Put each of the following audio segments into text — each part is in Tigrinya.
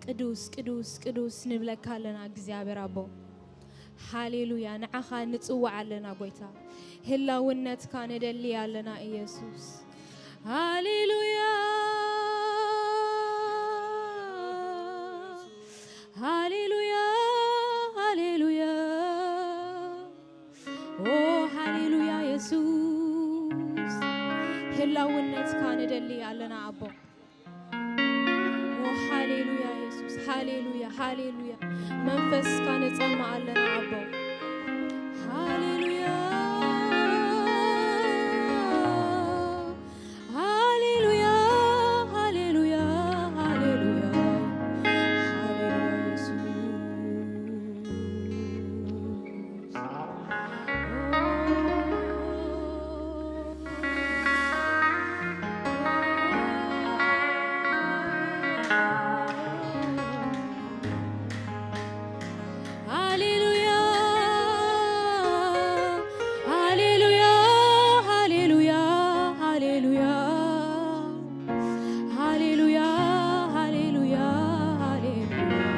ቅዱስ ቅዱስ ቅዱስ ንብለካ ኣለና እግዚኣብሔር ኣቦ። ሃሌሉያ። ንዓኻ ንጽዋዕ ኣለና ጎይታ። ህላውነትካ ንደሊ ኣለና ኢየሱስ። ሃሌሉያ። ሃሌሉያ። ሃሌሉያ። ኦ ሃሌሉያ ኢየሱስ። ህላውነትካ ንደሊ ኣለና ኣቦ። ኦ ሃሌሉያ ኢየሱስ። ሃሌሉያ። ሃሌሉያ። መንፈስካ ንጸማ ኣለና ኣቦ። ሃሌሉያ። ሃሌሉያ። ሃሌሉያ። ሃሌሉያ። ሃሌሉያ ኢየሱስ። ሃሌሉያ። ሃሌሉያ። ሃሌሉያ። ሃሌሉያ። ሃሌሉያ። ሃሌሉያ። ሃሌሉያ።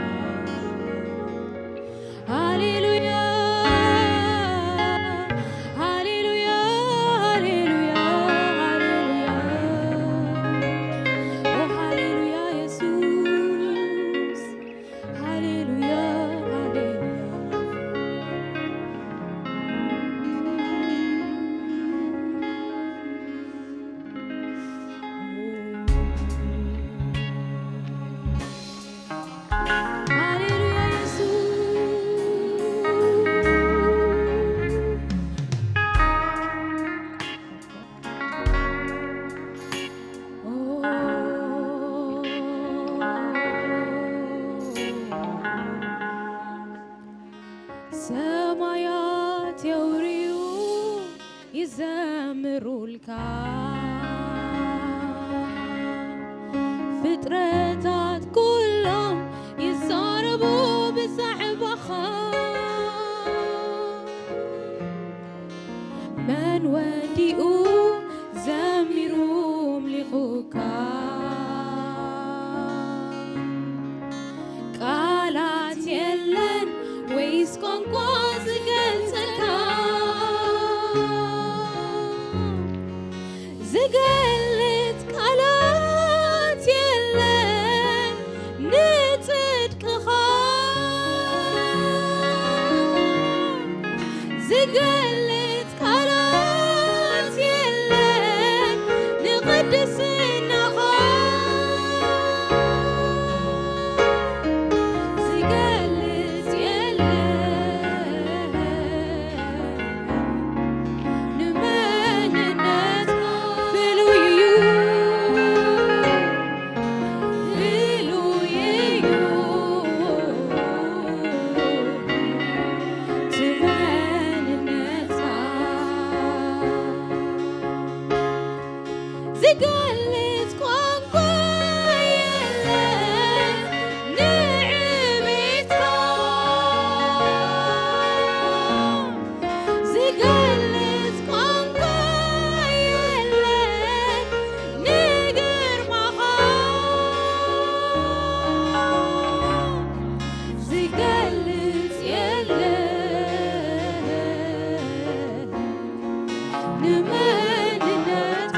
ሃሌሉያ። ሃሌሉያ። ሃሌሉያ። ሃሌሉያ። ኦ ሃሌሉያ ኢየሱስ። ሃሌሉያ። ሃሌሉያ። ሃሌሉያ ኢየሱስ። ሰማያት የውርዩ ይዘምሩልካ፣ ፍጥረታት ኩሎም ይዛረቡ ብዛዕባኻ። መን ወዲኡ ዘሚሩ ኣምሊኹካ? ቃላት የለን ወይስ ቋንቋ ዝገልጸካ? ዝገልጽ ቃላት የለን ንጽድቅኻ። ዝገልጽ ቃላት የለን ንቕድስናኻ። ዝገልጽ የለን ንመንነትካ። ፍሉይ እዩ፣ ፍሉይ እዩ እቲ መንነትካ። ዝገልጽ ቋንቋ የለን ንዕቤትካ። ዝገልጽ ቋንቋ የለን ንግርማኻ። ዝገልጽ የለን ንመንነትካ።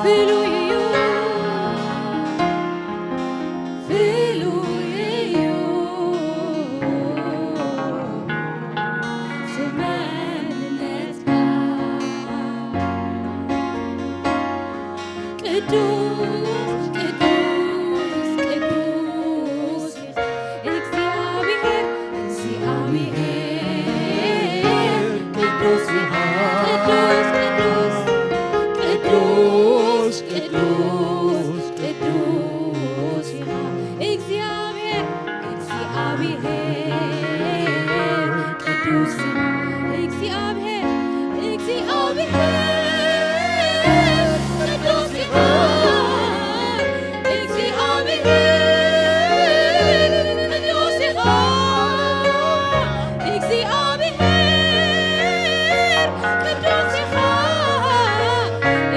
ፍሉይ እዩ፣ ፍሉይ እዩ እቲ መንነትካ። ቅዱስ ቅዱስ ቅዱስ እግዚኣብሔር፣ እግዚኣብሔር ቅዱስ ኢኻ። ቅዱስ ቅዱስ ቅዱስ ቅዱስ ቅዱስ ኢኻ እግዚኣብሔር፣ እግዚኣብሔር ቅዱስ ኢኻ። እግዚኣብሔር፣ እግዚኣብሔር ቅዱስ ኢኻ። እግዚኣብሔር ቅዱስ ኢኻ። እግዚኣብሔር ቅዱስ ኢኻ።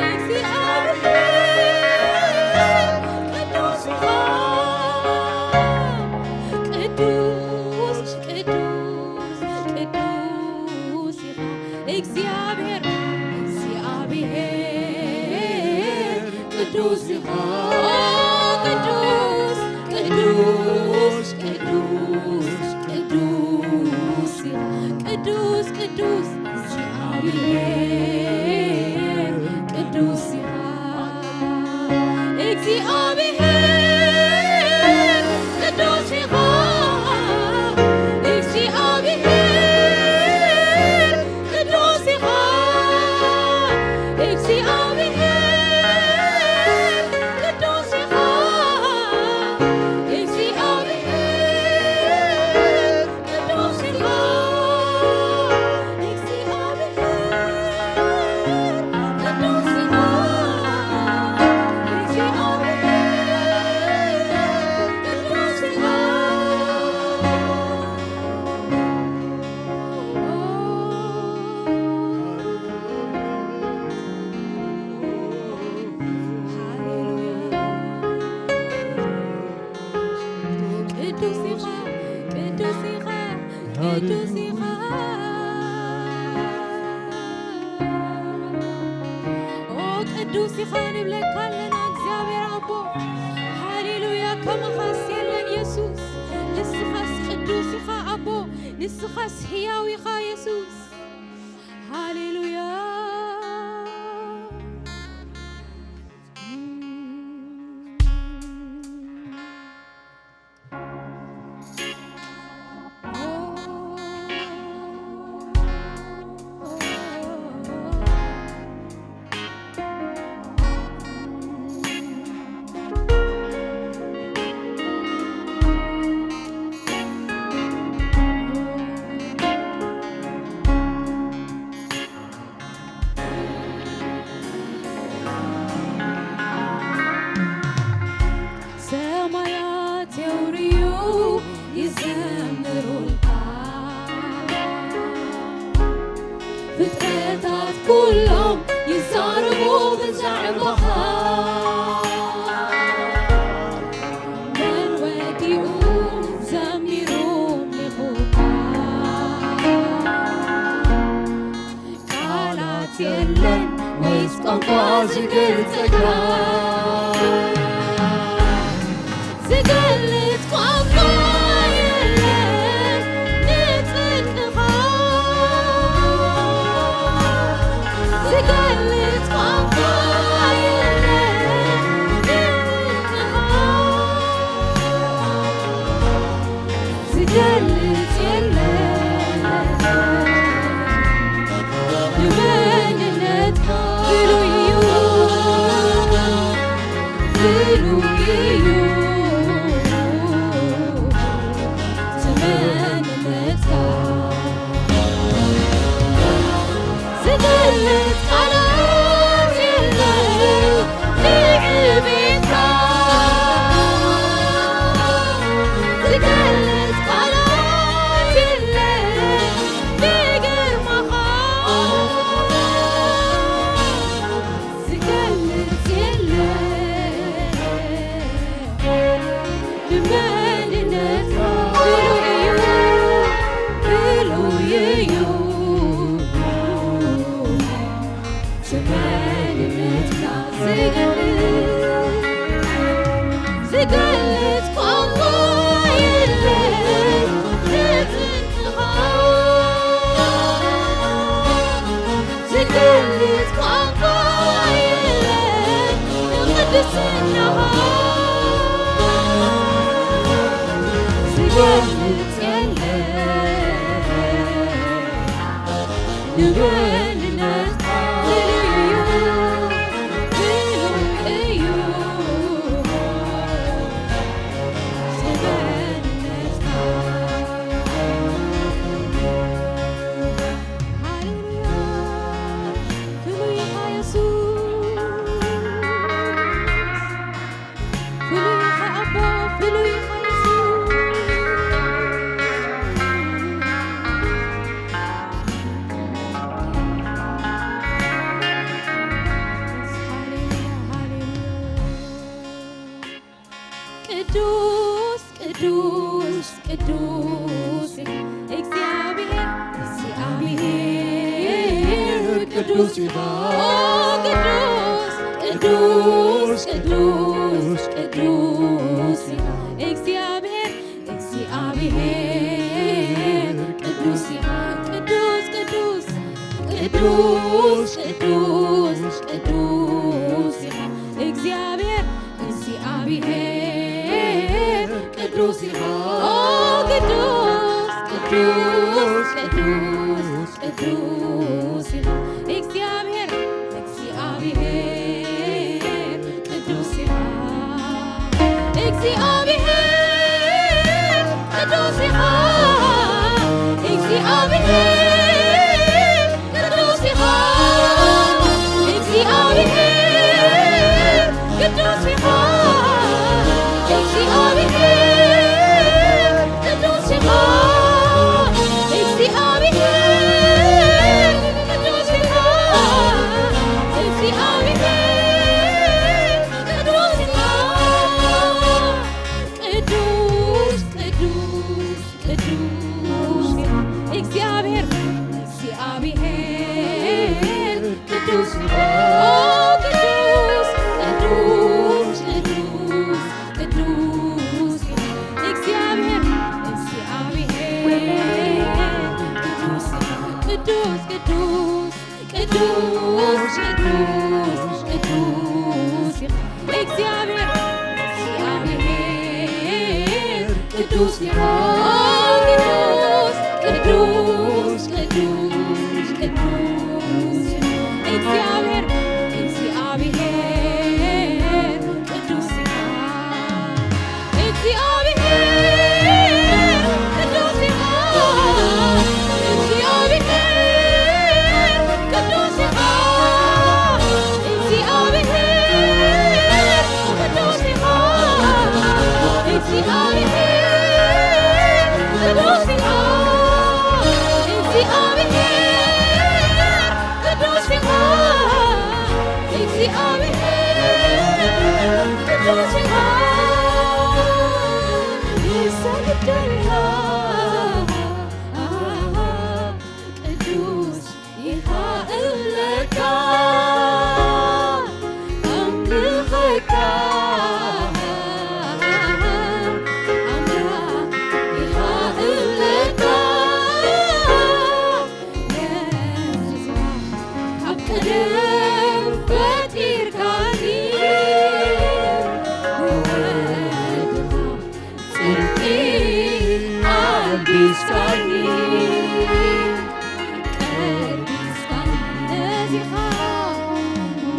እግዚኣብሔር ቅዱስ ኢኻ። ቅዱስ ኢኻ። እግዚኣብሔር ቅዱስ ኢኻ። እግዚኣብሔር ቅዱስ ኢኻ። እግዚኣብሔር ቅዱስ ኢኻ። እግዚኣብሔር ቅዱስ ኢኻ። እግዚኣብሔር ቅዱስ ኢኻ። እግዚኣብሔር ቅዱስ ኢኻ። ሃሌሉያ። ቅዱስ ኢኻ፣ ቅዱስ ኢኻ፣ ቅዱስ ኢኻ። ኦ፣ ቅዱስ ኢኻ ንብለካ ኣለና እግዚኣብሔር ኣቦ። ሃሌሉያ፣ ከማኻስ የለን የሱስ። ንስኻስ ቅዱስ ኢኻ ኣቦ፣ ንስኻስ ህያው ኢኻ የሱስ። ሃሌሉያ። ሰማያት የውርዩ ይዘምሩልካ፣ ፍጥረታት ኩሎም ይዛረቡ ብዛዕባኻ። መን ወዲኡ ዘሚሩ ኣምሊኹካ? ቃላት የለን ወይስ ቋንቋ ዝገልጸካ? ዝገልጽ ቋንቋ የለን ንጽድቅኻ። ዝገልጽ ቋንቋ የለን ንጽድቅኻ። ዝገልጽ የለን ንመንነትካ። ፍሉይ እዩ፣ ፍሉይ እዩ እቲ መንነትካ። ዝገልጽ ቃላት የለን ንዕቤትካ። ዝገልጽ ቃላት የለን ንግርማኻ። ዝገልጽ የለን ንመንነትካ። ፍሉይ እዩ፣ ፍሉይ እዩ እቲ መንነትካ። ዝገልጽ፣ ዝገልጽ ቋንቋ የለን ንጽድቅኻ። ዝገልጽ ቋንቋ የለን ንቅድስናኻ። ዝገልጽ የለን ንመንነትካ። ፍሉይ እዩ፣ ፍሉይ እዩ። ቅዱስ ቅዱስ ቅዱስ እግዚኣብሔር፣ እግዚኣብሔር ቅዱስ ኢኻ። ኦ ቅዱስ ቅዱስ ቅዱስ ቅዱስ ኢኻ እግዚኣብሔር፣ እግዚኣብሔር ቅዱስ ኢኻ። ቅዱስ ቅዱስ ቅዱስ ቅዱስ ቅዱስ ኢኻ እግዚኣብሔር እግዚኣብሔር ቅዱስ ኢኻ። ኦ ቅዱስ ቅዱስ ቅዱስ ቅዱስ ኢኻ እግዚኣብሔር እግዚኣብሔር ቅዱስ ኢኻ እግዚኣብሔር ቅዱስ ኢኻ እግዚኣብሔር ቅዱስ ኢኻ እግዚኣብሔር ቅዱስ ኢኻ እግዚኣብሔር ቅዱስ ኢኻ እግዚኣብሔር ቅዱስ ኢኻ እግዚኣብሔር ቅዱስ ኢኻ ቅዱስ ቅዱስ ቅዱስ ኢኻ እግዚኣብሔር እግዚኣብሔር ቅዱስ ኢኻ ቅዱስ ቅዱስ ቅዱስ ቅዱስ ኢኻ እግዚኣብሔር እግዚኣብሔር ቅዱስ ኢኻ ቅዱስ ቅዱስ ቅዱስ ቅዱስ ቅዱስ ኢኻ እግዚኣብሔር እግዚኣብሔር ቅዱስ ኢኻ ቅዱስ ቅዱስ ቅዱስ ቅዱስ ኢኻ እግዚኣብሔር እግዚኣብሔር ቅዱስ ኢኻ እግዚኣብሔር ቅዱስ ኢኻ እግዚኣብሔር ቅዱስ ኢኻ እግዚኣብሔር ቅዱስ ኢኻ እግዚኣብሔር ቅዱስ ኢኻ እግዚኣብሔር ቅዱስ ኢኻ እግዚኣብሔር ቅዱስ ኢኻ ንሰግደልካ ቅዱስ ኢኻ እብለካ ኣምልኸካ ኣምላኽ ኢኻ እብለካ ካብ ቀደም ፈጢርካኒ ብወድኻ ጽድቂ ኣልቢስካኒ ቀዲስካኒ ነዚኻ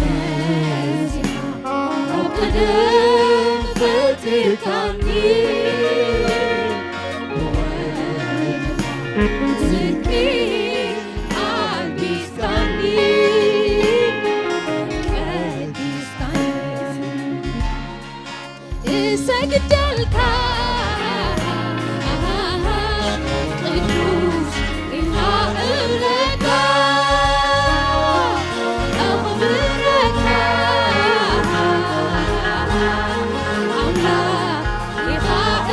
ነዚኻ ካብ ቀደም ፈጢርካኒ ብወድኻ ጽድቂ ኣልቢስካኒ ቀዲስካኒ እሰግደልካ ቅዱስ ኢኻ እብለካ ኣኽብረካ ኣምላኽ ኢኻ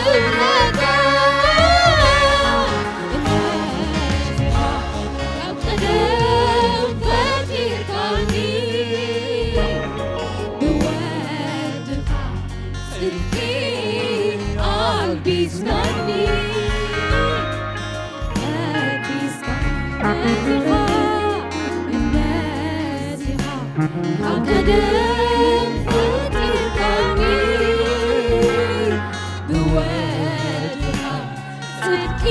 እብለካ ካብ ቀደም ፈጢርካኒ ብወድኻ ጽድቂ ኣልቢስካኒ ቀዲስካኒ ነዚኻ ነዚኻ ካብ ቀደም ፈጢርካኒ ብወድኻ ጽድቂ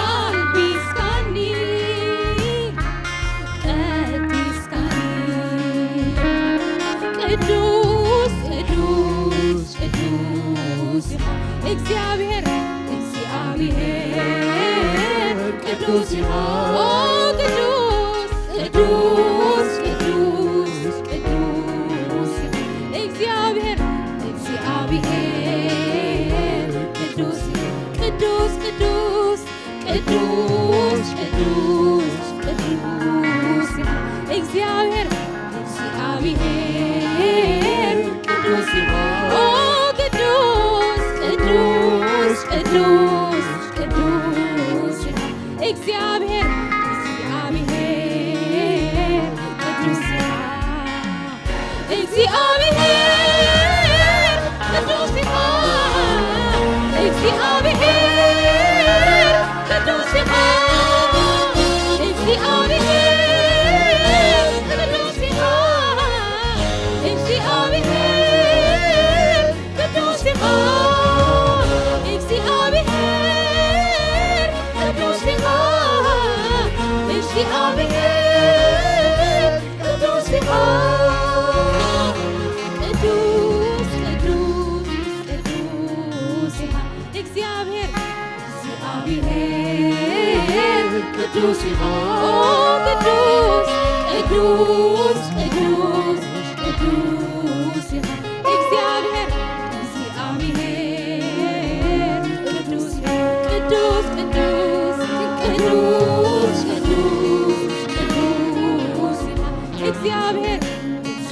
ኣልቢስካኒ ቀዲስካኒ ቅዱስ ቅዱስ ቅዱስ ኢኻ እግዚኣብሔር እግዚኣብሔር ቅዱስ ኢኻ ኦ ቅዱስ ቅዱስ ቅዱስ ቅዱስ ኢኻ እግዚኣብሔር እግዚኣብሔር ቅዱስ ኢኻ ቅዱስ ቅዱስ ቅዱስ ቅዱስ ቅዱስ ኢኻ እግዚኣብሔር እግዚኣብሔር ቅዱስ ኢኻ ኦ ቅዱስ ቅዱስ ቅዱስ ቅዱስ ኢኻ እግዚኣብሔር እግዚኣብሔር ቅዱስ ኢኻ እግዚኣብሔር ቅዱስ ኢኻ እግዚኣብሔር ቅዱስ ኢኻ እግዚኣብሔር እግዚኣብሔር ቅዱስ ኢኻ። ኦ ቅዱስ፣ ቅዱስ፣ ቅዱስ፣ ቅዱስ ኢኻ። እግዚኣብሔር፣ እግዚኣብሔር ቅዱስ፣ ቅዱስ፣ ቅዱስ፣ ቅዱስ፣ ቅዱስ፣ ቅዱስ ኢኻ። እግዚኣብሔር፣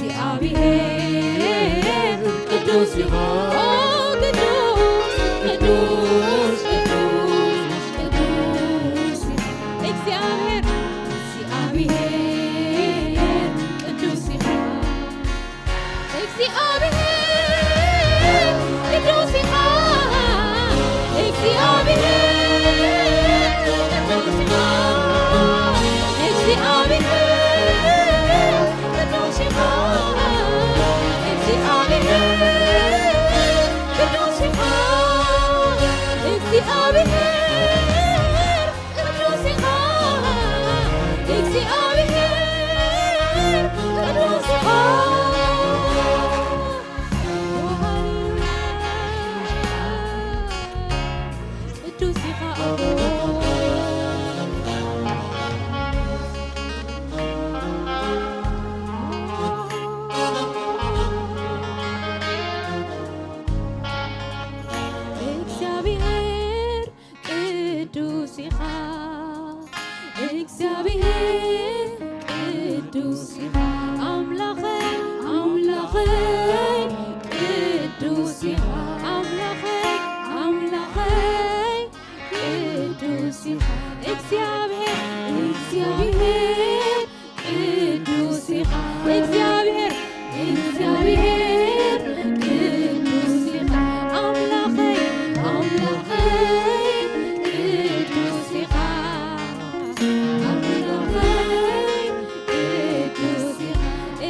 እግዚኣብሔር ቅዱስ ኢኻ። ኦ ቅዱስ፣ ቅዱስ፣ ቅዱስ፣ ቅዱስ ኢኻ። እግዚኣብሔር፣ እግዚኣብሔር ቅዱስ ኢኻ። እግዚኣብሔር ቅዱስ ኢኻ። እግዚኣብሔር ቅዱስ ኢኻ። እግዚኣብሔር ቅዱስ ኢኻ። እግዚኣብሔር ቅዱስ ኢኻ። እግዚኣብሔር ቅዱስ ኢኻ። እግዚኣብሔር ቅዱስ ኢኻ። ቅዱስ ኢኻ ኣቦ። እግዚኣብሔር ቅዱስ ኢኻ። እግዚኣብሔር ቅዱስ ኢኻ። ኣምላኸይ፣ ኣምላኸይ ቅዱስ ኢኻ። ኣምላኸይ፣ ኣምላኸይ ቅዱስ ኢኻ። እግዚኣብሔር፣ እግዚኣብሔር ቅዱስ ኢኻ። እግዚኣብሔር፣ እግዚኣብሔር ቅዱስ ኢኻ። ኣምላኸይ፣ ኣምላኸይ ቅዱስ ኢኻ። ኣምላኸይ ቅዱስ ኢኻ።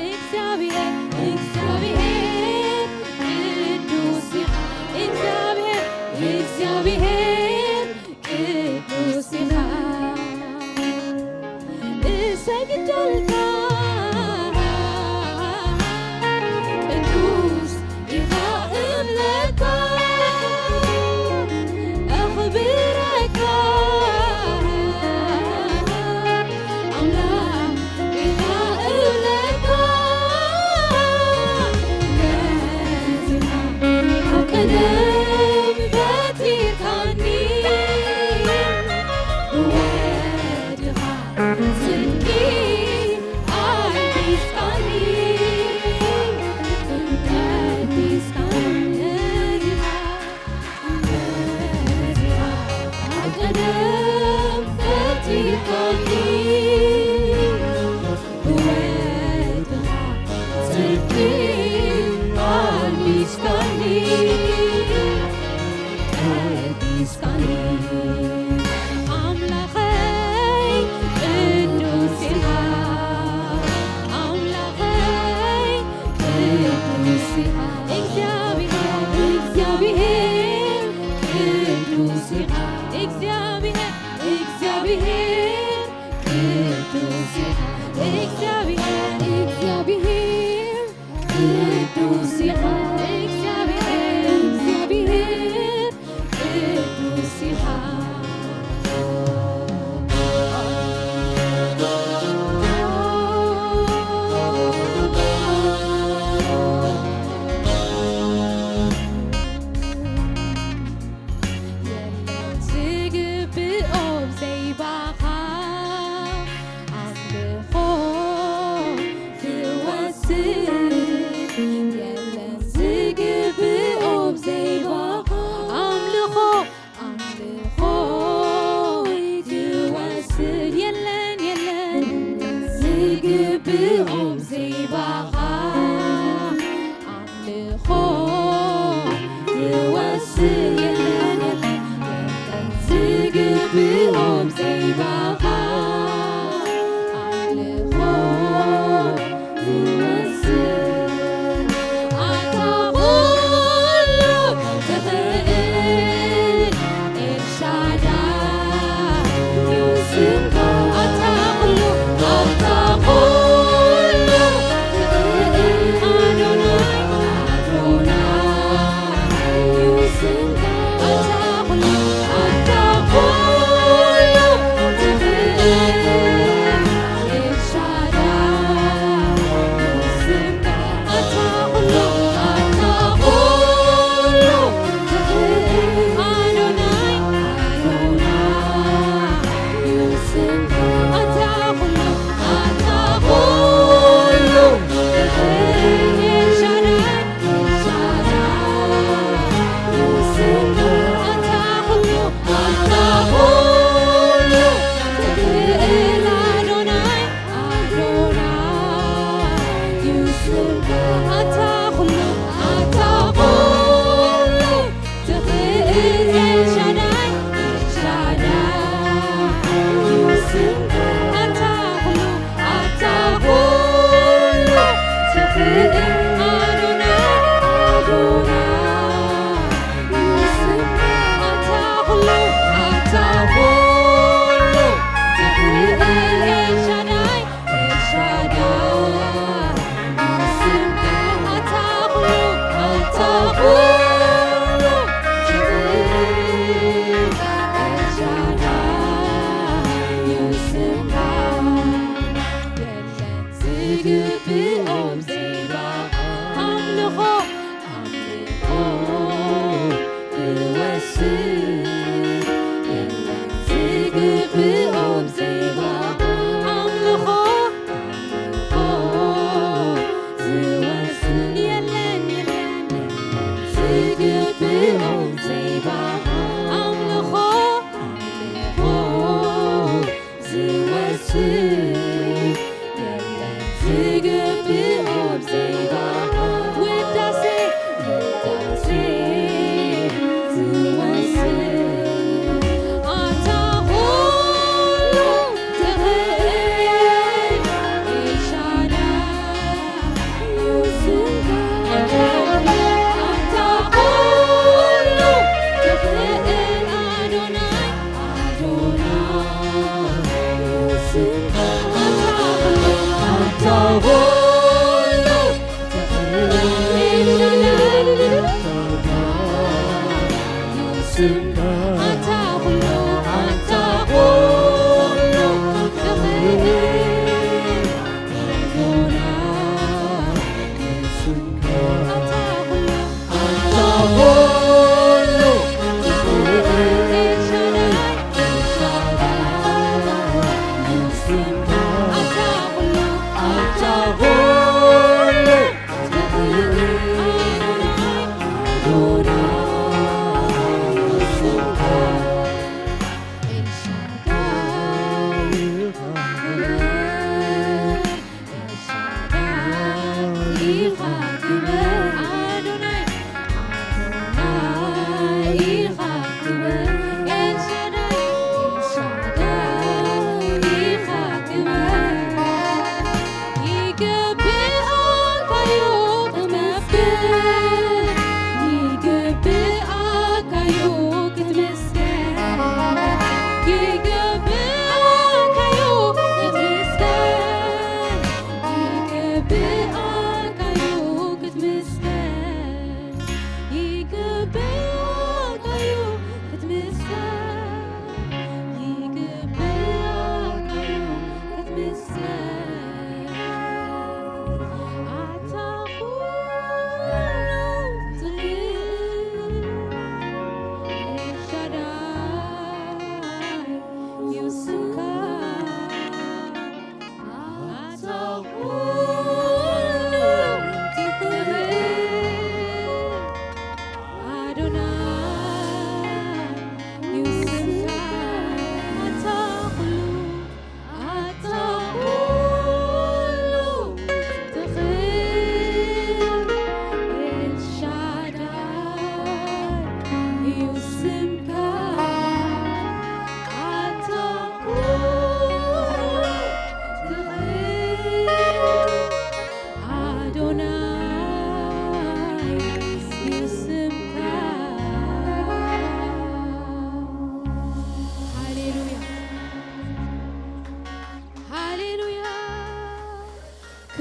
እግዚኣብሔር፣ እግዚኣብሔር ቅዱስ ኢኻ። እግዚኣብሔር፣ እግዚኣብሔር ቅዱስ ኢኻ። እሰግደልካ ቅዱስ ኢኻ እብለካ፣ ኣኽብረካ ኣምላኽ ኢኻ እብለካ። ነዚኻ ኣብ ቀደም ፈጢርካኒ፣ ብወድኻ ጽድቂ ኣልቢስካኒ፣ ቀዲስካኒ። ነዚኻ፣ ነዚኻ ኣብ ቀደም ፈጢርካኒ፣ ብወድኻ ጽድቂ ኣልቢስካኒ፣ ቀዲስካኒ። ኣምላኸይ ቅዱስ ኢኻ፣ ኣምላኸይ ቅዱስ ኢኻ። እግዚኣብሔር፣ እግዚኣብሔር ቅዱስ ኢኻ። እግዚኣብሔር፣ እግዚኣብሔር ቅዱስ ኢኻ። እግዚኣብሔር፣ እግዚኣብሔር ቅዱስ ኢኻ። እግዚኣብሔር፣ እግዚኣብሔር ቅዱስ ኢኻ። የለን ዝግብኦ ብዘይባኻ ኣምልኾ ዝወስድ፣ የለን ዝግብኦ ብዘይባኻ ኣምልኾ፣ ኣምልኾ ዝወስድ፣ የለን፣ የለን ዝግብኦ ብዘይባኻ ኣምልኾ ዝወስድ፣ የለን፣ የለን ዝግብኦ ብዘይባኻ ኣምልኾ ዝወስድ። ኣታ ኩሉ ትኽእል ኤልሻዳይ ስምካ፣ ኣታ ኩሉ፣ ኣታ ኩሉ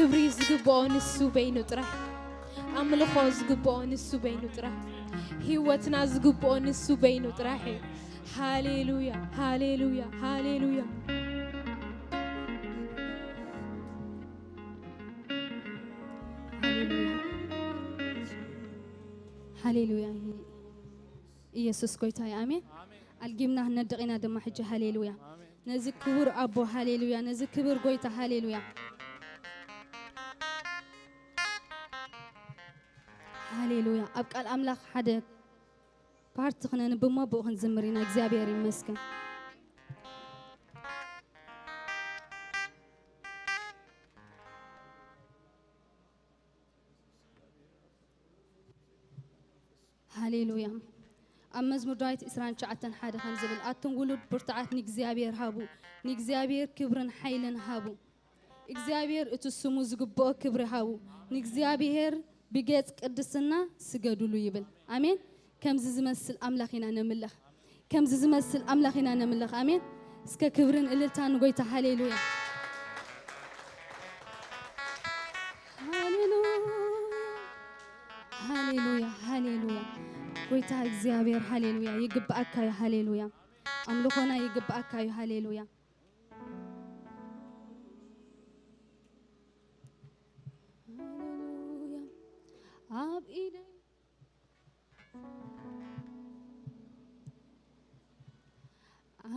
ክብሪ ዝግብኦ ንሱ በይኑ ጥራሕ፣ ኣምልኾ ዝግብኦ ንሱ በይኑ ጥራሕ፣ ህይወትና ዝግብኦ ንሱ በይኑ ጥራሕ እዩ። ሃሌሉያ፣ ሃሌሉያ፣ ሃሌሉያ። ሃሌሉያ። ኢየሱስ ጎይታ እዩ። ኣሜን። ኣልጊምና ክንነድቕ ኢና ድማ ሕጂ። ሃሌሉያ። ነዚ ክቡር ኣቦ፣ ሃሌሉያ። ነዚ ክቡር ጎይታ፣ ሃሌሉያ። ሃሌሉያ። ኣብ ቃል ኣምላኽ ሓደ ፓርቲ ክነንብብ እሞ ብኡ ክንዝምር ኢና። እግዚኣብሔር ይመስገን። ሃሌሉያ። ኣብ መዝሙር ዳዊት ዕስራን ትሽዓተን ሓደ ከም ዝብል፣ ኣቱም ውሉድ ብርቱዓት ንእግዚኣብሔር ሃቡ፣ ንእግዚኣብሔር ክብርን ሓይልን ሃቡ። እግዚኣብሔር እቲ ስሙ ዝግብኦ ክብሪ ሃቡ፣ ንእግዚኣብሔር ብገጽ ቅድስና ስገዱሉ ይብል። ኣሜን። ከምዚ ዝመስል ኣምላኽ ኢና ነምልኽ። ከምዚ ዝመስል ኣምላኽ ኢና ነምልኽ። ኣሜን። እስከ ክብርን እልልታን ንጎይታ። ሃሌሉያ። ሃሌሉያ። ሃሌሉያ። ሃሌሉያ። ጎይታ እግዚኣብሔር፣ ሃሌሉያ። ይግብኣካ እዩ። ሃሌሉያ። ኣምልኾና ይግብኣካ እዩ። ሃሌሉያ። ሃሌሉያ። ኣብ ኢደይ፣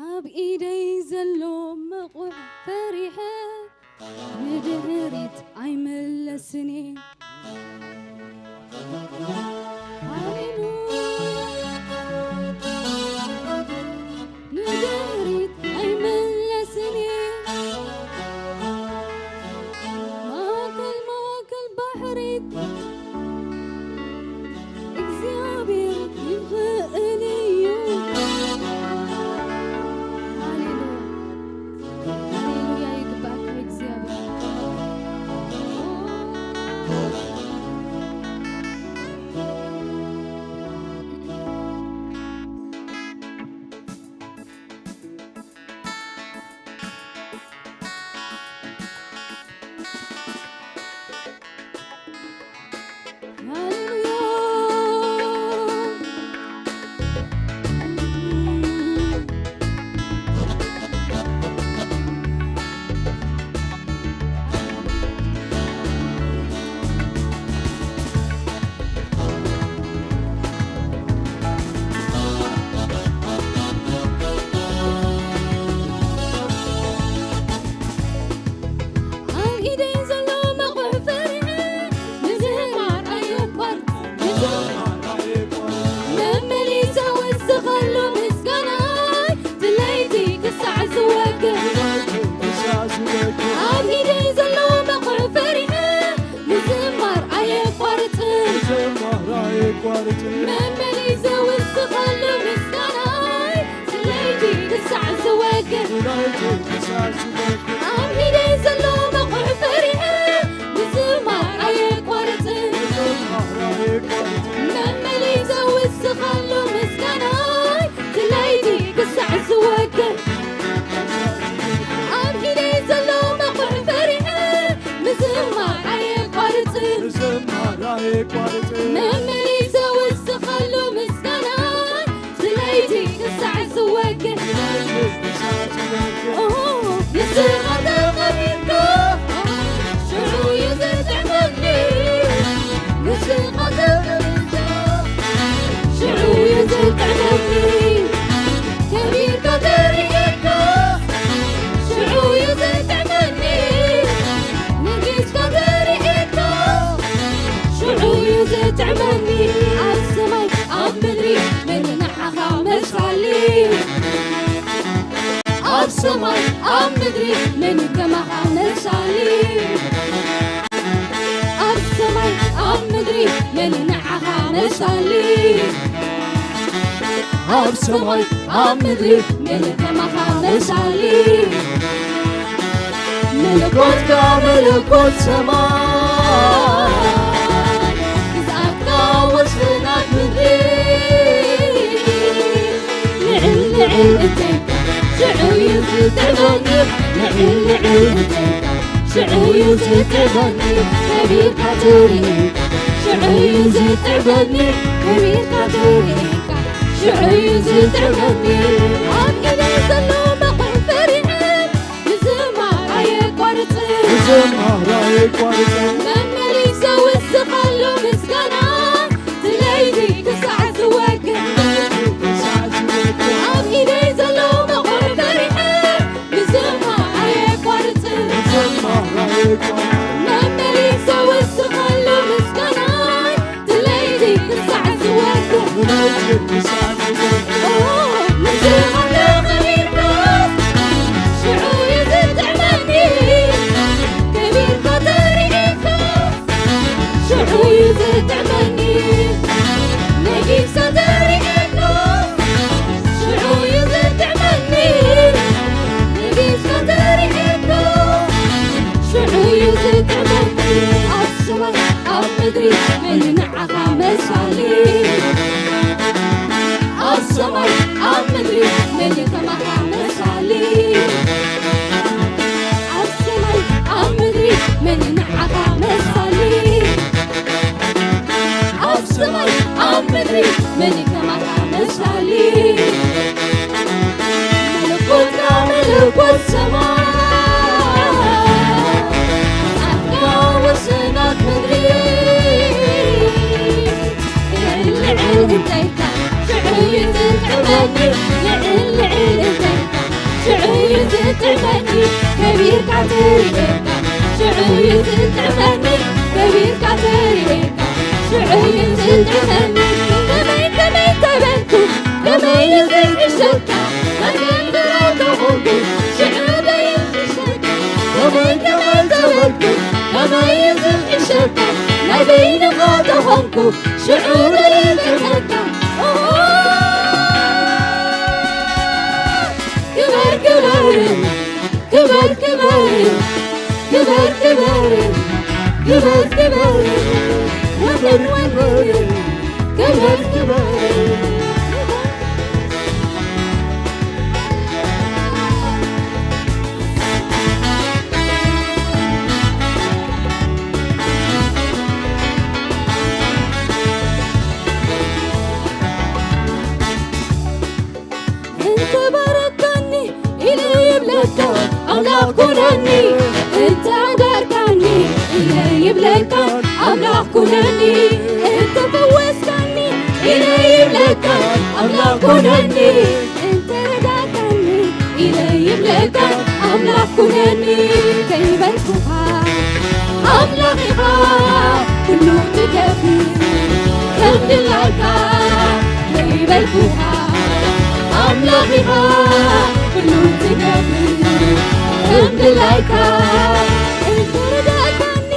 ኣብ ኢደይ ዘሎ መቑሕ ፈሪሐ ንድሕሪት ኣይምለስን እየ። ሃሌሉያ። ንድሕሪት ኣይምለስን እየ። ማእከል ማእከል ባሕሪ እግዚኣብሔር ይኽእል እዩ። ሃሌሉያ። ሃሌሉያ ይግባእካ እግዚኣብሔር። ኣብ ኢደይ ዘሎ መቑሕ ፈሪሐ ምዝማር ኣየቋርጽ። መመሊሰ ወስኸሉ ምስጋናይ፣ ድለይቲ ክሳዕ ዝወግሕ። ኣብ ኢደይ ዘሎ መቑሕ ፈሪሐ ምዝማር ኣየቋርጽን። መመሊሰ ወስኸሉ ምስጋናይ፣ ድለይቲ ክሳዕ ዝወግሕ። ኣብ ኢደይ ዘሎ መቑሕ ፈሪሐ ምዝማር ኣየቋርጽን። መመሊሰ ወስኸሉ ምስጋናይ፣ ድለይቲ ክሳዕ ዝወግሕ። ኣብ ኢደይ ዘሎ መቑሕ ፈሪሐ ምዝማር ኣየቋርጽን። መመሊሰ ወስኸሉ ምስጋናይ፣ ድለይቲ ክሳዕ ዝወግሕ። ኦ፣ ንስኻ ተቐቢልካ፣ ሽዑ እዩ ዝጥዕመኒ። ንስኻ ተቐቢልካ፣ ሽዑ እዩ ዝጥዕመኒ። ከቢርካ ተሪኤካ፣ ሽዑ እዩ ዝጥዕመኒ። ነጊስካ ተሪኤካ፣ ሽዑ እዩ ዝጥዕመኒ። ኣብ ሰማይ ኣብ ምድሪ መን ንዓኻ መሳሊ? ኣብ ሰማይ ኣብ ምድሪ መን ከማኻ መሳሊ? ኣብ ሰማይ ኣብ ምድሪ መን ንዓኻ መሳሊ? ኣብ ሰማይ ኣብ ምድሪ መን ከማኻ መሳሊ? መለኮትካ መለኮት ሰማይ፣ ግዝኣትካ ወሰናት ምድሪ። ንዕል ንዕል እንተልካ ሽዑ እዩ ዝጥዕመኒ። ንዕል ንዕል እንተልካ ሽዑ እዩ ዝጥዕመኒ ከቢርካ ትርኢ። ሽዑ እዩ ዝጥዕመኒ ከቢርካ ትርኢ። ሽዑ እዩ ዝጥዕመኒ። ኣብ ኢደይ ዘሎ መቑሕ ፈሪሐ ብዝማር ኣየቋርጽን። ብዝማር ኣየቋርጽን። መመሊሰ ውስኻሉ ምስጋና ትለይቲ ክሳዕ ዝወግን። ክሳዕ ዝወግን። ኣብ ኢደይ ዘሎ መቑሕ ፈሪሐ ብዝማር ኣየቋርጽን። ብዝማር ኣየቋርጽን። መመሊሰ ውስኻሉ ምስጋና ትለይቲ ክሳዕ ዝወግን። ትለይቲ ክሳዕ ዝወግን። ኦ፣ ንስኻ ተኸቢርካስ ሽዑ እዩ ዝጥዕመኒ። ከቢርካ ተሪኢካስ ሽዑ እዩ ዝጥዕመኒ። ነጊስካ ተሪኢካስ ሽዑ እዩ ዝጥዕመኒ። ነጊስካ ተሪኢካስ ሽዑ እዩ ዝጥዕመኒ። ኣብ ሰማይ ኣብ ምድሪ መን ንዓኻ መሳሊ? ኣብ ሰማይ ኣብ ምድሪ መን ከማኻ መሳሊ? ኣብ ሰማይ ኣብ ምድሪ መን ንዓኻ መሳሊ? ኣብ ሰማይ ኣብ ምድሪ መን ከማኻ መሳሊ? መለኮትካ መለኮት ሰማይ፣ ኣፍካ ወሰናት ምድሪ። ልዕል ልዕል እንተይልካ ሽዑ እዩ ዝጥዕመኒ። ልዕል ልዕል እንተይልካ ሽዑ እዩ ዝጥዕመኒ። ከቢርካ ትርእየካ ሽዑ እዩ ዝጥዕመኒ። ከቢርካ ትርእየካ ሽዑ እዩ ዝጥዕመኒ። ከመይ ከመይ ተበልኩ ከመይ እዩ ዝዕሸካ? መገንደራ ተኾንኩ ሽዑ ደይዕሸካ። ከመይ ከመይ ተበልኩ ከመይ እዩ ዝዕሸካ? ናይ በይንኻ ተኾንኩ ሽዑ ደይዕሸካ። ኦሆ! ክበር ክበር ክበር ክበር ክበር ክበር ክበር ክበር ክበር ክበር ክበር ክበር። እንተ ባረካኒ ኢለ ይብለካ ኣምላኽ ኩነኒ። እንተ ኣጋርካኒ ኢለ ይብለካ ኣምላኽ ኩነኒ። እንተ ፈወስካኒ ኢለ ይብለካ ኣምላኽ ኩነኒ። እንተ ረዳእካኒ ኢለ ይብለካ ኣምላኽ ኩነኒ። ከይበልኩኻ ኣምላኽ ኢኻ ኩሉ ትገብር ከም ድላይካ። ከይበልኩኻ ኣምላኽ ኢኻ ኩሉ ትገብር ከም ድላይካ። እንተ ረዳእካኒ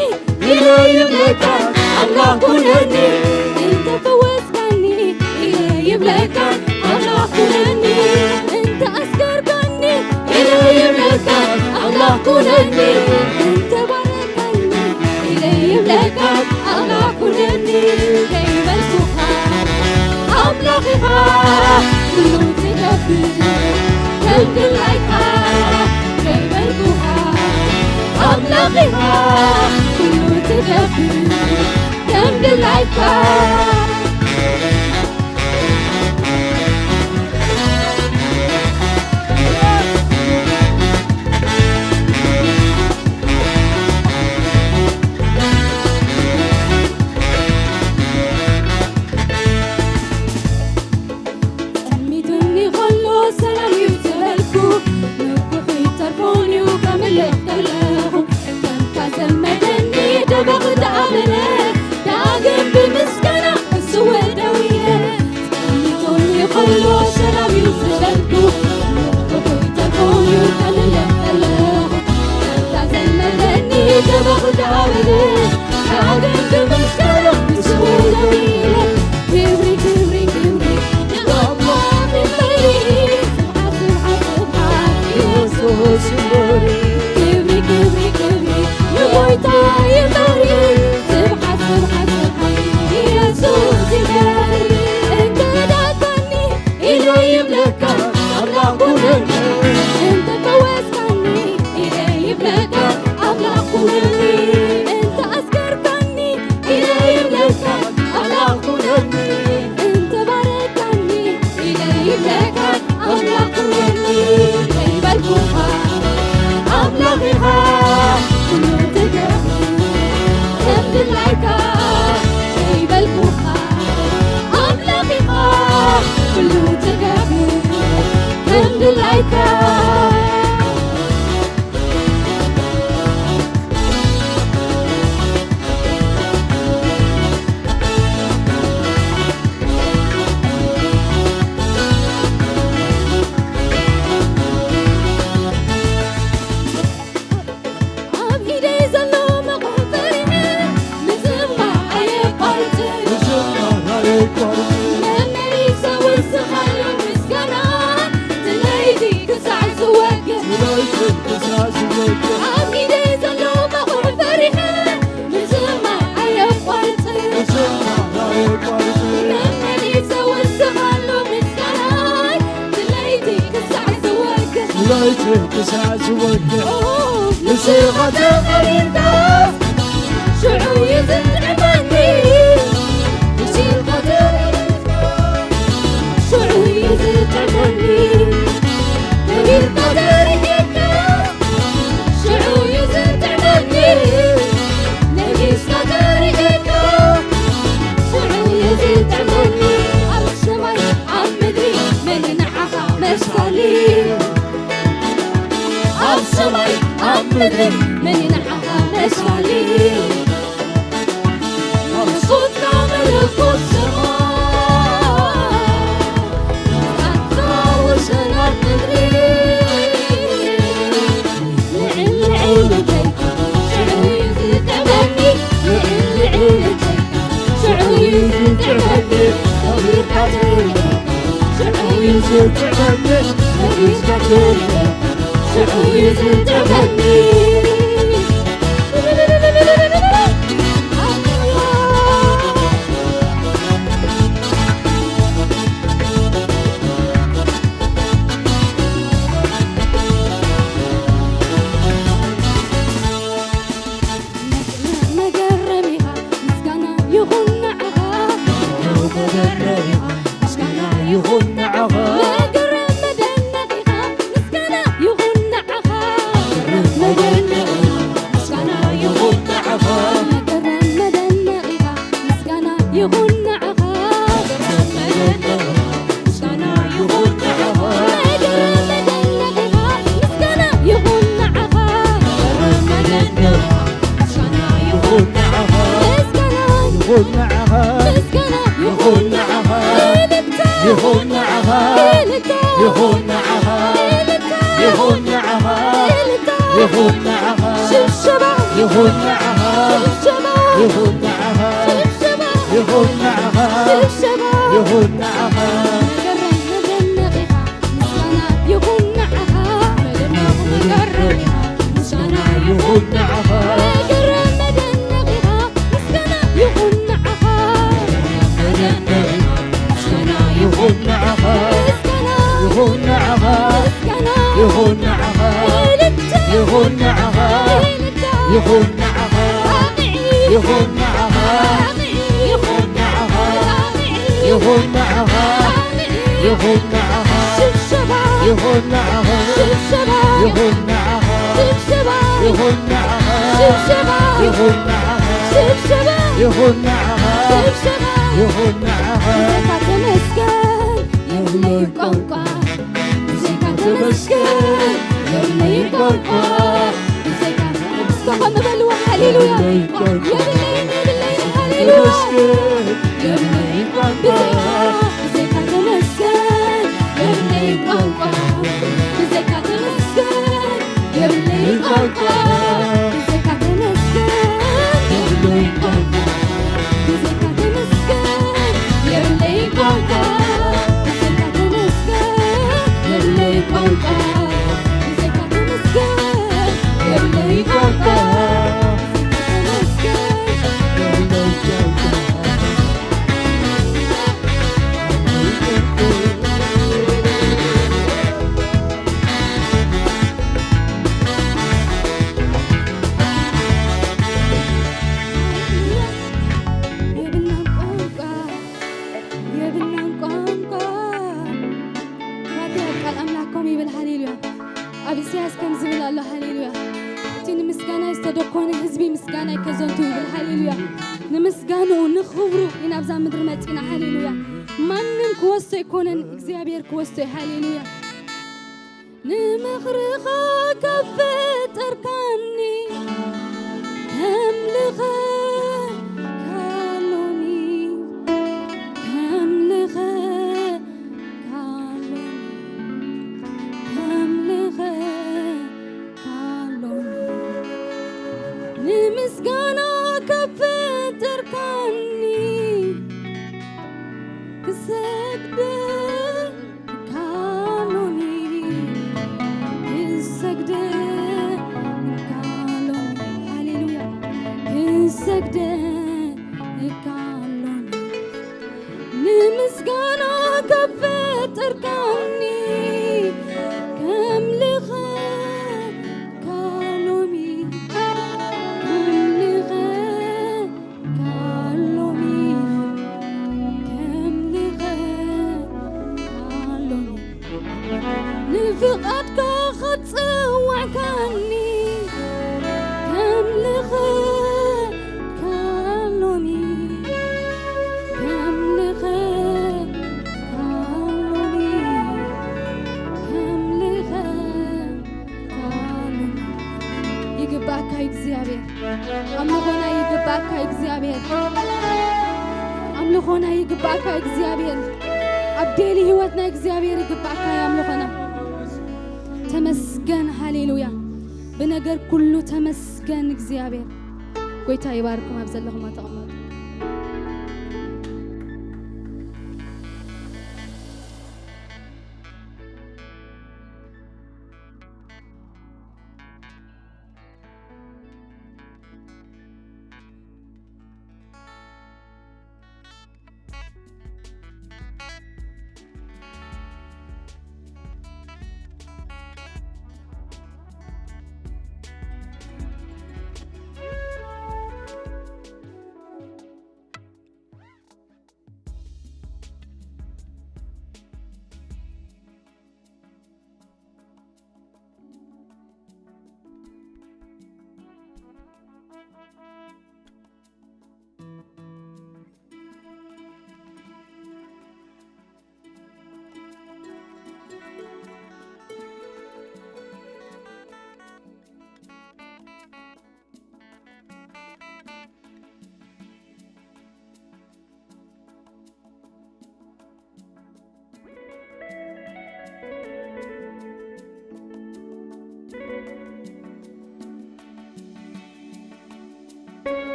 ኢለ ይብለካ ኣምላኽ ኩነኒ። እንተ ፈወስካኒ ኢለ ይብለካ ኣምላኽ ኩነኒ። እንተ ኣስገርካኒ ኢለ ይብለካ ኣምላኽ ኩነኒ። እንተ ባረካኒ ኢለ ይብለካ ኣምላኽ ኩነኒ። ከይበልኩኻ ኣምላኽ ኢኻ ኩሉ ትገብር ከም ድላይካ። ከይበልኩኻ ኣምላኽ ኢኻ ኩሉ ትገብር ከም ድላይካ። ጠሚቱኒ ኸሎ ሰላም እዩ ዝበልኩ፣ ንውሑ ይተርፎን እዩ ከምልኽ ከለኹ። ከምካ ዘመደኒ ደበኽ ደኣ በለ፣ ዳግም ብምስጋና ክስውእ ደው ኢለ። ጠሚቱኒ ኸሎ ሰላም እዩ ዝበልኩ፣ ንውሑ ይተርፎን እዩ ከምልኽ ከለኹ። ከምካ ዘመደኒ ደበኽ ደኣ በለ፣ ዳግም ብምስጋና ክስውእ ደው ኢለ። ክብሪ፣ ክብሪ፣ ክብሪ ንኣምላኽ ይበል። ስብሓት፣ ስብሓት፣ ስብሓት ኢየሱስ ይበል። ክብሪ፣ ክብሪ፣ ክብሪ ንጎይታ ይበል። ስብሓት፣ ስብሓት፣ ስብሓት ኢየሱስ ይበል። እንተ ረዳእካኒ ኢለ ይብለካ ኣምላኽ ኩነኒ። እንተ ፈወስካኒ ኢለ ይብለካ ኣምላኽ እንተ ኣስገርካኒ ኢለ ይብለካ ኣምላኽ ኩነኒ፣ እንተ ባረካኒ ኢለ ይብለካ ኣምላኽ ኩነኒ። ከይበልኩኻ ኣምላኽ ኢኻ ኩሉ ትገብር፣ ከም ድላይካ ከይበልኩኻ ኣምላኽ ኢኻ ኩሉ ትገብር፣ ከም ድላይካ። ኣብ ኢደይ ዘሎ መቑሕ ፈሪሐ ምዝማር ኣየቋርጽን። ምዝማር ኣየቋርጽን። መመሊሰ ወስኻዮ ምስጋና፣ ድለይቲ ክሳዕ ዝወግሕ። ድለይቲ ክሳዕ ዝወግሕ። ኣብ ኢደይ ዘሎ መቑሕ ፈሪሐ ምዝማር ኣየቋርጽን። ምዝማር ኣየቋርጽን። መመሊሰ ወስኻዮ ምስጋናይ፣ ድለይቲ ክሳዕ ዝወግሕ። ድለይቲ ክሳዕ ዝወግሕ። ኦ፣ ንስኻ ተቐቢልካ ሽዑ እዩ ዝጥዕመኒ። ንስኻ ተቐቢልካ ሽዑ እዩ ዝጥዕመኒ። ከቢርካ ተሪኤካ ሽዑ እዩ ዝጥዕመኒ። ነጊስካ ተሪኤካ ሽዑ እዩ ዝጥዕመኒ። ኣብ ሰማይ ኣብ ምድሪ መን ንዓኻ መሳሊ? ኣብ ሰማይ ኣብ ምድሪ መን ንዓኻ መሳሊ? መለኮትካ መለኮት ሰማይ፣ ኣንታ ወሰናት ምድሪ። ልዕል ልዕል በል ሽዑ እዩ ዝጥዕመኒ። ልዕል ልዕል በል ሽዑ እዩ ዝጥዕመኒ። ከቢርካ ትርኢ ሽዑ እዩ ዝጥዕመኒ። ከቢርካ ትርኢ ሽዑ እዩ ዝጥዕመኒ። መገረም ኢኻ፣ ምስጋና ይኹን ንዓኻ። መገረም ኢኻ፣ ምስጋና ይኹን ንዓኻ። መገረም መደነቕ ኢኻ፣ ምስጋና ይኹን ንዓኻ። መገረም መደነቕ ኢኻ፣ ምስጋና ይኹን ንዓኻ። መገረም መደነቕ ኢኻ፣ ምስጋና ይኹን ንዓኻ። መገረም መደነቕ ምስጋና ይኹን ንዓኻ። መገረም መደነቕ ኢኻ፣ ምስጋና ይኹን ንዓኻ። መገረም መደነቕ ምስጋና ይኹን ንዓኻ። ምስጋና ይኹን ንዓኻ። ምስጋና ይኹን ንዓኻ። እልልታ ይኹን ንዓኻ። እልልታ ይኹን ንዓኻ። እልልታ ይኹን ንዓኻ። እልልታ ይኹን ንዓኻ። ሽብሸባ ይኹን ንዓኻ። ሽብሸባ ይኹን ንዓኻ። ሽብሸባ ይኹን ንዓኻ። ሽብሸባ ይኹን ንዓኻ። መገረም መደነቕ ኢኻ፣ ምስጋና ይኹን ንዓኻ። መደነቕ መገረም ኢኻ፣ ምስጋና ይኹን ንዓኻ። መገረም መደነቕ ኢኻ፣ ምስጋና ይኹን ንዓኻ። መደነቕ ኢኻ፣ ምስጋና ይኹን ንዓኻ። ምስጋና ይኹን ንዓኻ። ምስጋና ይኹን ንዓኻ። እልልታ ይኹን ንዓኻ። እልልታ ይኹን ንዓኻ። ኣቕዒ ይኹን ንዓኻ። ኣቕዒ ይኹን ንዓኻ። ኣቕዒ ይኹን ንዓኻ። ኣቕዒ ይኹን ንዓኻ። ሽብሸባ ይኹን ንዓኻ። ሽብሸባ ይኹን ንዓኻ። ሽብሸባ ይኹን ንዓኻ። ሽብሸባ ይኹን ንዓኻ። ሽብሸባ ይኹን ንዓኻ። ሽብሸባ ይኹን ንዓኻ። ብዘይካ ተመስገን የብለይ ቋንቋ። ብዘይካ ተመስገን የብለይ ቋንቋ። ብዘይካ ተመስገን በልዎ። ሃሌሉያ። የብለይ ቋንቋ። የብለይ፣ የብለይ፣ ሃሌሉያ። ተመስገን የብለይ ቋንቋ። ብዘይካ፣ ብዘይካ ተመስገን የብለይ ቋንቋ። ብዘይካ ተመስገን የብለይ ቋንቋ። ብዘይካ ተመስገን የብለይ ቋንቋ። ብዘይካ ተመስገን የብለይ ቋንቋ። ብዘይካ ተመስገን የብለይ ቋንቋ። ብዘይካ ተመስገን የብለይ ቋንቋ። ብዘይካ ተመስገን የብለይ ቋንቋ። ኣብ ኢሳያስ ከም ዝብል ኣሎ። ሃሌሉያ። እቲ ንምስጋናይ ዝተደኮነ ህዝቢ ምስጋናይ ከዘንቱ ይብል። ሃሌሉያ። ንምስጋንኡ ንኽብሩ ኢና ኣብዛ ምድሪ መጺና። ሃሌሉያ። ማንም ክወስዶ ኣይኮነን፣ እግዚኣብሔር ክወስዶ እዩ። ሃሌሉያ። ንምኽርኻ ከፈጠርካኒ ከምልኸ ካሎኒ ከምልኸ ካሎኒ ከምልኸ ካሎኒ ንምስጋና ከፈጠርካኒ ክሰግደ ካሎኒ ክሰግደ ካሎኒ ሃሌሉያ ክሰግደ ካሎኒ ንምስጋና ከፈጠርካኒ ከምልኸ ካሎሚ ከምልኸ ካሎሚ ከምልኸ ካሎሚ ንፍቓድካ ኸጸዋዕካኒ ከምልኸ ካሎኒ ከምልኸ ካሎኒ ከምልኸ ካሎኒ ይግባእካ እግዚኣብሔር ኣምልኾና ይግባእካ እግዚኣብሔር ኣምልኾና ይግባእካ እግዚኣብሔር ኣብ ዴሊ ህይወትና እግዚኣብሔር ይግባእካ ኣምልኾና ተመስገን ሃሌሉያ ብነገር ኩሉ ተመስገን እግዚኣብሔር ጎይታ ይባርኩም ኣብ ዘለኹም ተቐመጡ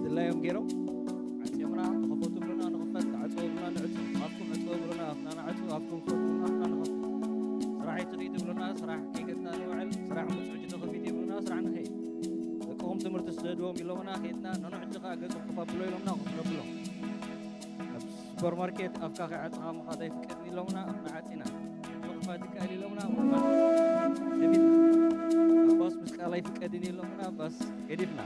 ድላዮም ገይሮም ዓጽዮምና፣ ተኸፈቱ ብሉና ንኽፈት፣ ተዓጽዎ ብሉና ንዕጹ፣ ኣፍኩም ዕጽዎ ብሉና ኣፍና ንዓጹ፣ ኣፍኩም ክፈቱ ብሉና ኣፍና ንኸፍት። ስራሕ ኣይትኽእዱ ብሉና ስራሕ ከይገድና ንውዕል፣ ስራሕ ምጹ ሕጂ ተኸፊቱ ይብሉና ስራሕ ንኸይድ። ደቅኹም ትምህርቲ ስደድዎም ኢሎምና ከይድና፣ ነኖ ሕጂ ከኣ ገጽ ክፋብሎ ኢሎምና ክፍለብሎም። ኣብ ሱፐርማርኬት ኣፍካ ከይዓጽኻ ምኻድ ኣይፍቀድን ኢሎምና ኣፍና ዓጺና። ምኽፋት ይከኣል ኢሎምና ምኽፋት ገዲፍና። ኣብ ባስ ምስቃል ኣይፍቀድን ኢሎምና ባስ ገዲፍና።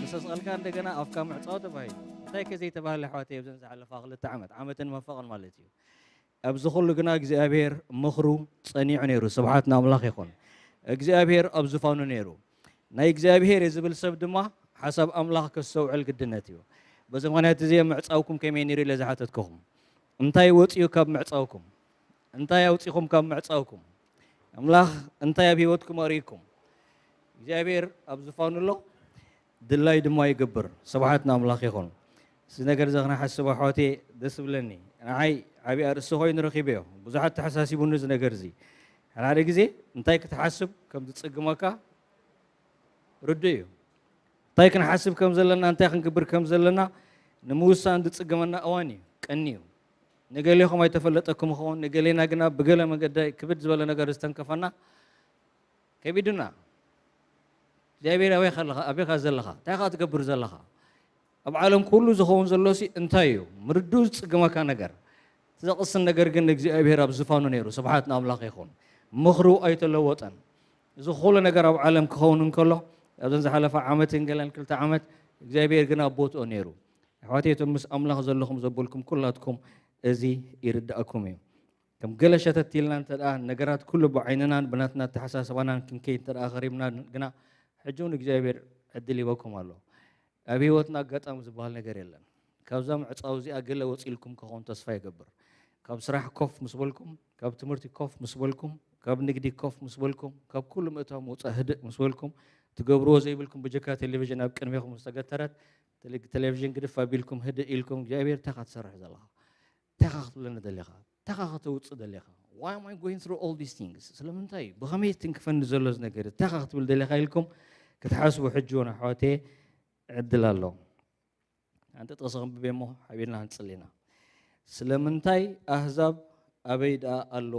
ምስ ኣስቐልካ እንደገና ኣፍካ ምዕጻው ተባሂሉ። እንታይ ከ ዘይተባህለ ኣሕዋተይ ኣብዘን ዝሓለፋ ክልተ ዓመት፣ ዓመትን መንፈቕን ማለት እዩ። ኣብዚ ኩሉ ግና እግዚኣብሔር ምኽሩ ጸኒዑ ነይሩ። ስብሓት ንኣምላኽ ይኹን። እግዚኣብሔር ኣብ ዙፋኑ ነይሩ። ናይ እግዚኣብሔር እየ ዝብል ሰብ ድማ ሓሳብ ኣምላኽ ከስተውዕል ግድነት እዩ። በዚ ምኽንያት እዚ ምዕጻውኩም ከመይ ነይሩ ኢለ ዝሓተትኩኹም። እንታይ ወጺኡ ካብ ምዕጻውኩም? እንታይ ኣውጺኹም ካብ ምዕጻውኩም? ኣምላኽ እንታይ ኣብ ህይወትኩም ኣርእይኩም? እግዚኣብሔር ኣብ ዙፋኑ ኣሎ፣ ድላይ ድማ ይገብር። ስብሓት ንኣምላኽ ይኹን። እዚ ነገር እዚ ክነሓስብ ኣሕዋተይ ደስ ይብለኒ። ንዓይ ዓብዪ ኣርእስቲ ኮይኑ ረኺበዮ። ብዙሓት ተሓሳሲቡኒ እዚ ነገር እዚ። ሓደ ሓደ ግዜ እንታይ ክትሓስብ ከም ዝጽግመካ ርዱእ እዩ። እንታይ ክንሓስብ ከም ዘለና፣ እንታይ ክንግብር ከም ዘለና ንምውሳን ዝጽገመና እዋን እዩ፣ ቀኒ እዩ። ንገሌኹም ኣይተፈለጠኩም ይኸውን፣ ንገሌና ግና ብገለ መገዲ ክብድ ዝበለ ነገር ዝተንከፈና ከቢዱና። እግዚኣብሔር ኣበይ ከለኻ፣ ኣበይ ኢኻ ዘለኻ? እንታይ ኢኻ ትገብር ዘለኻ? ኣብ ዓለም ኩሉ ዝኸውን ዘሎሲ እንታይ እዩ? ምርድኡ ዝጽግመካ ነገር። እቲ ዘቕስን ነገር ግን እግዚኣብሔር ኣብ ዝፋኑ ነይሩ። ስብሓት ንኣምላኽ ይኹን። ምኽሩ ኣይተለወጠን። እዚ ኩሉ ነገር ኣብ ዓለም ክኸውን እንከሎ፣ ኣብዘን ዝሓለፋ ዓመትን ገለን ክልተ ዓመት እግዚኣብሔር ግን ኣብ ቦትኡ ነይሩ። ኣሕዋተይ፣ እቶም ምስ ኣምላኽ ዘለኹም ዘበልኩም ኩላትኩም እዚ ይርድኣኩም እዩ። ከም ገለ ሸተት ኢልና እንተ ደኣ ነገራት ኩሉ ብዓይንናን ብናትና ኣተሓሳስባናን ክንከይድ እንተ ደኣ ኸሪምና ግና፣ ሕጂ እውን እግዚኣብሔር ዕድል ሂበኩም ኣሎ። ኣብ ህይወትና ኣጋጣሚ ዝበሃል ነገር የለን። ካብዛ ምዕጻው እዚኣ ገለ ወጺእልኩም ክኸውን ተስፋ ይገብር። ካብ ስራሕ ኮፍ ምስ በልኩም፣ ካብ ትምህርቲ ኮፍ ምስ በልኩም፣ ካብ ንግዲ ኮፍ ምስ በልኩም፣ ካብ ኩሉ ምእታው ምውጻእ ህድእ ምስ በልኩም፣ ትገብርዎ ዘይብልኩም ብጀካ ቴሌቪዥን ኣብ ቅድሜኹም ዝተገተረት፣ ቴሌ-፣ ቴሌቪዥን ግድፍ ኣቢልኩም ህድእ ኢልኩም፣ እግዚኣብሔር እንታይ ኢኻ ትሰርሕ ዘለኻ? እንታይ ኢኻ ክትብለኒ ደሊኻ? እንታይ ኢኻ ከተውጽእ ደሊኻ? Why am I going through all these things? ስለምንታይ እዩ? ብኸመይ ትንክፈኒ ዘሎ እዚ ነገር? እንታይ ኢኻ ክትብል ደሊኻ ኢልኩም ክትሓስቡ ሕጂ እውን ኣሕዋተየ ዕድል ኣሎ። ሓንቲ ጥቕሲ ከንብብ እሞ ሓቢርና ክንጽሊ ኢና። ስለምንታይ ኣህዛብ ኣበይ ደኣ ኣሎ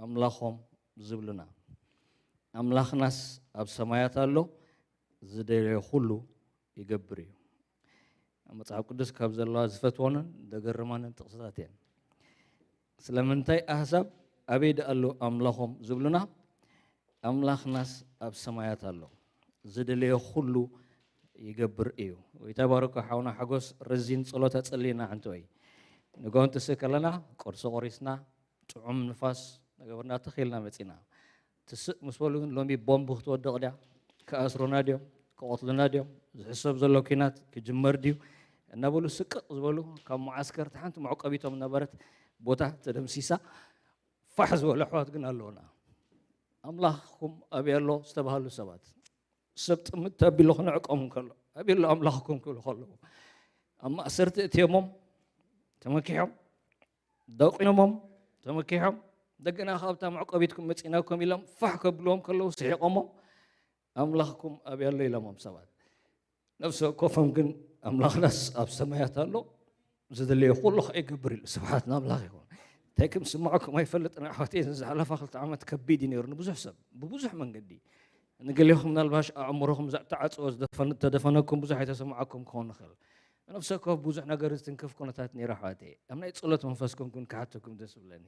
ኣምላኾም ዝብሉና? ኣምላኽናስ ኣብ ሰማያት ኣሎ፣ ዝደለዮ ኩሉ ይገብር እዩ። ኣብ መጽሓፍ ቅዱስ ካብ ዘለዋ ዝፈትወንን ዘገርማንን ጥቕስታት እየን። ስለምንታይ ኣህዛብ ኣበይ ደኣ ኣሎ ኣምላኾም ዝብሉና? ኣምላኽናስ ኣብ ሰማያት ኣሎ፣ ዝደለዮ ኩሉ ይገብር እዩ። ጎይታ ይባርኮ ሓውና ሓጎስ፣ ረዚን ጸሎት ኣጸልይና ዓንተወይ። ንግሆ እንትስእ ከለና ቁርሲ ቆሪስና፣ ጥዑም ንፋስ እናገበርና ትኽ ኢልና መጺና። ትስእ ምስ በሉ ግን ሎሚ ቦምብ ክትወድቕ ድያ? ክኣስሩና ድዮም? ክቐትሉና ድዮም? ዝሕሰብ ዘሎ ኲናት ክጅመር ድዩ? እናበሉ ስቅቕ ዝበሉ፣ ካብ መዓስከር እታ ሓንቲ መዕቆቢቶም ዝነበረት ቦታ ተደምሲሳ፣ ፋሕ ዝበሉ ኣሕዋት ግን ኣለዉና። ኣምላኽኩም ኣበይ ኣሎ ዝተባህሉ ሰባት፣ ሰብ ጥምት ኣቢሉ ክነዕቆም እንከሎ፣ ኣበይ ኣሎ ኣምላኽኩም ክብሉ ከለዉ፣ ኣብ ማእሰርቲ እትዮሞም ተመኪሖም፣ ደቂኖሞም ተመኪሖም፣ እንደገና ካብታ መዕቆቢትኩም መጺናኩም ኢሎም ፋሕ ከብልዎም ከለዉ ስሒቖሞም፣ ኣምላኽኩም ኣበይ ኣሎ ኢሎሞም ሰባት። ነፍሲ ወከፎም ግን ኣምላኽናስ ኣብ ሰማያት ኣሎ፣ ዝደለዮ ኩሉ ኸኣ ይገብር ኢሉ። ስብሓት ንኣምላኽ ይኹን። እንታይ ከም ዝስምዓኩም ኣይፈልጥን ኣሕዋተይ። እዚ ዝሓለፋ ክልተ ዓመት ከቢድ እዩ ነይሩ ንብዙሕ ሰብ ብብዙሕ መንገዲ። ንገሌኹም ምናልባሽ ኣእምሮኹም ዘ-፣ ተዓጽዎ ዝደፈን-፣ ተደፈነኩም ብዙሕ ኣይተሰምዓኩም ክኸውን ይኽእል። ነፍሲ ወከፍ ብዙሕ ነገር ዝትንክፍ ኩነታት ነይሩ ኣሕዋተይ። ኣብ ናይ ጸሎት መንፈስ ኮንኩን ክሓተኩም ደስ ዝብለኒ።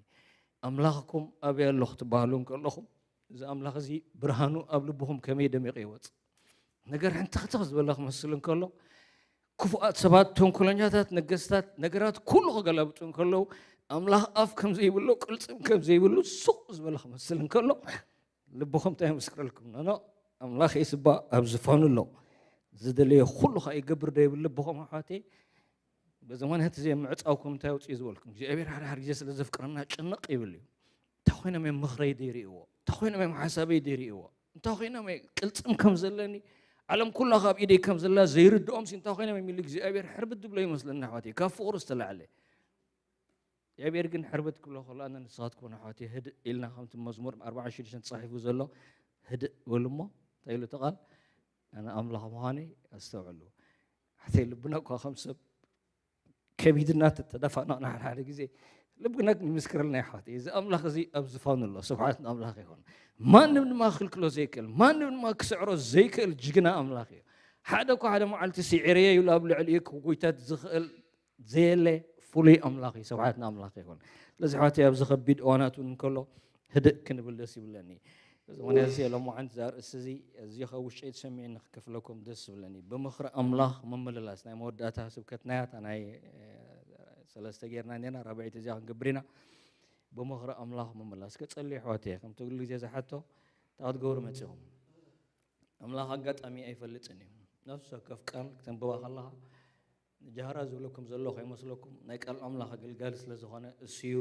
ኣምላኽኩም ኣበይ ኣሎ ክትበሃሉ እንከለኹም፣ እዚ ኣምላኽ እዚ ብርሃኑ ኣብ ልብኹም ከመይ ደሚቑ ይወጽእ። ነገር ሕንትኽትኽ ዝበለ ክመስል እንከሎ፣ ክፉኣት ሰባት፣ ተንኮለኛታት፣ ነገስታት፣ ነገራት ኩሉ ክገላብጡ እንከለዉ፣ ኣምላኽ ኣፍ ከም ዘይብሉ፣ ቅልጽም ከም ዘይብሉ፣ ሱቕ ዝበለ ክመስል እንከሎ፣ ልብኹም እንታይ ይምስክረልኩም? ኖ፣ ኖ፣ ኣምላኽ የስባ ኣብ ዝፋኑ ኣሎ። ዝደለዮ ኩሉ ኸኣ ይገብር ዶ ይብል ልብኹም ኣሕዋተይ? በዚ ምኽንያት እዚ ምዕጻውኩም እንታይ ኣውጽኡ ዝበልኩም? እግዚኣብሔር ሓደ ሓደ ግዜ ስለ ዘፍቅረና ጭንቕ ይብል እዩ። እንታይ ኮይኖም እዮም ምኽረይ ዘይርእይዎ? እንታይ ኮይኖም እዮም ሓሳበይ ዘይርእይዎ? እንታይ ኮይኖም እየ ቅልጽም ከም ዘለኒ፣ ዓለም ኩላ ካብ ኢደይ ከም ዘላ ዘይርድኦም ሲ እንታይ ኮይኖም እዮም ኢሉ እግዚኣብሔር ሕርብት ዝብሎ ይመስለኒ ኣሕዋተይ፣ ካብ ፍቕሩ ዝተላዕለ። እግዚኣብሔር ግን ሕርብት ክብሎ ከሎ ኣነ ንስኻትኩም ኣሕዋተይ ህድእ ኢልና ከምቲ መዝሙር ኣርባዓን ሽዱሽተን ተጻሒፉ ዘሎ ህድእ በሉ እሞ እንታይ ኢሉ እቲ ቃል? ኣነ ኣምላኽ ምዃነይ ኣስተውዕሉ። ሓተይ ልብና እኳ ከም ሰብ ከቢድና ተተደፋነቕና ሓደ ሓደ ግዜ ልብና ይምስክረልና ይሓት። እዚ ኣምላኽ እዚ ኣብ ዝፋኑ ኣሎ። ስብሓት ንኣምላኽ ይኹን። ማንም ድማ ክልክሎ ዘይክእል፣ ማንም ድማ ክስዕሮ ዘይክእል ጅግና ኣምላኽ እዩ። ሓደ እኳ ሓደ መዓልቲ ስዒረየ ይብሉ ኣብ ልዕሊኡ ክጉይተት ዝኽእል ዘየለ ፍሉይ ኣምላኽ እዩ። ስብሓት ንኣምላኽ ይኹን። ስለዚ ኣሕዋተይ ኣብዚ ከቢድ እዋናት እውን እንከሎ ህድእ ክንብል ደስ ይብለኒ። እዚ ምኽንያት እዚ ሎማዓንቲ እዛ ኣርእስቲ እዚ ኣዝዮ ካብ ውሽጠይ ተሰሚዑኒ ክከፍለኩም ደስ ዝብለኒ። ብምኽሪ ኣምላኽ ምምልላስ ናይ መወዳእታ ስብከትና እያ። እታ ናይ ሰለስተ ጌርና ኔርና ራብዐይቲ እዚኣ ክንገብር ኢና። ብምኽሪ ኣምላኽ ምምላስ። ከጸልዩ ኣሕዋተይ፣ ከምቲ ኩሉ ግዜ ዝሓቶ እንታይ ክትገብሩ መጺኹም? ኣምላኽ ኣጋጣሚ ኣይፈልጥን እዩ። ነፍሲ ወከፍ ቃል ክተንብባ ከለኻ ንጃህራ ዝብለኩም ዘሎ ከይመስለኩም፣ ናይ ቃል ኣምላኽ ኣገልጋሊ ስለ ዝኾነ እሱ እዩ።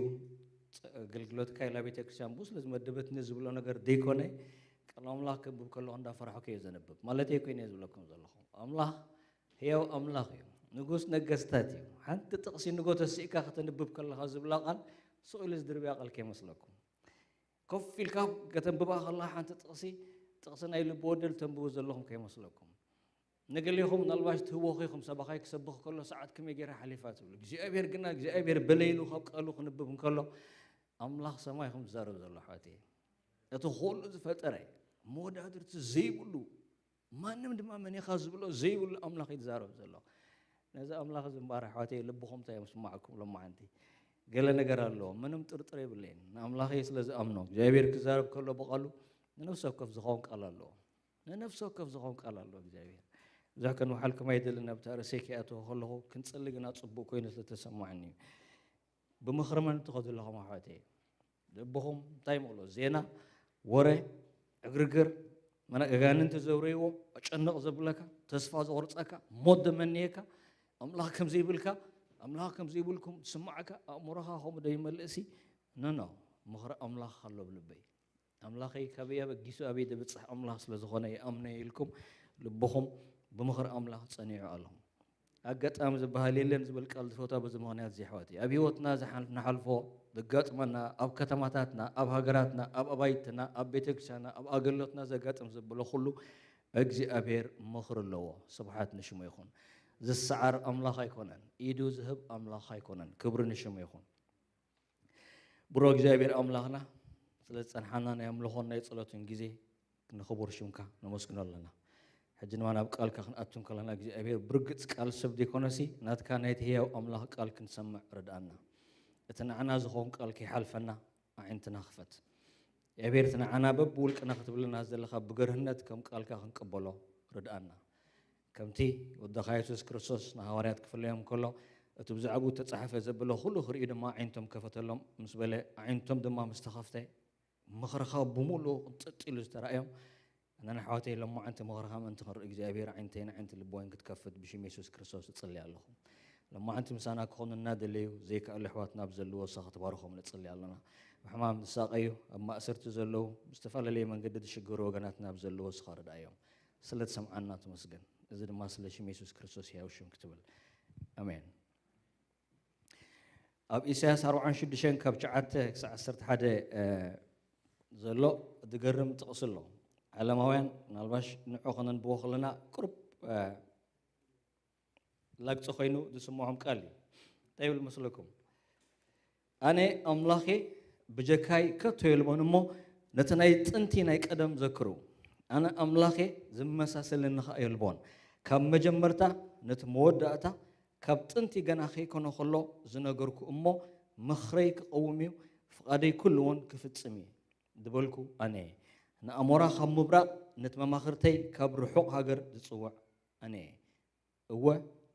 ኣገልግሎትካ ኢላ ቤተ ክርስቲያን ብኡ ስለ ዝመደበትኒ ዝብሎ ነገር ዘይኮነ፣ ቃል ኣምላኽ ከንብብ ከለኹ እንዳፈራሕኩ እየ ዘንብብ ማለተይ ኮይነ እየ ዝብለኩም ዘለኹ። ኣምላኽ ህያው ኣምላኽ እዩ፣ ንጉስ ነገስታት እዩ። ሓንቲ ጥቕሲ ንጎ ተሲእካ ከተንብብ ከለኻ ዝብላ ቃል ስቕ ኢሉ ዝድርብያ ቃል ከይመስለኩም። ኮፍ ኢልካ ከተንብባ ከለኻ ሓንቲ ጥቕሲ፣ ጥቕሲ ናይ ልቢ ወደል ተንብቡ ዘለኹም ከይመስለኩም። ንገሌኹም ምናልባሽ ትህወኹ ኢኹም፣ ሰባኻይ ክሰብኽ ከሎ ሰዓት ከመይ ገይራ ሓሊፋ ትብሉ። እግዚኣብሔር ግና እግዚኣብሔር በለይሉ ካብ ቃሉ ክንብብ እንከሎ ኣምላኽ ሰማይ ኢኹም ዝዛረብ ዘሎ ኣሕዋተይ። እቲ ኩሉ ዝፈጠረ መወዳድርቲ ዘይብሉ ማንም ድማ መን ኢኻ ዝብሎ ዘይብሉ ኣምላኽ እዩ ዝዛረብ ዘሎ። ነዚ ኣምላኽ እዚ እምበኣር ኣሕዋተይ ልብኹም እንታይ ምስማዕኩም ሎማዓንቲ ገለ ነገር ኣለዎ። ምንም ጥርጥር የብለይን። ንኣምላኸይ ስለ ዝኣምኖ እግዚኣብሔር ክዛረብ ከሎ ብቓሉ ንነፍሲ ወከፍ ዝኸውን ቃል ኣለዎ። ንነፍሲ ወከፍ ዝኸውን ቃል ኣለዎ እግዚኣብሔር። ብዙሕ ክንውሓልኩም ኣይደልን። ኣብቲ ኣርእሰይ ከይኣተኹ ከለኹ ክንጽሊ ግና ጽቡቕ ኮይኑ ስለተሰማዕኒ እዩ። ብምኽሪ መን ትኸዱ ኣለኹም ኣሕዋተይ? ልብኹም እንታይ ይመልኦ? ዜና፣ ወረ፣ ዕግርግር፣ መነ-፣ ኣጋንንቲ ዘውረይዎ፣ ኣጨንቕ ዘብለካ፣ ተስፋ ዘቑርጸካ፣ ሞት ዘመንየካ፣ ኣምላኽ ከም ዘይብልካ፣ ኣምላኽ ከም ዘይብልኩም ዝስማዓካ፣ ኣእምሮኻ ከምኡ ዶ ይመልእሲ? ኖ፣ ኖ፣ ምኽሪ ኣምላኽ ኣሎ ኣብ ልበይ። ኣምላኸይ ካበይ ኣበጊሱ ኣበይ ደብጽሕ ኣምላኽ ስለ ዝኾነ ይኣምኖ ኢልኩም ልብኹም ብምኽሪ ኣምላኽ ጸኒዑ ኣለኹም። ኣጋጣሚ ዝበሃል የለን ዝብል ቃል ዝፈትዋ በዚ ምኽንያት እዚ ኣሕዋተይ። ኣብ ህይወትና ዝሓል-፣ ንሓልፎ ዘጋጥመና፣ ኣብ ከተማታትና፣ ኣብ ሃገራትና፣ ኣብ ኣባይትና፣ ኣብ ቤተክርስትያንና፣ ኣብ ኣገልግሎትና ዘጋጥም ዘብሎ ኩሉ እግዚኣብሔር ምኽሪ ኣለዎ። ስብሓት ንሽሙ ይኹን። ዝሰዓር ኣምላኽ ኣይኮነን። ኢዱ ዝህብ ኣምላኽ ኣይኮነን። ክብሪ ንሽሙ ይኹን። ብሮ እግዚኣብሔር ኣምላኽና ስለ ዝጸንሓና ናይ ኣምልኾን ናይ ጸሎትን ግዜ ንኽቡር ሽምካ ነመስግኖ ኣለና። ሕጂ ድማ ናብ ቃልካ ክንኣቱ እንከለና እግዚኣብሔር ብርግጽ ቃል ሰብ ዘይኮነሲ ናትካ ናይቲ ህያው ኣምላኽ ቃል ክንሰምዕ ርድኣና። እቲ ንዓና ዝኸውን ቃል ከይሓልፈና ኣዒንትና ክፈት። እግዚኣብሔር እቲ ንዓና በብውልቅና ክትብለና ዘለኻ ብገርህነት ከም ቃልካ ክንቅበሎ ርድኣና። ከምቲ ወደኻ የሱስ ክርስቶስ ንሃዋርያት ክፍለዮም ከሎ እቲ ብዛዕባኡ እተጻሕፈ ዘበለ ኩሉ ክርእዩ ድማ ኣዒንቶም ከፈተሎም ምስ በለ ኣዒንቶም ድማ ምስ ተኸፍተ ምኽርኻ ብምሉኡ ቅንጥጥ ኢሉ ዝተራእዮም። ኣነን ኣሕዋተይ ሎማዓንቲ ምኽርኻ ምእንቲ ክንርኢ እግዚኣብሔር ኣዒንተይን ኣዒንቲ ልቦይን ክትከፍት ብሽም የሱስ ክርስቶስ እጽሊ ኣለኹ። ሎማዓንቲ ምሳና ክኾኑ እናደለዩ ዘይከኣሉ ኣሕዋትና ኣብ ዘለዎ ንስኻ ክትባርኾም ንጽሊ ኣለና። ብሕማም ዝሳቐዩ ኣብ ማእሰርቲ ዘለዉ ብዝተፈላለየ መንገዲ ዝሽገሩ ወገናትና ኣብ ዘለዎ ንስኻ ርድኣዮም። ስለ ትሰምዓና ተመስገን። እዚ ድማ ስለ ሽም የሱስ ክርስቶስ ሕያው ሽም ክትብል ኣሜን። ኣብ ኢሳያስ ኣርብዓን ሽዱሽተን ካብ ትሽዓተ ክሳብ ዓሰርተ ሓደ ዘሎ ዝገርም ጥቕሲ ኣሎ። ዓለማውያን ምናልባሽ ንዑ ከነንብቦ ከለና ቅሩብ ላግፂ ኮይኑ ዝስምዖም ቃል እዩ። እንታይ ይብል መስለኩም? ኣነ ኣምላኽ እየ፣ ብጀካይ ከቶ የልቦን እሞ ነቲ ናይ ጥንቲ ናይ ቀደም ዘክሩ። ኣነ ኣምላኽ እየ፣ ዝመሳሰለኒ ኸኣ የልቦን። ካብ መጀመርታ ነቲ መወዳእታ፣ ካብ ጥንቲ ገና ከይኮነ ኸሎ ዝነገርኩ እሞ ምኽረይ ክቐውም እዩ፣ ፍቓደይ ኩሉ እውን ክፍጽም እዩ ዝበልኩ ኣነ እየ። ንኣሞራ ካብ ምብራቕ፣ ነቲ መማኽርተይ ካብ ርሑቕ ሃገር ዝጽውዕ ኣነ እየ። እወ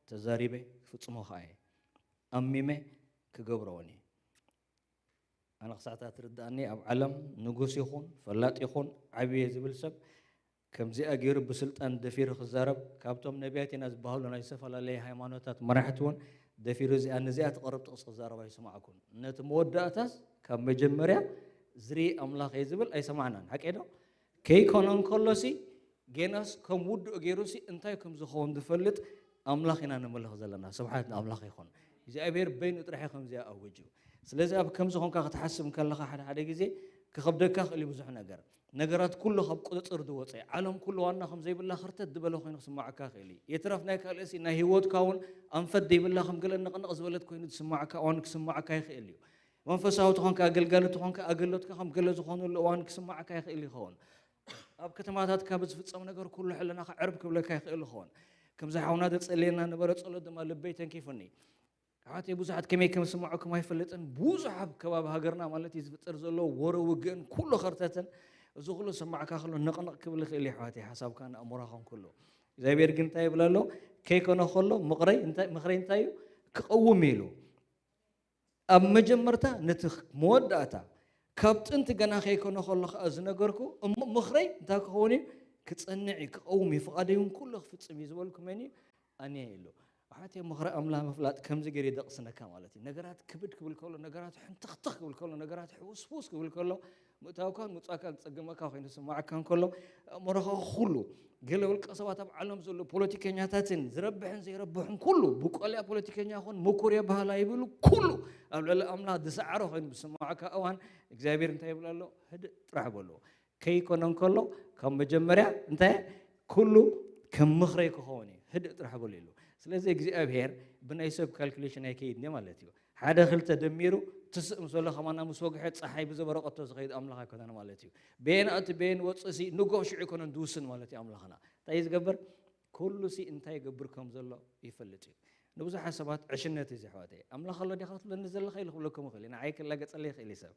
ተዛሪበ ክፍጽሞ ኸኣ እየ፣ ኣሚመ ክገብሮ እውን እየ። ኣነ ክሳዕ እታ ትርድኣኒ ኣብ ዓለም ንጉስ ይኹን ፈላጥ ይኹን ዓብየ ዝብል ሰብ ከምዚኣ ገይሩ ብስልጣን ደፊሩ ክዛረብ ካብቶም ነቢያት ኢና ዝበሃሉ ናይ ዝተፈላለየ ሃይማኖታት መራሕቲ እውን ደፊሩ እዚኣ ነዚኣ ትቐርብ ጥቕሲ ክዛረብ ኣይሰማዕኩን። ነቲ መወዳእታስ ካብ መጀመርያ ዝርኢ ኣምላኽ እየ ዝብል ኣይሰማዕናን። ሓቀይ ዶ? ከይኮነ እንከሎሲ ጌናስ ከም ውዱእ ገይሩሲ እንታይ ከም ዝኸውን ዝፈልጥ ኣምላኽ ኢና ነምልኽ ዘለና። ስብሓት ንኣምላኽ ይኹን። እግዚኣብሔር በይኑ ጥራሕ እዩ ከምዚኣ ኣውጁ። ስለዚ ኣብ ከምዚ ኾንካ ክትሓስብ እንከለኻ ሓደ ሓደ ግዜ ክኸብደካ ክእል እዩ ብዙሕ ነገር። ነገራት ኩሉ ካብ ቁፅፅር ዝወፀ፣ ዓለም ኩሉ ዋና ከም ዘይብላ ክርተት ዝበለ ኮይኑ ክስማዓካ ክእል እዩ። የትረፍ ናይ ካልእሲ ናይ ህይወትካ እውን ኣንፈት ዘይብላ ከም ገለ ነቕነቕ ዝበለት ኮይኑ ዝስማዓካ እዋን ክስማዓካ ይኽእል እዩ። መንፈሳዊ ትኾንካ፣ ኣገልጋሊ ትኾንካ፣ ኣገልግሎትካ ከም ገለ ዝኾነሉ እዋን ክስማዓካ ይኽእል ይኸውን። ኣብ ከተማታት ካብ ዝፍጸም ነገር ኩሉ ሕልናኻ ዕርብ ክብለካ ይኽእል ይኸውን። ከምዚ ሓውና ዘጸልየና ነበረ ጸሎት ድማ ልበይ ተንኪፉኒ። ኣሕዋተይ ብዙሓት ከመይ ከም ዝስምዓኩም ኣይፈልጥን። ብዙሕ ኣብ ከባቢ ሃገርና ማለት እዩ ዝፍጠር ዘሎ ወረ ውግእን ኩሉ ኸርተትን እዚ ኩሉ ዝስማዓካ ከሎ ነቕነቕ ክብል ይኽእል እዩ ኣሕዋተይ ሓሳብካን ኣእምሮኻን ኩሉ። እግዚኣብሔር ግን እንታይ ይብል ኣሎ? ከይኮነ ከሎ ምቕረይ እንታይ ምኽረይ እንታይ እዩ? ክቐውም እዩ ኢሉ። ኣብ መጀመርታ ነቲ መወዳእታ ካብ ጥንቲ ገና ከይኮነ ከሎ ከዓ ዝነገርኩ እሞ ምኽረይ እንታይ ክኸውን እዩ? ክጸንዕ እዩ፣ ክቐውም እዩ፣ ፍቓደይ እውን ኩሉ ክፍጽም እዩ ዝበልኩ መን እዩ? ኣነ እየ ኢሉ። ኣሕዋተይ ምኽሪ ኣምላኽ ምፍላጥ ከምዚ ገይሩ ይደቕስነካ ማለት እዩ። ነገራት ክብድ ክብል ከሎ፣ ነገራት ሕንትኽትኽ ክብል ከሎ፣ ነገራት ሕውስውስ ክብል ከሎ ምእታውካን ምውጻእካን ዝጸገመካ ኮይኑ ዝስምዓካ እንከሎ ኣእምሮኻ ኩሉ ገለ ውልቀ ሰባት ኣብ ዓለም ዘሎ ፖለቲከኛታትን ዝረብሕን ዘይረብሕን ኩሉ ብቆልያ ፖለቲከኛ ይኹን ምኩር የበሃል ኣይብሉ ኩሉ ኣብ ልዕሊ ኣምላኽ ዝሰዓረ ኮይኑ ብስምዓካ እዋን እግዚኣብሔር እንታይ ይብል ኣሎ? ህድእ ጥራሕ በልዎ። ከይኮነ እንከሎ ካብ መጀመርያ እንታይ ኩሉ ከም ምኽረይ ክኸውን እዩ። ህድእ ጥራሕ በሉ ኢሉ። ስለዚ እግዚኣብሔር ብናይ ሰብ ካልኩሌሽን ኣይከይድን ማለት እዩ። ሓደ ክልተ ደሚሩ ትስእ ምስ በሎ ከማና ምስ ወግሐ ፀሓይ ብዘበረቐቶ ዝኸይድ ኣምላኽ ኣይኮነን ማለት እዩ። በየን ኣቲ በየን ወፅእ ሲ ንጎ ሽዑ ኣይኮነን ዝውስን ማለት እዩ ኣምላኽና። እንታይ እዩ ዝገብር? ኩሉ ሲ እንታይ ይገብር ከም ዘሎ ይፈልጥ እዩ። ንብዙሓት ሰባት ዕሽነት እዩ ዘሕዋተይ። ኣምላኽ ኣሎ ዲኻ ትብለኒ ዘለኻ ኢሉ ክብለኩም ይኽእል እዩ። ንዓይ ክላገፀለይ ይኽእል እዩ ሰብ።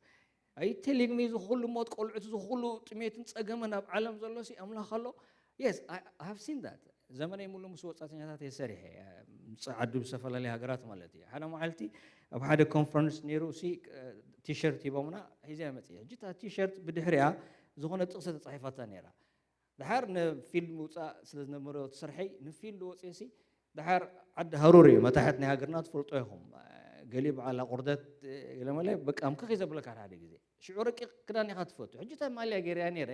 ኣይተሊግሚ እዚ ኩሉ ሞት ቆልዑት እዚ ኩሉ ጥሜትን ፀገምን ኣብ ዓለም ዘሎ ሲ ኣምላኽ ኣሎ። Yes, I have seen that. ዘመነይ ሙሉ ምስ ወፃተኛታት እየ ሰሪሐ። ምፅእ ዓዱ ብዝተፈላለየ ሃገራት ማለት እዩ። ሓደ መዓልቲ ኣብ ሓደ ኮንፈረንስ ነይሩ ሲ ቲሸርት ሂቦምና ሒዘ መፅእ። ሕጂ እታ ቲሸርት ብድሕሪያ ዝኾነ ጥቕሲ ተፃሒፋታ ነይራ። ድሓር ንፊልድ ምውፃእ ስለ ዝነበረ ትሰርሐይ ንፊልድ ወፅየ ሲ ድሓር ዓዲ ሃሩር እዩ መታሕት ናይ ሃገርና ትፈልጦ ኢኹም። ገሊኡ በዓል ኣቑርደት ገለመለ በቃ ምክኽ እዩ ዘብለካ ሓደ ግዜ። ሽዑ ረቂቕ ክዳን ኢኻ ትፈቱ። ሕጂ እታ ማልያ ገይረያ ነይረ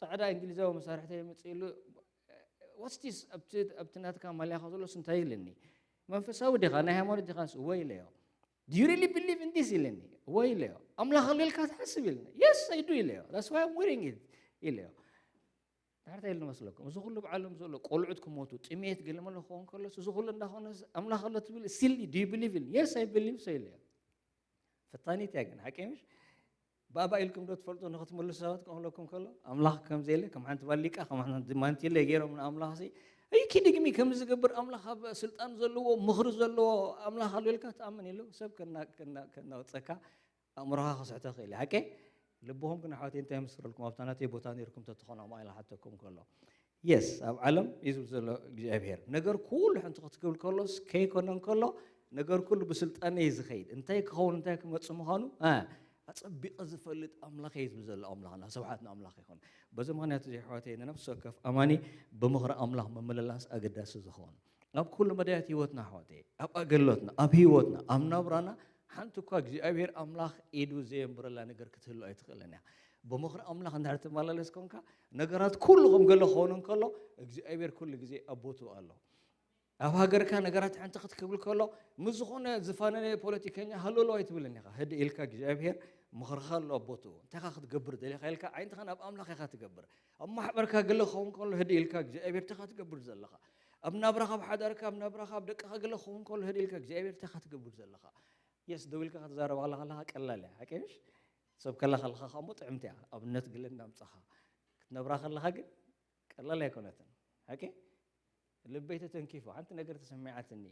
ፃዕዳ እንግሊዛዊ መሳርሕተይ የምፅእ ኢሉ ዋትስ ዲስ ኣብቲ ኣብቲ ናትካ ማልያኻ ዘሎስ እንታይ ኢልኒ? መንፈሳዊ ዲኻ ናይ ሃይማኖት ዲኻ? እወ ኢለዮ። Do you really believe in this ኢልኒ። እወ ኢለዮ። ኣምላኽ ኣሎ ኢልካ ትሓስብ ኢልኒ። Yes I do ኢለዮ። That's why I'm wearing it ኢለዮ። ዳሕርታ ኢሉ መስለኩም እዚ ኩሉ ብዓለም ዘሎ ቆልዑት ክሞቱ ጥሜት ገለመለ ክኸውን ከሎስ እዚ ኩሉ እንዳኾነ ኣምላኽ ኣሎ ትብል still do you believe ኢልኒ። Yes I believe so ኢለዮ። ፈታኒት እያ ግን ሓቂ ምሽ? ባባ ኢልኩም ዶ ትፈልጡ ንክትምልሱ ሰባት ክብለኩም ከሎ ኣምላኽ ከም ዘየለ ከም ሓንቲ ባሊቃ ከም ሓንቲ ማንቲለ ገይሮም ንኣምላኽ ሲ እዩ ኪድግሚ ከም ዝገብር ኣምላኽ ኣብ ስልጣን ዘለዎ ምኽሪ ዘለዎ ኣምላኽ ኣሎ ኢልካ ትኣምን ኢሉ ሰብ ከናወፀካ ኣእምሮኻ ክስሕቶ ክእል እዩ። ሓቂ ልብኹም ግን ኣሕዋተይ እንታይ ምስረልኩም ኣብታ ናተይ ቦታ ነይርኩም ተትኾኑ ኣማኢላ ሓተኩም ከሎ የስ ኣብ ዓለም እዩ ዝብል ዘሎ እግዚኣብሔር። ነገር ኩሉ ሕንቲ ክትክብል ከሎስ ከይኮነ እንከሎ ነገር ኩሉ ብስልጣነ እዩ ዝኸይድ። እንታይ ክኸውን እንታይ ክመፅእ ምዃኑ ኣፀቢቐ ዝፈልጥ ኣምላኽ እዩ ዝብል ዘሎ ኣምላኽና። ስብሓት ንኣምላኽ ይኹን። በዚ ምኽንያት እዚ ኣሕዋተይ ንነፍሲ ወከፍ ኣማኒ ብምኽሪ ኣምላኽ ምምልላስ ኣገዳሲ ዝኸውን ኣብ ኩሉ መዳያት ህይወትና ኣሕዋተይ፣ ኣብ ኣገልግሎትና፣ ኣብ ህይወትና፣ ኣብ ናብራና ሓንቲ እኳ እግዚኣብሔር ኣምላኽ ኢዱ ዘየንብረላ ነገር ክትህሉ ኣይትኽእልን እያ። ብምኽሪ ኣምላኽ እንድሕር ትመላለስ ኮንካ ነገራት ኩሉ ከም ገለ ክኸውን እንከሎ እግዚኣብሔር ኩሉ ግዜ ኣብ ቦትኡ ኣሎ። ኣብ ሃገርካ ነገራት ሓንቲ ክትክብል ከሎ ምስ ዝኾነ ዝፋነነ ፖለቲከኛ ሃለሎ ኣይትብልን ኢኻ። ህድእ ኢልካ እግዚኣብሔር ምኽርኻ ኣሎ ኣብ ቦትኡ። እንታይ ኢኻ ክትገብር ደሊኻ ኢልካ ዓይንትኻ ናብ ኣምላኽ ኢኻ ትገብር። ኣብ ማሕበርካ ገለ ክኸውን ከሎ ህድእ ኢልካ እግዚኣብሔር እንታይ ኢኻ ትገብር ዘለኻ? ኣብ ናብራኻ ኣብ ሓዳርካ ኣብ ናብራኻ ኣብ ደቅኻ ገለ ክኸውን ከሎ ህድእ ኢልካ እግዚኣብሔር እንታይ ኢኻ ትገብር ዘለኻ? የስ ደው ኢልካ ክትዛረብ ኣለኻ ኣለኻ ቀላል እያ ሓቂ ምሽ? ሰብ ከላ ከለኻ ከሞ ጥዕምቲ እያ ኣብነት ግለ እናምፃኻ ክትነብራ ከለኻ ግን ቀላል ኣይኮነትን። ሓቂ ልበይ ተተንኪፉ ሓንቲ ነገር ተሰሚዓትኒ።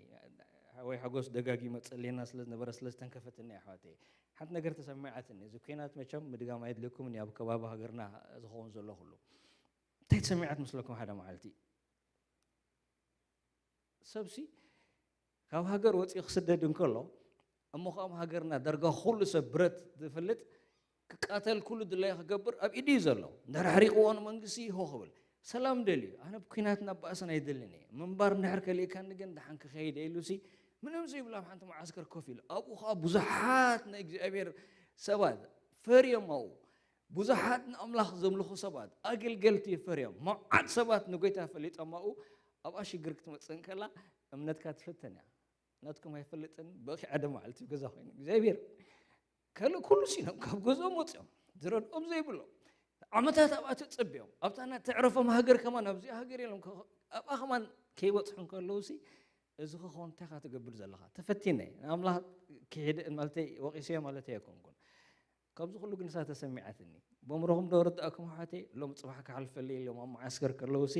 ወይ ሓጎስ ደጋጊመ ጸልየና ስለ ዝነበረ ስለ ዝተንከፈትኒ ኣሕዋተይ ሓንቲ ነገር ተሰሚዓትኒ። እዚ ኲናት መቸም ምድጋም ኣየድልየኩምን እዩ ኣብ ከባቢ ሃገርና ዝኸውን ዘሎ ኩሉ። እንታይ ተሰሚዓት መስለኩም ሓደ መዓልቲ ሰብሲ ካብ ሃገር ወፂኡ ክስደድ እንከሎ እሞ ከኦም ሃገርና ደርጋ ኩሉ ሰብ ብረት ዝፈልጥ ክቃተል ኩሉ ድላዩ ክገብር ኣብ ኢዱ እዩ ዘሎ። እንድሕር ኣሕሪቕዎ ንመንግስቲ ይሆ ክብል ሰላም ደልዩ። ኣነ ብኲናትን ኣባእሰን ኣይደልን እየ። ምንባር እንድሕር ከሊእካኒ ግን ደሓን ክኸይድ እየ ኢሉሲ ምንም ዘይብሉ ኣብ ሓንቲ መዓስከር ኮፍ ኢሉ ኣብኡ ከዓ ብዙሓት ናይ እግዚኣብሔር ሰባት ፈርዮም ኣብኡ ብዙሓት ንኣምላኽ ዘምልኹ ሰባት ኣገልገልቲ ፈርዮም መዓት ሰባት ንጎይታ ፈሊጦም ኣብኡ ኣብኣ ሽግር ክትመፅእ እንከላ እምነትካ ትፍተን እያ። ናትኩም ኣይፈልጥን በኺ ሓደ መዓልቲ ገዛ ኮይኑ እግዚኣብሔር ካልእ ኩሉ ሲኖም ካብ ገዝኦም ወፂኦም ዝረድኦም ዘይብሎም ዓመታት ኣብኣ ተጸቢዮም ኣብታ ናይ ተዕረፎም ሃገር ከማን ኣብዚኣ ሃገር የሎም ኣብኣ ከማን ከይበጽሑ እንከለውሲ እዚ ክኸውን እንታይ ኢኻ ትገብር ዘለኻ? ተፈቲነ ንኣምላኽ ክሄደ ማለተይ ወቒሰዮ ማለተይ ኣይኮንኩን። ካብዚ ኩሉ ግን ንሳ ተሰሚዓትኒ። በምሮኹም ዶ ርዳእኩም ኣሕዋተይ? ሎም ጽባሕ ክሓልፈለይ ኢሎም ኣብ መዓስከር ከለውሲ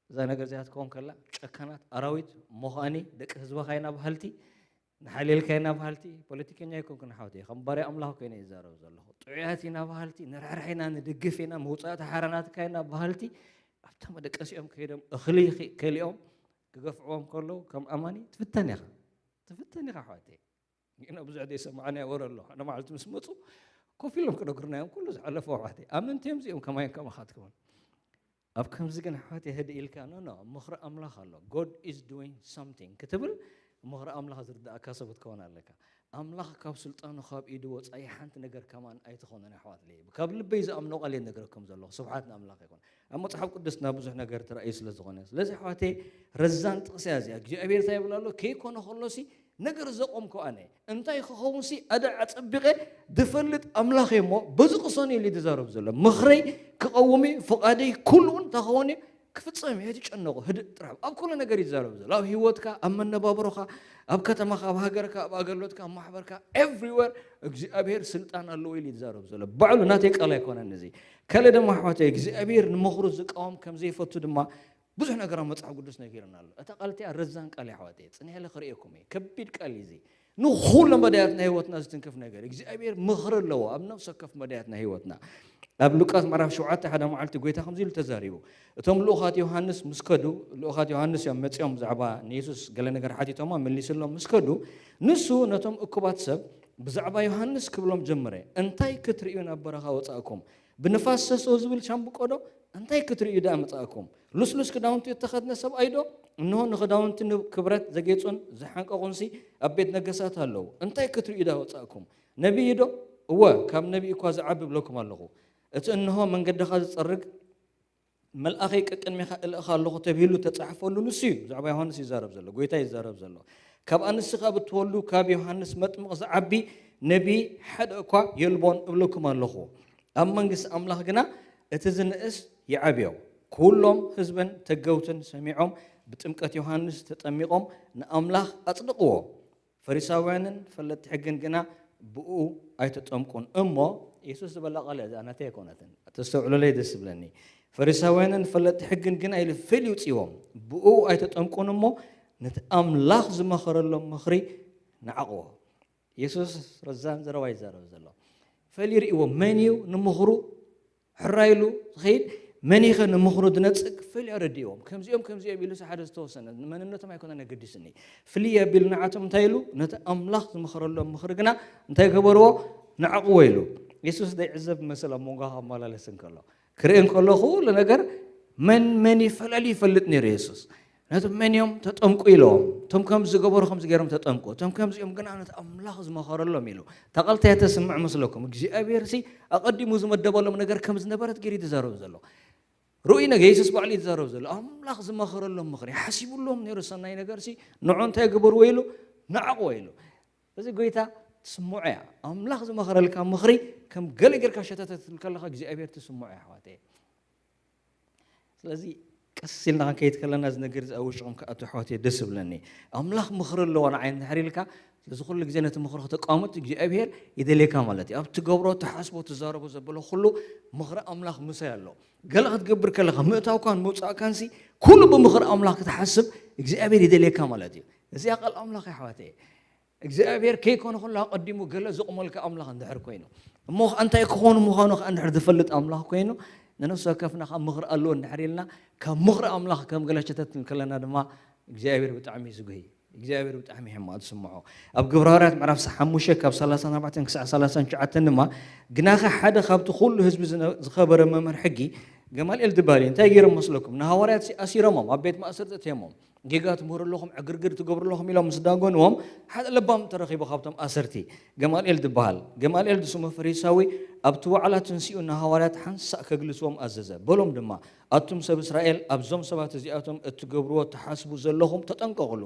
እዛ ነገር እዚኣ ትከውን ከላ ጨካናት ኣራዊት ሞኻኒ ደቂ ህዝብኻ ኢና በሃልቲ ንሓልየልካ ኢና በሃልቲ ፖለቲከኛ ኣይኮንኩን ሓወተይ ከም ባርያ ኣምላኽ ኮይነ ይዛረብ ዘለኹ ጥዑያት ኢና በሃልቲ ንርሕራሕ ኢና ንድግፍ ኢና መውፃእቲ ሓራናትካ ኢና በሃልቲ ኣብታ መደቀሲኦም ከይዶም እኽሊ ከሊኦም ክገፍዕዎም ከለዉ ከም ኣማኒ ትፍተን ኢኻ ትፍተን ኢኻ ሓወተይ ግን ብዙሕ ዘይሰማዕናዮ ወረ ኣሎ ሓደ መዓልቲ ምስ መፁ ኮፍ ኢሎም ክነግሩና እዮም ኩሉ ዝሓለፈ ኣሕዋተይ ኣመንቲ እዮም እዚኦም ከማይን ከማኻትኩምን ኣብ ከምዚ ግን ኣሕዋተይ ህድእ ኢልካ no no ምኽሪ ኣምላኽ ኣሎ God is doing something ክትብል ምኽሪ ኣምላኽ ዝርዳእካ ሰብ ክትከውን ኣለካ ኣምላኽ ካብ ስልጣኑ ካብ ኢዱ ወፃኢ ሓንቲ ነገር ከማን ኣይትኾነን ኣሕዋት ለይ ካብ ልበይ ዝኣምኖ ቃል እየ ነግረኩም ዘለኹ ስብሓት ንኣምላኽ ይኹን ኣብ መፅሓፍ ቅዱስና ብዙሕ ነገር ተራእዩ ስለ ዝኾነ ስለዚ ኣሕዋተይ ረዛን ጥቕሲ እያ እዚኣ እግዚኣብሔር እንታይ ይብል ኣሎ ከይኮነ ከሎሲ ነገር ዘቆምኩ ኣነ እንታይ ክኸውን ሲ ኣደ ኣጸቢቐ ድፈልጥ ኣምላኽ እየ እሞ በዚ ቅሰኑ ኢሉ ዝዛረብ ዘሎ ምኽረይ ክቐውም እዩ ፍቓደይ ኩሉ እውን እንታይ ክኸውን እዩ ክፍጸም እዩ ኣይትጨነቑ ህድእ ጥራሕ ኣብ ኩሉ ነገር ይዛረብ ዘሎ ኣብ ህይወትካ ኣብ መነባብሮኻ ኣብ ከተማኻ ኣብ ሃገርካ ኣብ ኣገልግሎትካ ኣብ ማሕበርካ everywhere እግዚኣብሔር ስልጣን ኣለዎ ኢሉ ይዛረብ ዘሎ ባዕሉ ናተይ ቃል ኣይኮነን እዚ ካልእ ድማ ኣሕዋተይ እግዚኣብሔር ንምኽሩ ዝቃወም ከም ዘይፈቱ ድማ ብዙሕ ነገር ኣብ መጽሓፍ ቅዱስ ነጊርና ኣሎ እታ ቃል እቲኣ ረዛን ቃል እያ ኣሕዋተይ ጽንሐለ ክርእየኩም እየ ከቢድ ቃል እዩ እዚ ንኹሎም መዳያት ናይ ህይወትና ዝትንክፍ ነገር እግዚኣብሔር ምኽሪ ኣለዎ ኣብ ነፍሲ ወከፍ መዳያት ናይ ህይወትና ኣብ ሉቃስ ምዕራፍ ሸውዓተ ሓደ መዓልቲ ጎይታ ከምዚ ኢሉ ተዛሪቡ እቶም ልኡኻት ዮሃንስ ምስ ከዱ ልኡኻት ዮሃንስ እዮም መፂኦም ብዛዕባ ንየሱስ ገለ ነገር ሓቲቶማ መሊስሎም ምስ ከዱ ንሱ ነቶም እኩባት ሰብ ብዛዕባ ዮሃንስ ክብሎም ጀመረ እንታይ ክትርእዩ ናብ በረኻ ወፃእኩም ብንፋስ ሰሶ ዝብል ሻምብቆ ዶ እንታይ ክትርእዩ ደኣ መጻእኩም? ልስሉስ ክዳውንቲ እተኸድነ ሰብኣይ ዶ? እንሆ ንኽዳውንቲ ንክብረት ዘጌጹን ዝሓንቀቑንሲ ኣብ ቤት ነገሳት ኣለዉ። እንታይ ክትርእዩ ደኣ ወጻእኩም? ነቢይ ዶ? እወ፣ ካብ ነቢይ እኳ ዝዓቢ እብለኩም ኣለኹ። እቲ እንሆ መንገድኻ ዝጸርግ መልኣኸይ ቀቅድሜኻ እልእኻ ኣለኹ ተብሂሉ ተጻሕፈሉ ንሱ እዩ። ብዛዕባ ዮሃንስ ይዛረብ ዘሎ፣ ጎይታ ይዛረብ ዘሎ። ካብ ኣንስቲ ካብ እትወልዱ ካብ ዮሃንስ መጥምቕ ዝዓቢ ነቢይ ሓደ እኳ የልቦን እብለኩም ኣለኹ። ኣብ መንግስቲ ኣምላኽ ግና እቲ ዝንእስ ይዓብዮ። ኩሎም ህዝብን ተገውትን ሰሚዖም ብጥምቀት ዮሃንስ ተጠሚቖም ንኣምላኽ ኣጽድቕዎ። ፈሪሳውያንን ፈለጥቲ ሕግን ግና ብኡ ኣይተጠምቁን እሞ የሱስ ዝበላ ቃል እያ እዚኣ ናተይ ኣይኮነትን ተስተውዕሉለይ ደስ ዝብለኒ ፈሪሳውያንን ፈለጥቲ ሕግን ግና ኢሉ ፈልዩ ውፅዎም ብኡ ኣይተጠምቁን እሞ ነቲ ኣምላኽ ዝመኸረሎም ምኽሪ ንዓቕዎ የሱስ ረዛን ዘረባ ይዛረብ ዘሎ ፈል ይርእዎ መን እዩ ንምኽሩ ሕራይሉ ዝኸይድ መን ኢኸ ንምኽሩ ድነፅግ ፈል ኣረድእዎም ከምዚኦም ከምዚኦም ኢሉ ሓደ ዝተወሰነ መንነቶም ኣይኮነ ነገዲስኒ ፍልይ ኣቢሉ ንዓቶም እንታይ ኢሉ ነቲ ኣምላኽ ዝመኸረሎም ምኽሪ ግና እንታይ ገበርዎ ንዓቕዎ ኢሉ የሱስ ደይዕዘብ መሰል ኣብ መንጎ ከመላለስ እንከሎ ክርኢ እንከሎ ኩሉ ነገር መን መን ይፈላለ ይፈልጥ ነይሩ የሱስ ነቶም መን እዮም ተጠምቁ ኢሎም እቶም ከም ዝገበሩ ከም ዝገሮም ተጠምቁ እቶም ከምዚኦም ግና ነቲ ኣምላኽ ዝመኸረሎም ኢሉ እታ ቃል እንታይ ተስምዕ መስለኩም እግዚኣብሔር ሲ ኣቐዲሙ ዝመደበሎም ነገር ከም ዝነበረት ገይሩ ዝዛረብ ዘሎ ርኡይ ነገር የሱስ ባዕሉ እዩ ዝዛረብ ዘሎ ኣምላኽ ዝመኸረሎም ምኽሪ ሓሲቡሎም ነይሩ ሰናይ ነገር ሲ ንዖ እንታይ ግበርዎ ኢሉ ንዓቕዎ ኢሉ እዚ ጎይታ ትስምዖ እያ ኣምላኽ ዝመኸረልካ ምኽሪ ከም ገለ ጌርካ ሸተተትል ከለኻ እግዚኣብሔር ትስምዖ እያ ኣሕዋተየ ስለዚ ቀስ ኢልና ክንከይድ ከለና እዚ ነገር እዚ ኣብ ውሽቕም ክኣቱ ኣሕዋት እየ ደስ ይብለኒ ኣምላኽ ምኽሪ ኣለዎ ንዓይ እንድሕር ኢልካ ስለዚ ኩሉ ግዜ ነቲ ምኽሪ ክተቃምት እግዚኣብሔር ይደልየካ ማለት እዩ ኣብ ትገብሮ ትሓስቦ ትዛረቦ ዘበሎ ኩሉ ምኽሪ ኣምላኽ ምሳይ ኣሎ ገለ ክትገብር ከለኻ ምእታውካን ምውፃእካንሲ ኩሉ ብምኽሪ ኣምላኽ ክትሓስብ እግዚኣብሔር ይደልየካ ማለት እዩ እዚኣ ቃል ኣምላኽ ኣሕዋተየ እግዚኣብሔር ከይኮነ ከሎ ኣቐዲሙ ገለ ዘቑመልካ ኣምላኽ እንድሕር ኮይኑ እሞ ከዓ እንታይ ክኾኑ ምዃኑ ከዓ እንድሕር ዝፈልጥ ኣምላኽ ኮይኑ ንነፍሲ ወከፍና ከዓ ምኽሪ ኣለዎ እንድሕር ኢልና ካብ ምኽሪ ኣምላኽ ከም ገለ ሸተት ከለና ድማ እግዚኣብሔር ብጣዕሚ ዝጉሂ እግዚኣብሔር ብጣዕሚ ሕማቕ ዝስምዖ ኣብ ግብረ ሃዋርያት ምዕራፍ ሓሙሽተ ካብ ሰላሳ ኣርባዕተ ክሳዕ ሰላሳ ትሽዓተ ድማ ግናኸ ሓደ ካብቲ ኩሉ ህዝቢ ዝነ- ዝኸበረ መምህር ሕጊ ገማልኤል ዝበሃል እዩ እንታይ ገይሮም መስለኩም ንሃዋርያት ኣሲሮሞም ኣብ ቤት ማእሰርቲ እትዮሞም ጌጋ ትምህሩ ኣለኹም ዕግርግር ትገብሩ ኣለኹም ኢሎም ምስ ዳጎንዎም ሓደ ለባም ተረኺቡ ካብቶም ኣሰርቲ ገማልኤል ዝበሃል ገማልኤል ዝስሙ ፈሪሳዊ ኣብቲ ዋዕላ ትንሲኡ ንሃዋርያት ሓንሳእ ከግልስዎም ኣዘዘ በሎም ድማ ኣቱም ሰብ እስራኤል ኣብዞም ሰባት እዚኣቶም እትገብርዎ ትሓስቡ ዘለኹም ተጠንቀቕሉ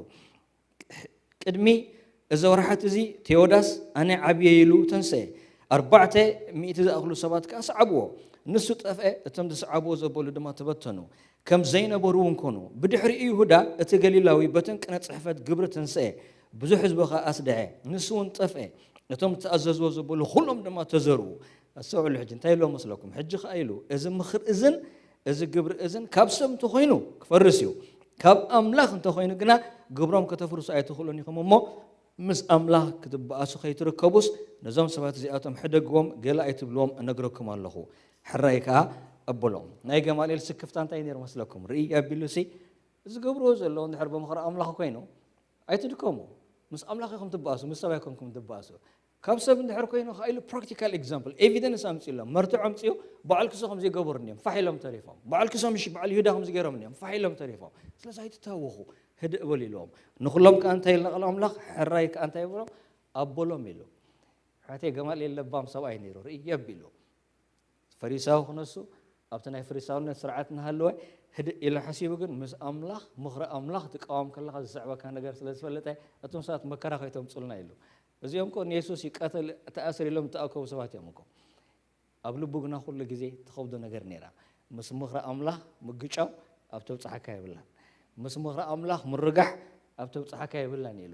ቅድሚ እዚ ወርሓት እዚ ቴዎዳስ ኣነ ዓብየ ኢሉ ተንሰኤ ኣርባዕተ ሚእቲ ዝኣኽሉ ሰባት ከኣ ሰዓብዎ። ንሱ ጠፍአ፣ እቶም ዝሰዓብዎ ዘበሉ ድማ ተበተኑ፣ ከም ዘይነበሩ እውን ኮኑ። ብድሕሪኡ ይሁዳ እቲ ገሊላዊ በተን ቅነ ጽሕፈት ግብሪ ተንስአ፣ ብዙሕ ህዝቢ ኸኣ ኣስድዐ። ንሱ እውን ጠፍአ፣ እቶም ዝተኣዘዝዎ ዘበሉ ኹሎም ድማ ተዘርኡ። ኣስተውዕሉ ሕጂ እንታይ ኢሎ መስለኩም? ሕጂ ኸኣ ኢሉ፣ እዚ ምኽሪ እዝን እዚ ግብሪ እዝን ካብ ሰብ እንተኾይኑ ክፈርስ እዩ፣ ካብ ኣምላኽ እንተኾይኑ ግና ግብሮም ከተፍርሱ ኣይትኽእሉን ኢኹም እሞ ምስ ኣምላኽ ክትበኣሱ ከይትርከቡስ ነዞም ሰባት እዚኣቶም ሕደግዎም፣ ገለ ኣይትብልዎም፣ እነግረኩም ኣለኹ፣ ሕራይ ከኣ ኣብሎም። ናይ ገማልኤል ስክፍታ እንታይ ነይሩ መስለኩም? ርኢ ኣቢሉሲ ዝገብርዎ ዘለዉ እንድሕር ብምኽሪ ኣምላኽ ኮይኑ ኣይትድከሙ። ምስ ኣምላኽ ኢኹም ትበኣሱ፣ ምስ ሰብ ኣይኮንኩም ትበኣሱ። ካብ ሰብ እንድሕር ኮይኑ ከኣ ኢሉ ፕራክቲካል ኤግዛምፕል፣ ኤቪደንስ ኣምፅእሎም፣ መርትዖ ኣምፅኡ። በዓል ክሶ ከም ዘይገበሩ እንዲዮም ፋሕ ኢሎም ተሪፎም። በዓል ክሶ ምሽ በዓል ይሁዳ ከም ዝገይሮም እንዲዮም ፋሕ ኢሎም ተሪፎም። ስለዚ ኣይትታወኹ፣ ህድእ በሉ ኢልዎም። ንኹሎም ከኣ እንታይ ኢልና ቃል ኣምላኽ? ሕራይ ከኣ እንታይ ይብሎም? ኣበሎም ኢሉ። ሓተይ ገማልኤል ለባም ሰብኣይ ነይሩ፣ ርኢ የቢሉ። ፈሪሳዊ ክነሱ ኣብቲ ናይ ፈሪሳውነት ስርዓት እናሃለወ ህድእ ኢሉ ሓሲቡ፣ ግን ምስ ኣምላኽ፣ ምኽሪ ኣምላኽ ትቃወም ከለኻ ዝስዕበካ ነገር ስለ ዝፈልጠ፣ እቶም ሰባት መከራ ከይተምፅልና ኢሉ። እዚኦም እኮ ንየሱስ ይቀተል፣ ተኣስር ኢሎም ዝተኣከቡ ሰባት እዮም እኮ። ኣብ ልቡ ግና ኩሉ ግዜ ትኸብዶ ነገር ነይራ። ምስ ምኽሪ ኣምላኽ ምግጫው ኣብ ተብጽሓካ የብላን። ምስ ምኽሪ ኣምላኽ ምርጋሕ ኣብ ተብጽሓካ የብላን ኢሉ።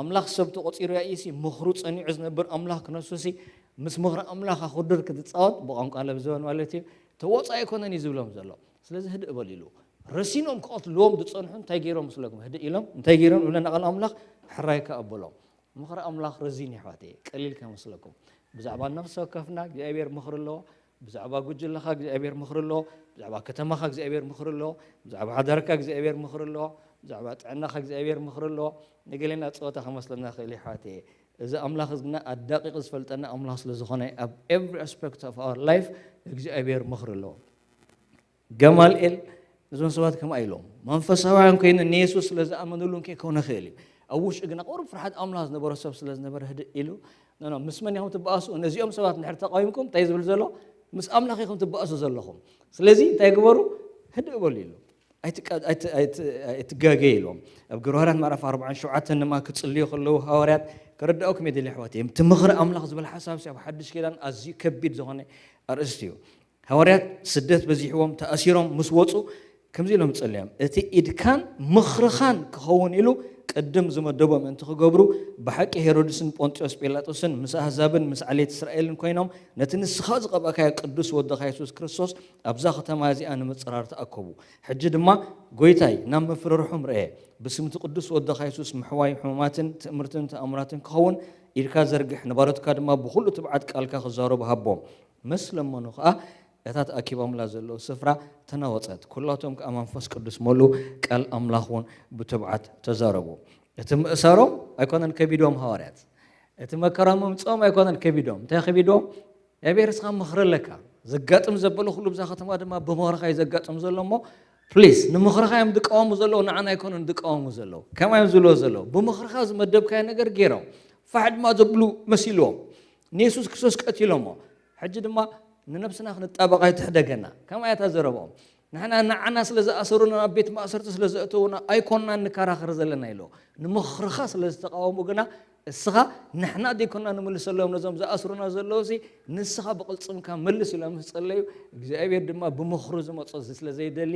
ኣምላኽ ሰብ ተቖጺሩ ያኢሲ ምኽሩ ጸኒዑ ዝነብር ኣምላኽ ክነሱሲ ምስ ምኽሪ ኣምላኽ ኣኹድር ክትጻወት ብቋንቋ ለብዘበን ማለት እዩ። ተወጻኢ ኣይኮነን እዩ ዝብሎም ዘሎ። ስለዚ ህድእ በል ኢሉ። ረሲኖም ክቐትልዎም ዝጸንሑ እንታይ ገይሮም መስለኩም? ህድእ ኢሎም እንታይ ገይሮም ይብለና ቃል ኣምላኽ? ሕራይ ከኣ ኣበሎም። ምኽሪ ኣምላኽ ረዚን እዩ ኣሕዋተይ፣ ቀሊል ከይመስለኩም። ብዛዕባ ነፍሲ ወከፍና እግዚኣብሔር ምኽሪ ኣለዎ። ብዛዕባ ጉጅለኻ እግዚኣብሔር ምኽሪ ኣለዎ። ብዛዕባ ከተማኻ እግዚኣብሔር ምኽሪ ኣለዎ። ብዛዕባ ሓዳርካ እግዚኣብሔር ምኽሪ ኣለዎ። ብዛዕባ ጥዕናኻ እግዚኣብሔር ምኽሪ ኣለዎ። ንገሌና ጸወታ ክመስለና ይኽእል እዩ ኣሕዋተይ። እዚ ኣምላኽ እዚ ግና ኣዳቂቑ ዝፈልጠና ኣምላኽ ስለ ዝኾነ ኣብ every aspect of our life እግዚኣብሔር ምኽሪ ኣለዎ። ገማልኤል እዞም ሰባት ከምኣ ኢሎም መንፈሳውያን ኮይኑ ንየሱስ ስለ ዝኣመንሉ ከይኮነ ይኽእል እዩ። ኣብ ውሽጢ ግና ቁሩብ ፍርሓት ኣምላኽ ዝነበሮ ሰብ ስለ ዝነበረ ህድእ ኢሉ፣ ኖ፣ ኖ፣ ምስ መን ኢኹም ትበኣሱ? ነዚኦም ሰባት እንድሕር ተቃዊምኩም እንታይ ዝብል ዘሎ? ምስ ኣምላኽ ኢኹም ትበኣሱ ዘለኹም። ስለዚ እንታይ ግበሩ? ህድእ በሉ ኢሉ። ኣይትቃ-፣ ኣይት-፣ ኣይት-፣ ኣይትጋገ ኢሎም። ኣብ ግብረ ሃዋርያት ምዕራፍ ኣርባዓን ሸውዓተን ድማ ክጽልዩ ከለዉ ሃዋርያት ክርዳኦኩም የድሊ ኣሕዋተይ። እቲ ምኽሪ ኣምላኽ ዝብል ሓሳብ ኣብ ሓድሽ ኪዳን ኣዝዩ ከቢድ ዝኾነ ኣርእስቲ እዩ። ሃዋርያት ስደት በዚሕዎም ተኣሲሮም ምስ ወጹ ከምዚ ኢሎም ጸልዮም፣ እቲ ኢድካን ምኽርኻን ክኸውን ኢሉ ቅድም ዝመደቦ ምእንቲ ክገብሩ ብሓቂ ሄሮድስን ጶንጢዮስ ጲላጦስን ምስ ኣህዛብን ምስ ዓሌት እስራኤልን ኮይኖም ነቲ ንስኻ ዝቐባእካዮ ቅዱስ ወድኻ የሱስ ክርስቶስ ኣብዛ ከተማ እዚኣ ንምጽራር ተኣከቡ። ሕጂ ድማ ጎይታይ ናብ ምፍርርሖም ርኤ፣ ብስምቲ ቅዱስ ወድኻ የሱስ ምሕዋይ ሕሙማትን ትእምርትን ተኣምራትን ክኸውን ኢድካ ዘርግሕ፣ ንባሮትካ ድማ ብኹሉ ትብዓት ቃልካ ክዛረቡ ሃቦም። ምስ ለመኑ ከኣ እታ ተኣኪቦምላ ዘለዉ ስፍራ ተናወጸት። ኩላቶም ከኣ መንፈስ ቅዱስ መሉ፣ ቃል ኣምላኽ እውን ብትብዓት ተዛረቡ። እቲ ምእሳሮም ኣይኮነን ከቢዶም ሃዋርያት። እቲ መከራ ምምጽኦም ኣይኮነን ከቢዶም። እንታይ ከቢዶም? እግዚኣብሔር እስኻ ምኽሪ ኣለካ። ዘጋጥም ዘበለ ኩሉ ብዛ ከተማ ድማ ብምኽርኻ እዩ ዘጋጥም ዘሎ እሞ፣ ፕሊስ፣ ንምኽርኻ እዮም ዝቃወሙ ዘለዉ፣ ንዓና ኣይኮኑን ዝቃወሙ ዘለዉ። ከማይ እዮም ዝብልዎ ዘለዉ። ብምኽርኻ ዝመደብካዮ ነገር ገይሮም። ፋሕ ድማ ዘብሉ መሲልዎም። ንየሱስ ክርስቶስ ቀቲሎሞ። ሕጂ ድማ ንነብስና ክንጣበቕ ኣይትሕደገና። ከምኣ እያ እታ ዘረብኦም። ንሕና ንዓና ስለ ዝኣሰሩና፣ ናብ ቤት ማእሰርቲ ስለ ዘእተዉና ኣይኮንና ንከራኸር ዘለና ኢሎ። ንምኽርኻ ስለ ዝተቃወሙ ግና እስኻ ንሕና ዘይኮንና ንምልሰሎም ነዞም ዝኣስሩና ዘለዉሲ ንስኻ ብቕልጽምካ መልስ ኢሎም ምስ ጸለዩ እግዚኣብሔር ድማ ብምኽሩ ዝመጾ ስለ ዘይደሊ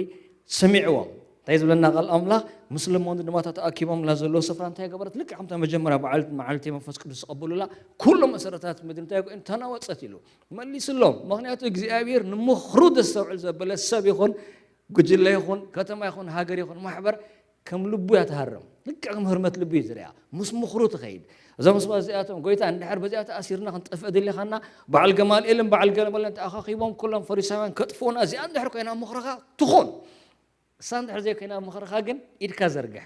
ስሚዕዎም። እንታይ ዝብለና ቃል ኣምላኽ? ምስ ለመኑ ድማ እታ ተኣኪቦምላ ዘለዉ ስፍራ እንታይ ገበረት? ልክዕ ከምታ መጀመርያ በዓል መዓልቲ መንፈስ ቅዱስ ዝቐበሉላ ኩሎም መሰረታት ምድሪ እንታይ ኮይን ተናወጸት ኢሉ መሊስሎም። ምኽንያቱ እግዚኣብሔር ንምኽሩ ዘስተውዕል ዘበለ ሰብ ይኹን ጉጅለ ይኹን ከተማ ይኹን ሃገር ይኹን ማሕበር ከም ልቡ እያ ትሃርም። ልክዕ ከም ህርመት ልቡ እዩ ዝሪኣ። ምስ ምኽሩ ትኸይድ። እዞም ሰባት እዚኣቶም ጎይታ እንድሕር በዚኣ ተኣሲርና ክንጠፍእ ድሊኻና በዓል ገማልኤልን በዓል ገለመለን ተኣኻኺቦም ኩሎም ፈሪሳውያን ከጥፍኡና እዚኣ እንድሕር ኮይና ምኽርኻ ትኹን። እሳ እንድሕር ዘይኮይና ምኽርኻ ግን ኢድካ ዘርግሕ።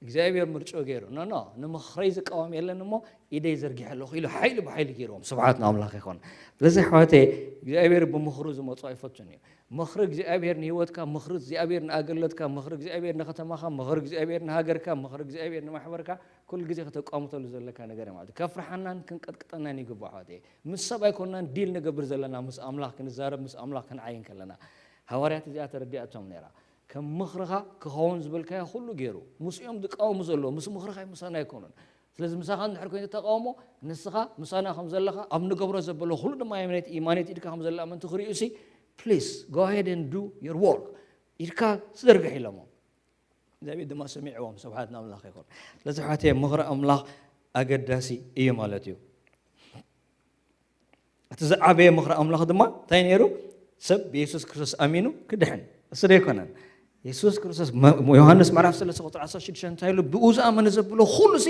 እግዚኣብሔር ምርጫ ገይሩ ኖ ኖ ንምኽረይ ዝቃወም የለን እሞ ኢደይ ዘርጊሐ ኣለኹ ኢሉ ሓይሊ ብሓይሊ ገይርዎም። ስብሓት ንኣምላኽ ይኹን። ስለዚ ኣሕዋተይ እግዚኣብሔር ብምኽሩ ዝመፁ ኣይፈቱን እዩ። ምኽሪ እግዚኣብሔር ንህይወትካ፣ ምኽሪ እግዚኣብሔር ንኣገልግሎትካ፣ ምኽሪ እግዚኣብሔር ንከተማኻ፣ ምኽሪ እግዚኣብሔር ንሃገርካ፣ ምኽሪ እግዚኣብሔር ንማሕበርካ ኩሉ ግዜ ከተቋምተሉ ዘለካ ነገር እዩ ማለት እዩ። ከፍርሓናን ክንቀጥቅጠናን ይግባእ ኣሕዋተይ። ምስ ሰብ ኣይኮንናን ዲል ንገብር ዘለና፣ ምስ ኣምላኽ ክንዛረብ፣ ምስ ኣምላኽ ክንዓይን ከለና። ሃዋርያት እዚኣ ተረዲኣቶም ነይራ። ከም ምኽርኻ ክኸውን ዝበልካዮ ኩሉ ገይሩ። ምስኦም ዝቃወሙ ዘለዉ ምስ ምኽርኻ ምሳና ኣይኮኑን። ስለዚ ምሳኻ እንድሕር ኮይኑ ተቃውሞ፣ ንስኻ ምሳና ከም ዘለኻ፣ ኣብ ንገብሮ ዘበሎ ኩሉ ድማ የመነይቲ ኢማኔት ኢድካ ከም ዘላ ኣመንቲ ክርእዩ ሲ፣ please go ahead and do your work። ኢድካ ዝዘርግሕ ኢሎሞ። እግዚኣብሔር ድማ ሰሚዕዎም። ስብሓት ንኣምላኽ ይኹን። ስለዚ ኣሕዋተይ ምኽሪ ኣምላኽ ኣገዳሲ እዩ ማለት እዩ። እቲ ዝዓበየ ምኽሪ ኣምላኽ ድማ እንታይ ነይሩ? ሰብ ብየሱስ ክርስቶስ ኣሚኑ ክድሕን። እሱ ዶ ኣይኮነን? የሱስ ክርስቶስ መ- ዮሃንስ ምዕራፍ ሰለስተ ቁፅሪ ዓሰርተ ሽዱሽተ እንታይ ኢሉ? ብኡ ዝኣመነ ዘብሎ ኩሉ ሲ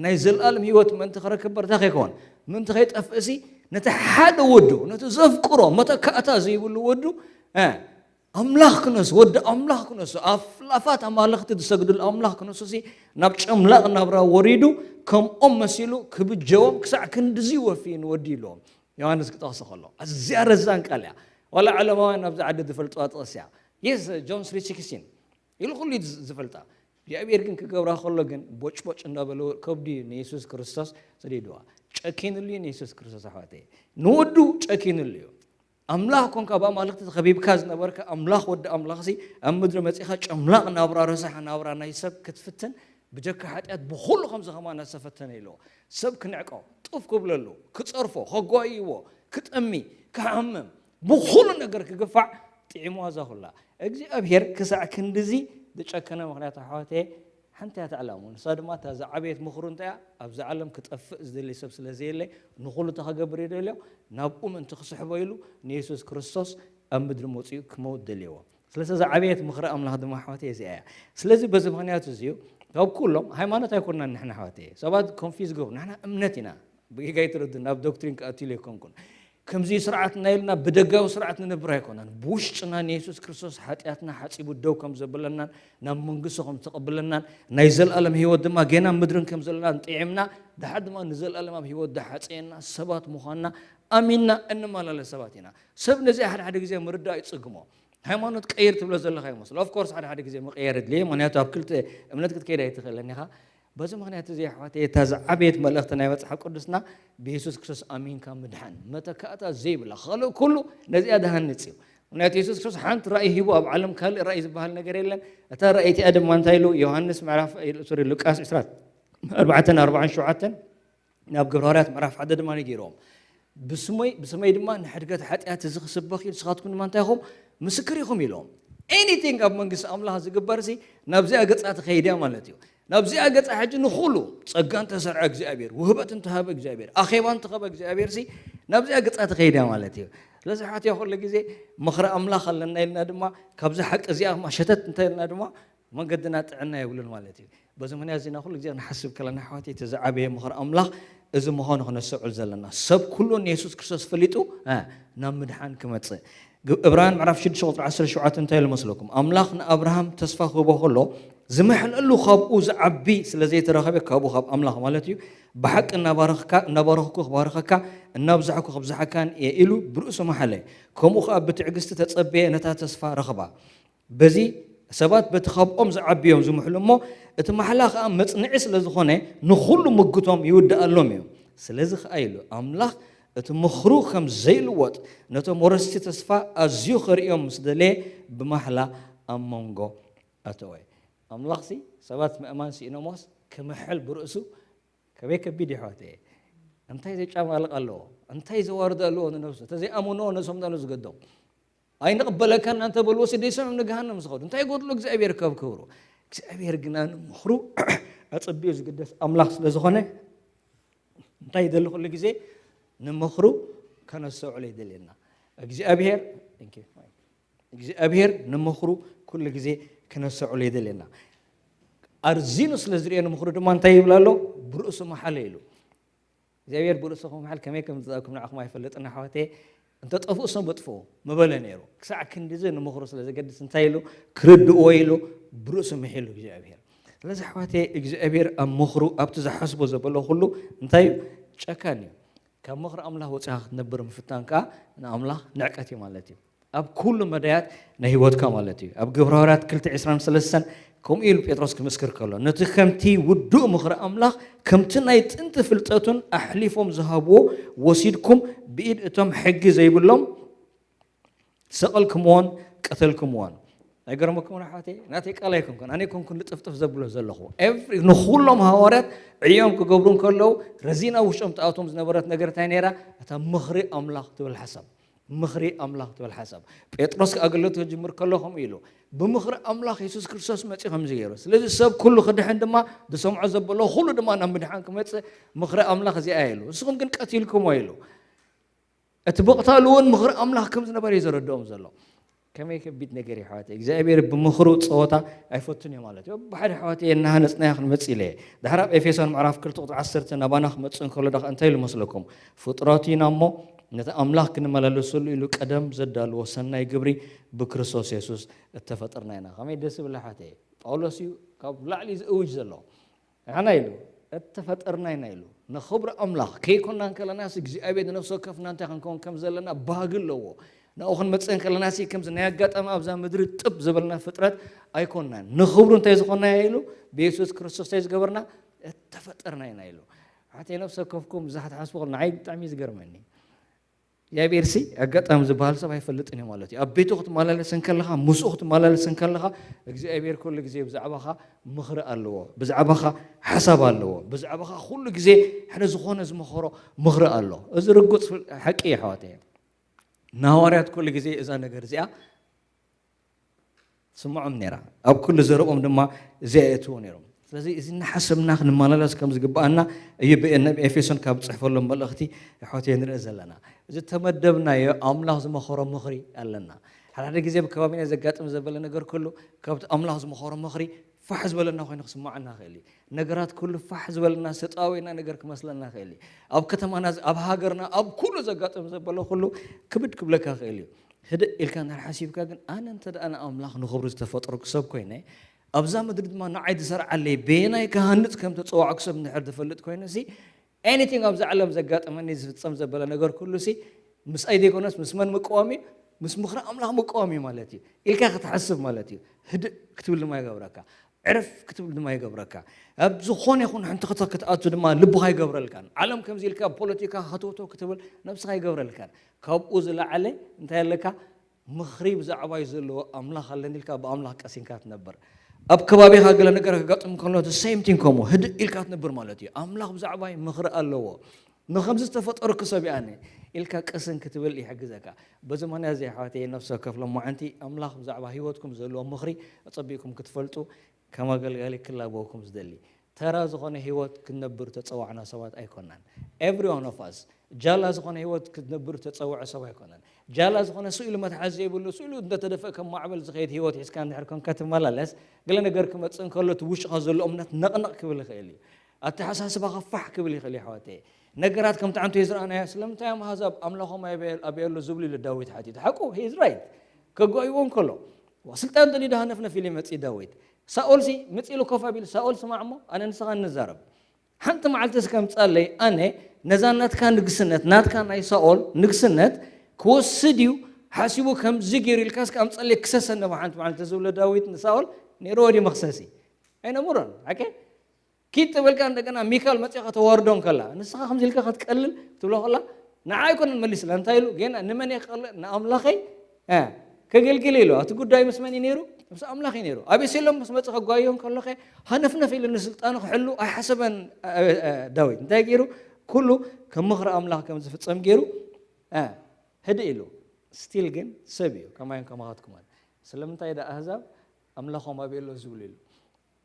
ናይ ዘለኣለም ህይወት ምእንቲ ክረክብ በር እንታይ ከይከውን? ምእንቲ ከይጠፍእ ሲ ነቲ ሓደ ወዱ፣ ነቲ ዘፍቅሮ መተካእታ ዘይብሉ ወዱ እ፣ ኣምላኽ ክነሱ፣ ወዲ ኣምላኽ ክነሱ፣ ኣፍላፋት ኣማልኽቲ ዝሰግድሉ ኣምላኽ ክነሱ ሲ ናብ ጨምላቕ ናብራ ወሪዱ ከምኦም መሲሉ ክብጀዎም ክሳዕ ክንድዚ ወፊ ንወዲ ኢልዎም። ዮሃንስ ክጠቕሶ ከሎ ኣዝያ ረዛን ቃል እያ። ዋላ ዓለማውያን ኣብዚ ዓዲ ዝፈልጥዋ ጥቕስ እያ። የስ ጆን ስሪ ሲክስቲን ኢሉ ኩሉ እዩ ዝፈልጣ። እግዚኣብሔር ግን ክገብራ ከሎ ግን ቦጭቦጭ እንዳበለ ከብዲ ንየሱስ ክርስቶስ ሰዲድዋ። ጨኪንሉ እዩ ንየሱስ ክርስቶስ ኣሕዋተይ። ንወዱ ጨኪንሉ እዩ። ኣምላኽ ኮንካ ብኣማልኽቲ ተኸቢብካ ዝነበርካ ኣምላኽ ወዲ ኣምላኽሲ ኣብ ምድሪ መጺኻ ጨምላቕ ናብራ ረሳሕ ናብራ ናይ ሰብ ክትፍትን ብጀካ ሓጢኣት ብኹሉ ከምዚ ከማና ዝተፈተነ ኢልዎ። ሰብ ክንዕቆ፣ ጡፍ ክብለሉ፣ ክጸርፎ፣ ከጓይዎ፣ ክጠሚ፣ ክሓምም፣ ብኹሉ ነገር ክግፋዕ ጥዒምዋ እዛ ኩላ። እግዚኣብሔር ክሳዕ ክንድዚ ዝጨከነ ምኽንያት ኣሕዋተየ ሓንቲ እያ እታ ዕላምኡ። ንሳ ድማ እታ ዝዓበየት ምኽሩ እንታይ እያ? ኣብዚ ዓለም ክጠፍእ ዝደሊ ሰብ ስለ ዘየለ ንኹሉ እንታይ ክገብር እዩ ደልዮ? ናብኡ ምእንቲ ክስሕቦ ኢሉ ንየሱስ ክርስቶስ ኣብ ምድሪ መጺኡ ክመውት ደልየዎ። ስለዚ ዝዓበየት ምኽሪ ኣምላኽ ድማ ኣሕዋተይ እዚኣ እያ። ስለዚ በዚ ምኽንያት እዚ እዩ ካብ ኩሎም ሃይማኖት ኣይኮንናን ንሕና ኣሕዋተይ። ሰባት ኮንፊዝ ገብሩ ንሕና እምነት ኢና። ብጌጋ ይትረዱ ናብ ዶክትሪን ክኣትሉ ኣይኮንኩን። ከምዚ ስርዓትና ኢልና ብደጋዊ ስርዓት ንነብር ኣይኮናን። ብውሽጥና ንየሱስ ክርስቶስ ሓጢኣትና ሓጺቡ ደው ከም ዘብለናን ናብ መንግስቱ ከም ዝተቐብለናን ናይ ዘለኣለም ህይወት ድማ ገና ምድርን ከም ዘለናን ጥዒምና ድሓር ድማ ንዘለኣለማዊ ህይወት ዝሓጸየና ሰባት ምዃንና ኣሚንና እንመላለስ ሰባት ኢና። ሰብ ነዚ ሓደ ሓደ ግዜ ምርዳእ ይጽግሞ። ሃይማኖት ቀይር ትብሎ ዘለኻ ይመስል። ኦፍ ኮርስ ሓደ ሓደ ግዜ ምቕያር የድልየ። ምኽንያቱ ኣብ ክልተ እምነት ክትከይድ ኣይትኽእልን ኢኻ። በዚ ምኽንያት እዚ ኣሕዋተይ እታ ዝዓበየት መልእኽቲ ናይ መጽሓፍ ቅዱስና ብየሱስ ክርስቶስ ኣሚንካ ምድሓን መተካእታ ዘይብላ ካልእ ኩሉ ነዚኣ ዝሃንጽ እዩ። ምኽንያቱ የሱስ ክርስቶስ ሓንቲ ራእይ ሂቡ ኣብ ዓለም ካልእ ራእይ ዝበሃል ነገር የለን። እታ ራእይ እቲኣ ድማ እንታይ ኢሉ? ዮሃንስ ምዕራፍ ሶሪ ሉቃስ ዕስራን ኣርባዕተን ኣርባዓን ሸውዓተን ናብ ግብረ ሃዋርያት ምዕራፍ ሓደ ድማ ነጊርዎም። ብስመይ ብስመይ ድማ ንሕድገት ሓጢኣት እዚ ክስበኽ እዩ ንስኻትኩም ድማ እንታይ ኢኹም? ምስክር ኢኹም ኢሎም። ኤኒቲንግ ኣብ መንግስቲ ኣምላኽ ዝግበር ሲ ናብዚኣ ገጻ ትኸይድ እያ ማለት እዩ። ናብዚኣ ገጻ ሕጂ ንኹሉ ጸጋ እንተሰርዐ እግዚኣብሔር፣ ውህበት እንተሃበ እግዚኣብሔር፣ ኣኼባ እንተኸበ እግዚኣብሔር ሲ ናብዚኣ ገጻ ትኸይድ እያ ማለት እዩ። ስለዚ ኣሕዋትያ ኩሉ ግዜ ምኽሪ ኣምላኽ ኣለና ኢልና ድማ ካብዚ ሓቂ እዚኣ ድማ ሸተት እንተ ኢልና ድማ መንገድና ጥዕና የብሉን ማለት እዩ። በዚ ምኽንያት እዚና ኩሉ ግዜ ክንሓስብ ከለና ኣሕዋት እቲ ዝዓበየ ምኽሪ ኣምላኽ እዚ ምዃኑ ክነስተውዕል ዘለና ሰብ ኩሉ ንየሱስ ክርስቶስ ፈሊጡ እ፣ ናብ ምድሓን ክመጽእ። ግ- ዕብራውያን ምዕራፍ ሽዱሽተ ቁፅሪ ዓሰርተ ሸውዓተ እንታይ ኢሉ መስለኩም? ኣምላኽ ንኣብርሃም ተስፋ ክህቦ ከሎ ዝምሕለሉ ካብኡ ዝዓቢ ስለ ዘይተረኸበ ካብኡ ካብ ኣምላኽ ማለት እዩ ብሓቂ እናባረኽካ እናባረኽኩ ክባርኸካ እናብዛሕኩ ክብዝሓካን እየ ኢሉ ብርእሱ መሓለ። ከምኡ ከኣ ብትዕግስቲ ተጸበየ ነታ ተስፋ ረኽባ። በዚ ሰባት በቲ ካብኦም ዝዓብዮም ዝምሕሉ እሞ እቲ ማሕላ ከኣ መጽንዒ ስለ ዝኾነ ንኹሉ ምጉቶም ይውድኣሎም እዩ። ስለዚ ከኣ ኢሉ ኣምላኽ እቲ ምኽሩ ከም ዘይልወጥ ነቶም ወረስቲ ተስፋ ኣዝዩ ከርእዮም ምስ ደለየ ብማሕላ ኣብ መንጎ ኣተወ። ኣምላኽሲ ሰባት ምእማን ስኢኖሞስ ክምሕል ብርእሱ ከመይ ከቢድ ይሕዋት እየ እንታይ ዘጫማልቕ ኣለዎ እንታይ ዘዋርድ ኣለዎ ንነብሱ እንተዘይኣምንዎ ነሶም ናሉ ዝገዶም ኣይንቕበለካን እናንተ በልዎ ሲ ደይሰምዑ ንገሃነም ዝኸዱ እንታይ ጎድሎ እግዚኣብሔር ካብ ክብሩ እግዚኣብሔር ግና ንምኽሩ ኣጸቢኡ ዝግደስ ኣምላኽ ስለ ዝኾነ እንታይ ይደሊ ኩሉ ግዜ ንምኽሩ ከነስተውዕሎ ይደልየና እግዚኣብሔር እግዚኣብሔር ንምኽሩ ኩሉ ግዜ ከነስተውዕሎ ይደልየና ኣርዚኑ ስለ ዝርኦ ንምኽሩ ድማ እንታይ ይብል ኣሎ ብርእሱ መሓለ ኢሉ እግዚኣብሔር ብርእሱ ክምሓል ከመይ ከም ዝጠቅም ንዓኹም ኣይፈልጥን ኣሕዋተየ እንተ ጠፍኡ ሰም በጥፍኡ ምበለ ነይሩ ክሳዕ ክንድዚ ንምኽሩ ስለ ዘገድስ እንታይ ኢሉ ክርድእዎ ኢሉ ብርእሱ ምሒሉ እግዚኣብሔር ስለዚ ኣሕዋተየ እግዚኣብሔር ኣብ ምኽሩ ኣብቲ ዝሓስቦ ዘበሎ ኩሉ እንታይ እዩ ጨካን እዩ ካብ ምኽሪ ኣምላኽ ወፂኻ ክትነብር ምፍታን ከዓ ንኣምላኽ ንዕቀት እዩ ማለት እዩ ኣብ ኩሉ መዳያት ናይ ህይወትካ ማለት እዩ ኣብ ግብረ ሃዋርያት ክልተ ዕስራን ሰለስተን ከምኡ ኢሉ ጴጥሮስ ክምስክር ከሎ ነቲ ከምቲ ውዱእ ምኽሪ ኣምላኽ ከምቲ ናይ ጥንቲ ፍልጠቱን ኣሕሊፎም ዝሃብዎ ወሲድኩም ብኢድ እቶም ሕጊ ዘይብሎም ሰቐልክምዎን ቀተልክምዎን ኣይገርመኩም ኣሕዋተይ? ናተይ ቃል ኣይኮንኩን፣ ኣነ ኣይኮንኩን ልጥፍጥፍ ዘብሎ ዘለኹ። Every ንኹሎም ሃዋርያት ዕዮም ክገብሩ እንከለዉ፣ ረዚና ውሽጦም ትኣቶም ዝነበረት ነገር እንታይ ነይራ? እታ ምኽሪ ኣምላኽ ትብል ሓሳብ። ምኽሪ ኣምላኽ ትብል ሓሳብ። ጴጥሮስ ኣገልግሎት ክጅምር ከሎ ከምኡ ኢሉ፣ ብምኽሪ ኣምላኽ የሱስ ክርስቶስ መጺኡ ከምዚ ገይሩ። ስለዚ ሰብ ኩሉ ክድሕን ድማ ዝሰምዖ ዘበሎ ኩሉ ድማ ናብ ምድሓን ክመጽእ ምኽሪ ኣምላኽ እዚኣ ኢሉ። ንስኹም ግን ቀቲልኩሞ ኢሉ። እቲ ብቕታሉ እውን ምኽሪ ኣምላኽ ከም ዝነበረ እዩ ዘረድኦም ዘሎ። ከመይ ከቢድ ነገር እዩ ኣሕዋተይ። እግዚኣብሔር ብምኽሩ ጸወታ ኣይፈቱን እዩ ማለት እዩ። ብሓደ ኣሕዋተይ እናሃነጽናዮ ክንመጽእ ኢለ እየ። ድሕሪ ኣብ ኤፌሶን ምዕራፍ ክልተ ቁጽሪ ዓሰርተ ናባና ክመጽእ እንከሎ ደኣ እንታይ ኢሉ መስለኩም? ፍጥረቱ ኢና እሞ ነቲ ኣምላኽ ክንመላለሰሉ ኢሉ ቀደም ዘዳልዎ ሰናይ ግብሪ ብክርስቶስ የሱስ እተፈጠርና ኢና። ከመይ ደስ ይብል ኣሕዋተይ። ጳውሎስ እዩ ካብ ላዕሊ ዝእውጅ ዘሎ። ንሕና ኢሉ እተፈጠርና ኢና ኢሉ። ንኽብሪ ኣምላኽ ከይኮና እንከለናስ እግዚኣብሔር ንነፍሲ ወከፍና እንታይ ክንከውን ከም ዘለና ባህጊ ኣለዎ። ናብኡ ክንመጽእ እንከለናሲ ከምዚ ናይ ኣጋጣሚ ኣብዛ ምድሪ ጥብ ዝበልና ፍጥረት ኣይኮናን። ንኽብሩ እንታይ ዝኾና ኢሉ? ብየሱስ ክርስቶስ እንታይ ዝገበርና? እተፈጠርና ኢና ኢሉ። ሓተይ ነፍሲ ወከፍኩም እዛ ክትሓስቡ ከሎ ንዓይ ብጣዕሚ እዩ ዝገርመኒ። እግዚኣብሔር ሲ ኣጋጣሚ ዝበሃል ሰብ ኣይፈልጥን እዩ ማለት እዩ። ኣብ ቤቱ ክትመላለስ እንከለኻ፣ ምስኡ ክትመላለስ እንከለኻ፣ እግዚኣብሔር ኩሉ ግዜ ብዛዕባኻ ምኽሪ ኣለዎ፣ ብዛዕባኻ ሓሳብ ኣለዎ፣ ብዛዕባኻ ኩሉ ግዜ ሓደ ዝኾነ ዝመኸሮ ምኽሪ ኣሎ። እዚ ርጉጽ ሓቂ እዩ ኣሕዋተይ። ንሃዋርያት ኩሉ ግዜ እዛ ነገር እዚኣ ትስምዖም ነይራ። ኣብ ኩሉ ዘረቦም ድማ እዚኣ የእትዎ ነይሮም። ስለዚ እዚ እናሓሰብና ክንመላለስ ከም ዝግብኣና እዩ ብ-፣ ናብ ኤፌሶን ካብ ዝጽሕፈሎም መልእኽቲ ኣሕዋተይ ንርኢ ዘለና። እዚ ተመደብናዮ ኣምላኽ ዝመኸሮ ምኽሪ ኣለና። ሓደ ሓደ ግዜ ኣብ ከባቢና ዘጋጥም ዘበለ ነገር ኩሉ ካብቲ ኣምላኽ ዝመኸሮ ምኽሪ ፋሕ ዝበለና ኮይኑ ክስምዓና ይኽእል እዩ። ነገራት ኩሉ ፋሕ ዝበለና ዝተጣወየና ነገር ክመስለና ይኽእል እዩ። ኣብ ከተማና፣ ኣብ ሃገርና፣ ኣብ ኩሉ ዘጋጥም ዘበለ ኩሉ ክብድ ክብለካ ይኽእል እዩ። ህድእ ኢልካ እንድሕር ሓሲብካ ግን ኣነ እንተ ደኣ ንኣምላኽ ንኽብሩ ዝተፈጠርኩ ሰብ ኮይነ ኣብዛ ምድሪ ድማ ንዓይ ዝሰርዓለይ በየናይ ክሃንጽ ከም ተጸዋዕኩ ሰብ እንድሕር ዝፈልጥ ኮይነ ሲ ኤኒቲንግ ኣብዛ ዓለም ዘጋጥመኒ ዝፍጸም ዘበለ ነገር ኩሉ ሲ ምስኣይ ዘይኮነስ ምስ መን ምቅዋም እዩ? ምስ ምኽሪ ኣምላኽ ምቅዋም እዩ ማለት እዩ ኢልካ ክትሓስብ ማለት እዩ። ህድእ ክትብል ድማ ይገብረካ። ዕርፍ ክትብል ድማ ይገብረካ። ኣብ ዝኾነ ይኹን ሕንትኽትኽ ክትኣቱ ድማ ልብኻ ይገብረልካን። ዓለም ከምዚ ኢልካ ፖለቲካ ሃተውተው ክትብል ነብስኻ ይገብረልካን። ካብኡ ዝለዓለ እንታይ ኣለካ? ምኽሪ ብዛዕባይ ዘለዎ ኣምላኽ ኣለኒ ኢልካ ብኣምላኽ ቀሲንካ ትነብር። ኣብ ከባቢኻ ገለ ነገር ከጋጥም ከሎ the same thing ከምኡ ህድእ ኢልካ ትነብር ማለት እዩ። ኣምላኽ ብዛዕባይ ምኽሪ ኣለዎ። ንኸምዚ ዝተፈጠርኩ ሰብ እየ ኣነ ኢልካ ቅስን ክትብል ይሕግዘካ። በዚ ምኽንያት እዚ ኣሕዋተይ ነፍሲ ወከፍ ሎማዓንቲ ኣምላኽ ብዛዕባ ህይወትኩም ዘለዎ ምኽሪ ኣጸቢቕኩም ክትፈልጡ ከም ኣገልጋሊ ክላበወኩም ዝደሊ። ተራ ዝኾነ ህይወት ክንነብር ተጸዋዕና ሰባት ኣይኮናን። Every one of us ጃላ ዝኾነ ህይወት ክትነብር ተጸውዐ ሰብ ኣይኮነን። ጃላ ዝኾነ ስኢሉ መትሓዚ ዘይብሉ ስኢሉ እንተተደፍአ ከም ማዕበል ዝኸይድ ህይወት ሒዝካ እንድሕር ኮንካ ትመላለስ ገለ ነገር ክመጽእ እንከሎ እቲ ውሽጥኻ ዘሎ እምነት ነቕነቕ ክብል ይኽእል እዩ። ኣተሓሳስባኻ ፋሕ ክብል ይኽእል እዩ ኣሕዋተይ። ነገራት ከምቲ ዓንቶ ዝረኣናዮ ስለምንታይ እዮም ኣህዛብ ኣምላኾም ኣበየ ኣሎ ዝብሉ ኢሉ ዳዊት ሓቲቱ። ሓቁ he is right። ከጓይዎ እንከሎ ስልጣን ደልዩ ዶ ሃነፍነፍ ኢሉ ይመጽእ ዳዊት። ሳኦል ሲ ምጽእ ኢሉ ኮፍ ኣቢሉ ሳኦል ስማዕ እሞ ኣነ ንስኻ ንዛረብ። ሓንቲ መዓልቲ እስከ ኣምጻለይ ኣነ ነዛ ናትካ ንግስነት ናትካ ናይ ሳኦል ንግስነት ክወስድ እዩ ሓሲቡ ከምዚ ገይሩ ኢልካ እስከ ኣምጻለይ ክሰሰኒ ሓንቲ መዓልቲ ዝብሎ ዳዊት ንሳኦል ነይርዎ ድዩ መኽሰሲ? ኣይነበሮን። ሓቂ ኪድ ትብልካ እንደገና ሚካል መጺኻ ተዋርዶ እንከላ ንስኻ ከምዚ ኢልካ ክትቀልል ክትብሎ ከላ ንዓ ኣይኮነን መሊስላ እንታይ ኢሉ ጌና ንመን እየ ክቐልእ ንኣምላኸይ እ፣ ከገልግል ኢሉ እቲ ጉዳይ ምስ መን እዩ ነይሩ? ምስ ኣምላኽ እዩ ነይሩ። ኣቤሴሎም ምስ መጸ ከጓዮ እንከሎ ከ ሃነፍነፍ ኢሉ ንስልጣኑ ክሕሉ ኣይሓሰበን። እ፣ እ፣ ዳዊት እንታይ ገይሩ? ኩሉ ከም ምኽሪ ኣምላኽ ከም ዝፍጸም ገይሩ እ፣ ህድእ ኢሉ። ስቲል ግን ሰብ እዩ ከማይን ከማኻትኩማን። ስለምንታይ ዳ ኣህዛብ ኣምላኾም ኣበየ ኣሎ ዝብሉ ኢሉ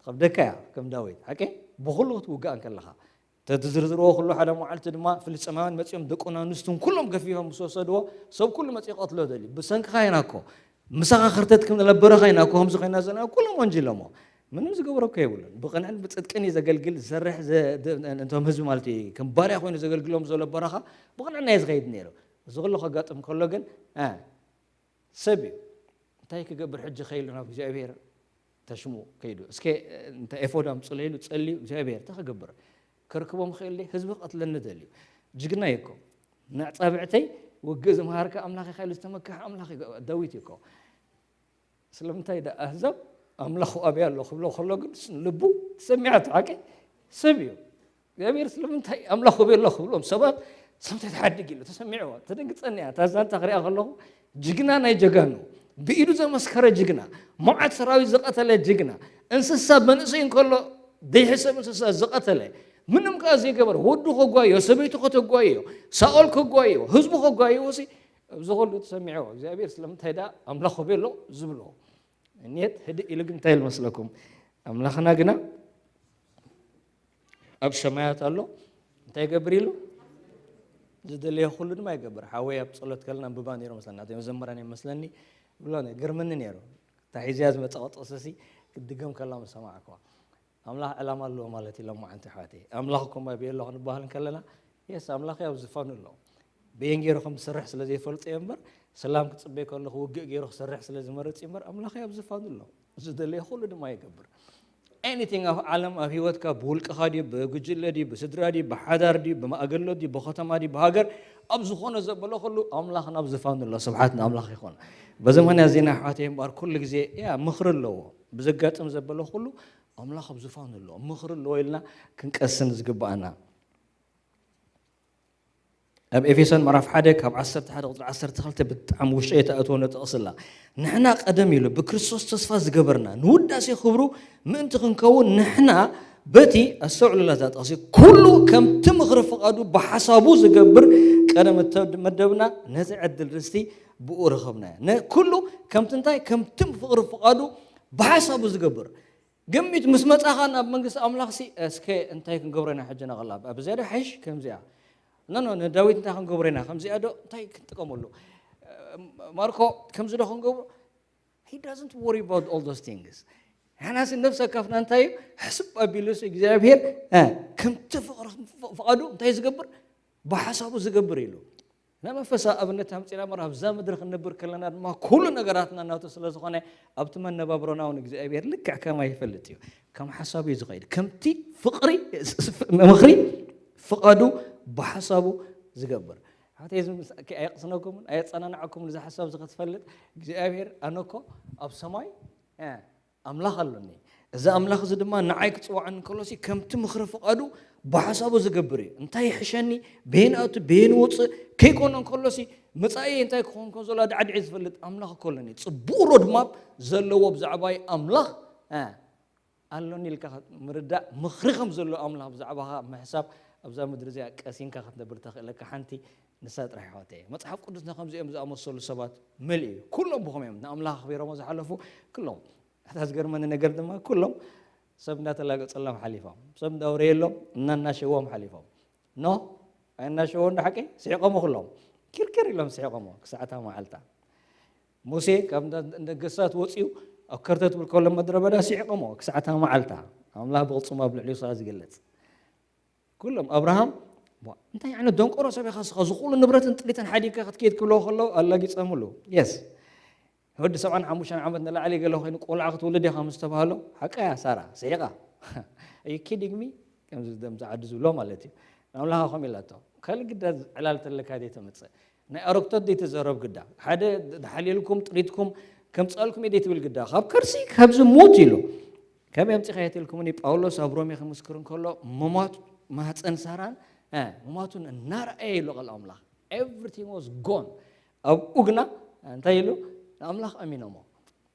ትኸብደካ እያ ከም ዳዊት ሓቂ ብኹሉ ክትውጋእ እንከለኻ ተትዝርዝርዎ ኩሉ ሓደ መዓልቲ ድማ ፍልስጤማውያን መጺኦም ደቁን ኣንስቱን ኩሎም ገፊፎም ምስ ወሰድዎ ሰብ ኩሉ መጺኡ ቀትሎ ደልዩ ብሰንክኻ ኢና እኮ ምሳኻ ክርተት ከም ዝነበረኻ ኢና እኮ ከምዚ ኮይና ዘለና ኩሎም ወንጅሎሞ ምንም ዝገብረኮ የብሉን ብቕንዕን ብጽድቅን እዩ ዘገልግል ዝሰርሕ እቶም ህዝቢ ማለት እዩ ከም ባርያ ኮይኑ ዘገልግሎም ዘሎ በረኻ ብቕንዕና እዩ ዝኸይድ ነይሩ እዚ ኩሉ ከጋጥም ከሎ ግን እ ሰብ እዩ እንታይ ክገብር ሕጂ ከይሉ ናብ እግዚኣብሔር ተሽሙ ከይዱ እስከ እንተ ኤፎድ ኣምፅለይሉ ፀልዩ እግዚኣብሔር እንታይ ክገብር ከርክቦም ክእል ህዝቢ ክቐትለኒ ደልዩ ጅግና እዩ እኮ ንዕፃብዕተይ ውግእ ዝመሃርካ ኣምላኽ ኢኻ ኢሉ ዝተመክሐ ኣምላኽ እዩ ዳዊት እዩ እኮ ስለምንታይ ዳ ኣህዛብ ኣምላኹ ኣበይ ኣሎ ክብሎ ከሎ ግን ልቡ ተሰሚዓት ሓቂ ሰብ እዩ እግዚኣብሔር ስለምንታይ ኣምላኽ ኣበይ ኣሎ ክብሎም ሰባት ሰምታይ ተሓድግ ኢሉ ተሰሚዕዎ ተደንግፀኒ እያ እታ ዛንታ ክሪኣ ከለኹ ጅግና ናይ ጀጋኑ ብኢዱ ዘመስከረ ጅግና፣ መዓት ሰራዊት ዝቐተለ ጅግና፣ እንስሳ መንእሰይ እንከሎ ዘይሕሰብ እንስሳ ዝቐተለ፣ ምንም ከኣ ዘይገበረ፣ ወዱ ከጓዮ፣ ሰበይቱ ከተጓዮ፣ ሳኦል ከጓዮ፣ ህዝቡ ከጓዮ ሲ ኣብዚ ኩሉ ተሰሚዕዎ እግዚኣብሔር ስለምንታይ ደኣ ኣምላኽ ቤሎ ዝብሎ እኔት ህድእ ኢሉ ግን እንታይ ኢሉ መስለኩም? ኣምላኽና ግና ኣብ ሰማያት ኣሎ። እንታይ ይገብር ኢሉ? ዝደለየ ኩሉ ድማ ይገብር። ሓወይ ኣብ ጸሎት ከለና ኣንብባ ነይሩ መስለና። እቶም መዘምራን እዮም መስለኒ። ብሎ ገርመኒ ነይሩ። እታ ሒዝያ ዝመጸ ቅጥቅስሲ ክትድገም ከላ ምስ ሰማዕኩዋ። ኣምላኽ ዕላማ ኣለዎ ማለት እዩ። ሎማዓንቲ ኣሕዋተይ ኣምላኽ እኮ እምባ ቤሎ ክንበሃል ከለና የስ ኣምላኽ ኣብ ዝፋኑ ኣሎ። በየን ገይሩ ከም ዝሰርሕ ስለ ዘይፈልጦ እየ እምበር ሰላም ክጽበይ ከለኹ ውግእ ገይሩ ክሰርሕ ስለ ዝመረጽ እዩ እምበር ኣምላኽ ኣብ ዝፋኑ ኣሎ። ዝደለየ ኩሉ ድማ ይገብር። Anything ኣብ ዓለም ኣብ ህይወትካ ብውልቅኻ ድዩ ብጉጅለ ድዩ ብስድራ ድዩ ብሓዳር ድዩ ብማእገሎ ድዩ ብከተማ ድዩ ብሃገር ኣብ ዝኾነ ዘበለ ኩሉ ኣምላኽ ናብ ዝፋኑ ኣሎ። ስብሓት ንኣምላኽ ይኾን። በዚ ምኽንያት ዜና ኣሕዋተይ እምበኣር ኩሉ ግዜ ያ ምኽሪ ኣለዎ። ብዘጋጥም ዘበለ ኩሉ ኣምላኽ ኣብ ዝፋኑ ኣሎ ምኽሪ ኣለዎ ኢልና ክንቀስን ዝግብኣና። ኣብ ኤፌሶን ምዕራፍ ሓደ ካብ ዓሰርተ ሓደ ቁፅሪ ዓሰርተ ክልተ ብጣዕሚ ውሽጢ እየ ተኣትዎ ነጥቕስላ። ንሕና ቀደም ኢሉ ብክርስቶስ ተስፋ ዝገበርና ንውዳሴ ክብሩ ምእንቲ ክንከውን ንሕና በቲ ኣስተውዕሉላ እዛ ጥቕሲ ኩሉ ከምቲ ምኽሪ ፍቓዱ ብሓሳቡ ዝገብር ቀደም እተመደብና ነዚ ዕድል ርስቲ ብኡ ረኸብናዮ። ኩሉ ከምቲ እንታይ ከምቲ ፍቕሪ ፍቓዱ ብሓሳቡ ዝገብር ግሚት ምስ መጻኻ ናብ መንግስቲ ኣምላኽሲ እስከ እንታይ ክንገብሮ ኢና ሕጂ ነቐላብ ኣብ ዝያዳ ሓይሽ ከምዚኣ ኖ ኖ ንዳዊት እንታይ ክንገብሮ ኢና ከምዚኣ ዶ እንታይ ክንጥቀመሉ ማርኮ ከምዚ ዶ ክንገብሮ he doesn't worry about all those things። ንሕናሲ ነፍሰ ካፍና እንታይ እዩ ሕስብ ኣቢሉስ እግዚኣብሔር ከምቲ ፍቕሪ ፍቓዱ እንታይ ዝገብር ብሓሳቡ ዝገብር ኢሉ ናይ መንፈሳዊ ኣብነት ኣምፂና እምበር ኣብዛ ምድሪ ክንነብር ከለና ድማ ኩሉ ነገራትና ናቱ ስለ ዝኾነ ኣብቲ መነባብሮና እውን እግዚኣብሔር ልክዕ ከማይ ይፈልጥ እዩ። ከም ሓሳቡ እዩ ዝኸይድ። ከምቲ ፍቕሪ ምኽሪ ፍቓዱ ብሓሳቡ ዝገብር ሓተይ ኣየቕስነኩምን ኣየፀናንዐኩምን እዚ ሓሳብ እዚ ክትፈልጥ እግዚኣብሔር ኣነኮ ኣብ ሰማይ ኣምላኽ ኣሎኒ። እዚ ኣምላኽ እዚ ድማ ንዓይ ክጽውዓኒ እንከሎሲ ከምቲ ምኽሪ ፍቓዱ ብሓሳቡ ዝገብር እዩ። እንታይ ይሕሸኒ፣ በየን ኣቱ፣ በየን ውፅእ ከይኮኖ እንከሎሲ መጻኢ እንታይ ክኾን ከም ዘሎ ኣድዓድዒ ዝፈልጥ ኣምላኽ እኮ ኣሎኒ። ጽቡቕ ሮድማፕ ዘለዎ ብዛዕባይ ኣምላኽ ኣሎኒ ኢልካ ምርዳእ ምኽሪ ከም ዘሎ ኣምላኽ ብዛዕባኻ ምሕሳብ ኣብዛ ምድሪ እዚኣ ቀሲንካ ክትነብር ተኽእለካ ሓንቲ ንሳ ጥራሕ ይሕዋተየ። መጽሓፍ ቅዱስና ከምዚኦም ዝኣመሰሉ ሰባት መሊኡ እዩ። ኩሎም ብኸም እዮም ንኣምላኽ ኣኽቢሮሞ ዝሓለፉ ኩሎም። እታ ዝገርመኒ ነገር ድማ ኩሎም ሰብ እንዳተላገጸሎም ሓሊፎም፣ ሰብ እንዳውረየሎም እናናሸዎም ሓሊፎም። ኖ ኣይናሸዎ እንዳ ሓቂ ስሒቆሞ ኩሎም ኪርክር ኢሎም ስሒቆሞ ክሳዕታ መዓልታ። ሙሴ ካብ ነገስታት ወፂኡ ኣብ ከርተት ብልከሎ መድረ በዳ ስሒቆሞ ክሳዕታ መዓልታ። ኣምላኽ ብቕልፅሙ ኣብ ልዕሊኡ ስኻ ዝገልፅ ኩሎም ኣብርሃም እንታይ ዓይነት ደንቆሮ ሰብ ኢኻ ስኻ ዝኹሉ ንብረትን ጥሪትን ሓዲግካ ክትከይድ ክብለዎ ከለዉ ኣላጊፀምሉ። የስ ወዲ ሰብዓን ሓሙሽተን ዓመት ንላዕሊ ገለ ኮይኑ ቆልዓ ክትውልድ ኢኻ ምስ ተባህሎ ሓቀያ ሳራ ስሒቓ። Are you kidding me? ከምዚ ደምዚ ዓዲ ዝብሎ ማለት እዩ። ኣምላኻ ከም ኢላቶ ካልእ ግዳ ዕላል ተለካ ደይ ተምፅእ ናይ ኣረግቶት ደይ ተዘረብ ግዳ ሓደ ድሓልየልኩም ጥሪትኩም ከምፅኣልኩም እየ ደይ ትብል ግዳ ካብ ከርሲ ካብዚ ሞት ኢሉ ከመይ ኣምፂኻ የትልኩምኒ ጳውሎስ ኣብ ሮሜ ክምስክር እንከሎ ምማት ማህፀን ሳራን ምማቱን እናረኣየ ኢሉ ቃል ኣምላኽ everything was gone ኣብኡ ግና እንታይ ኢሉ ንኣምላኽ ኣሚኖሞ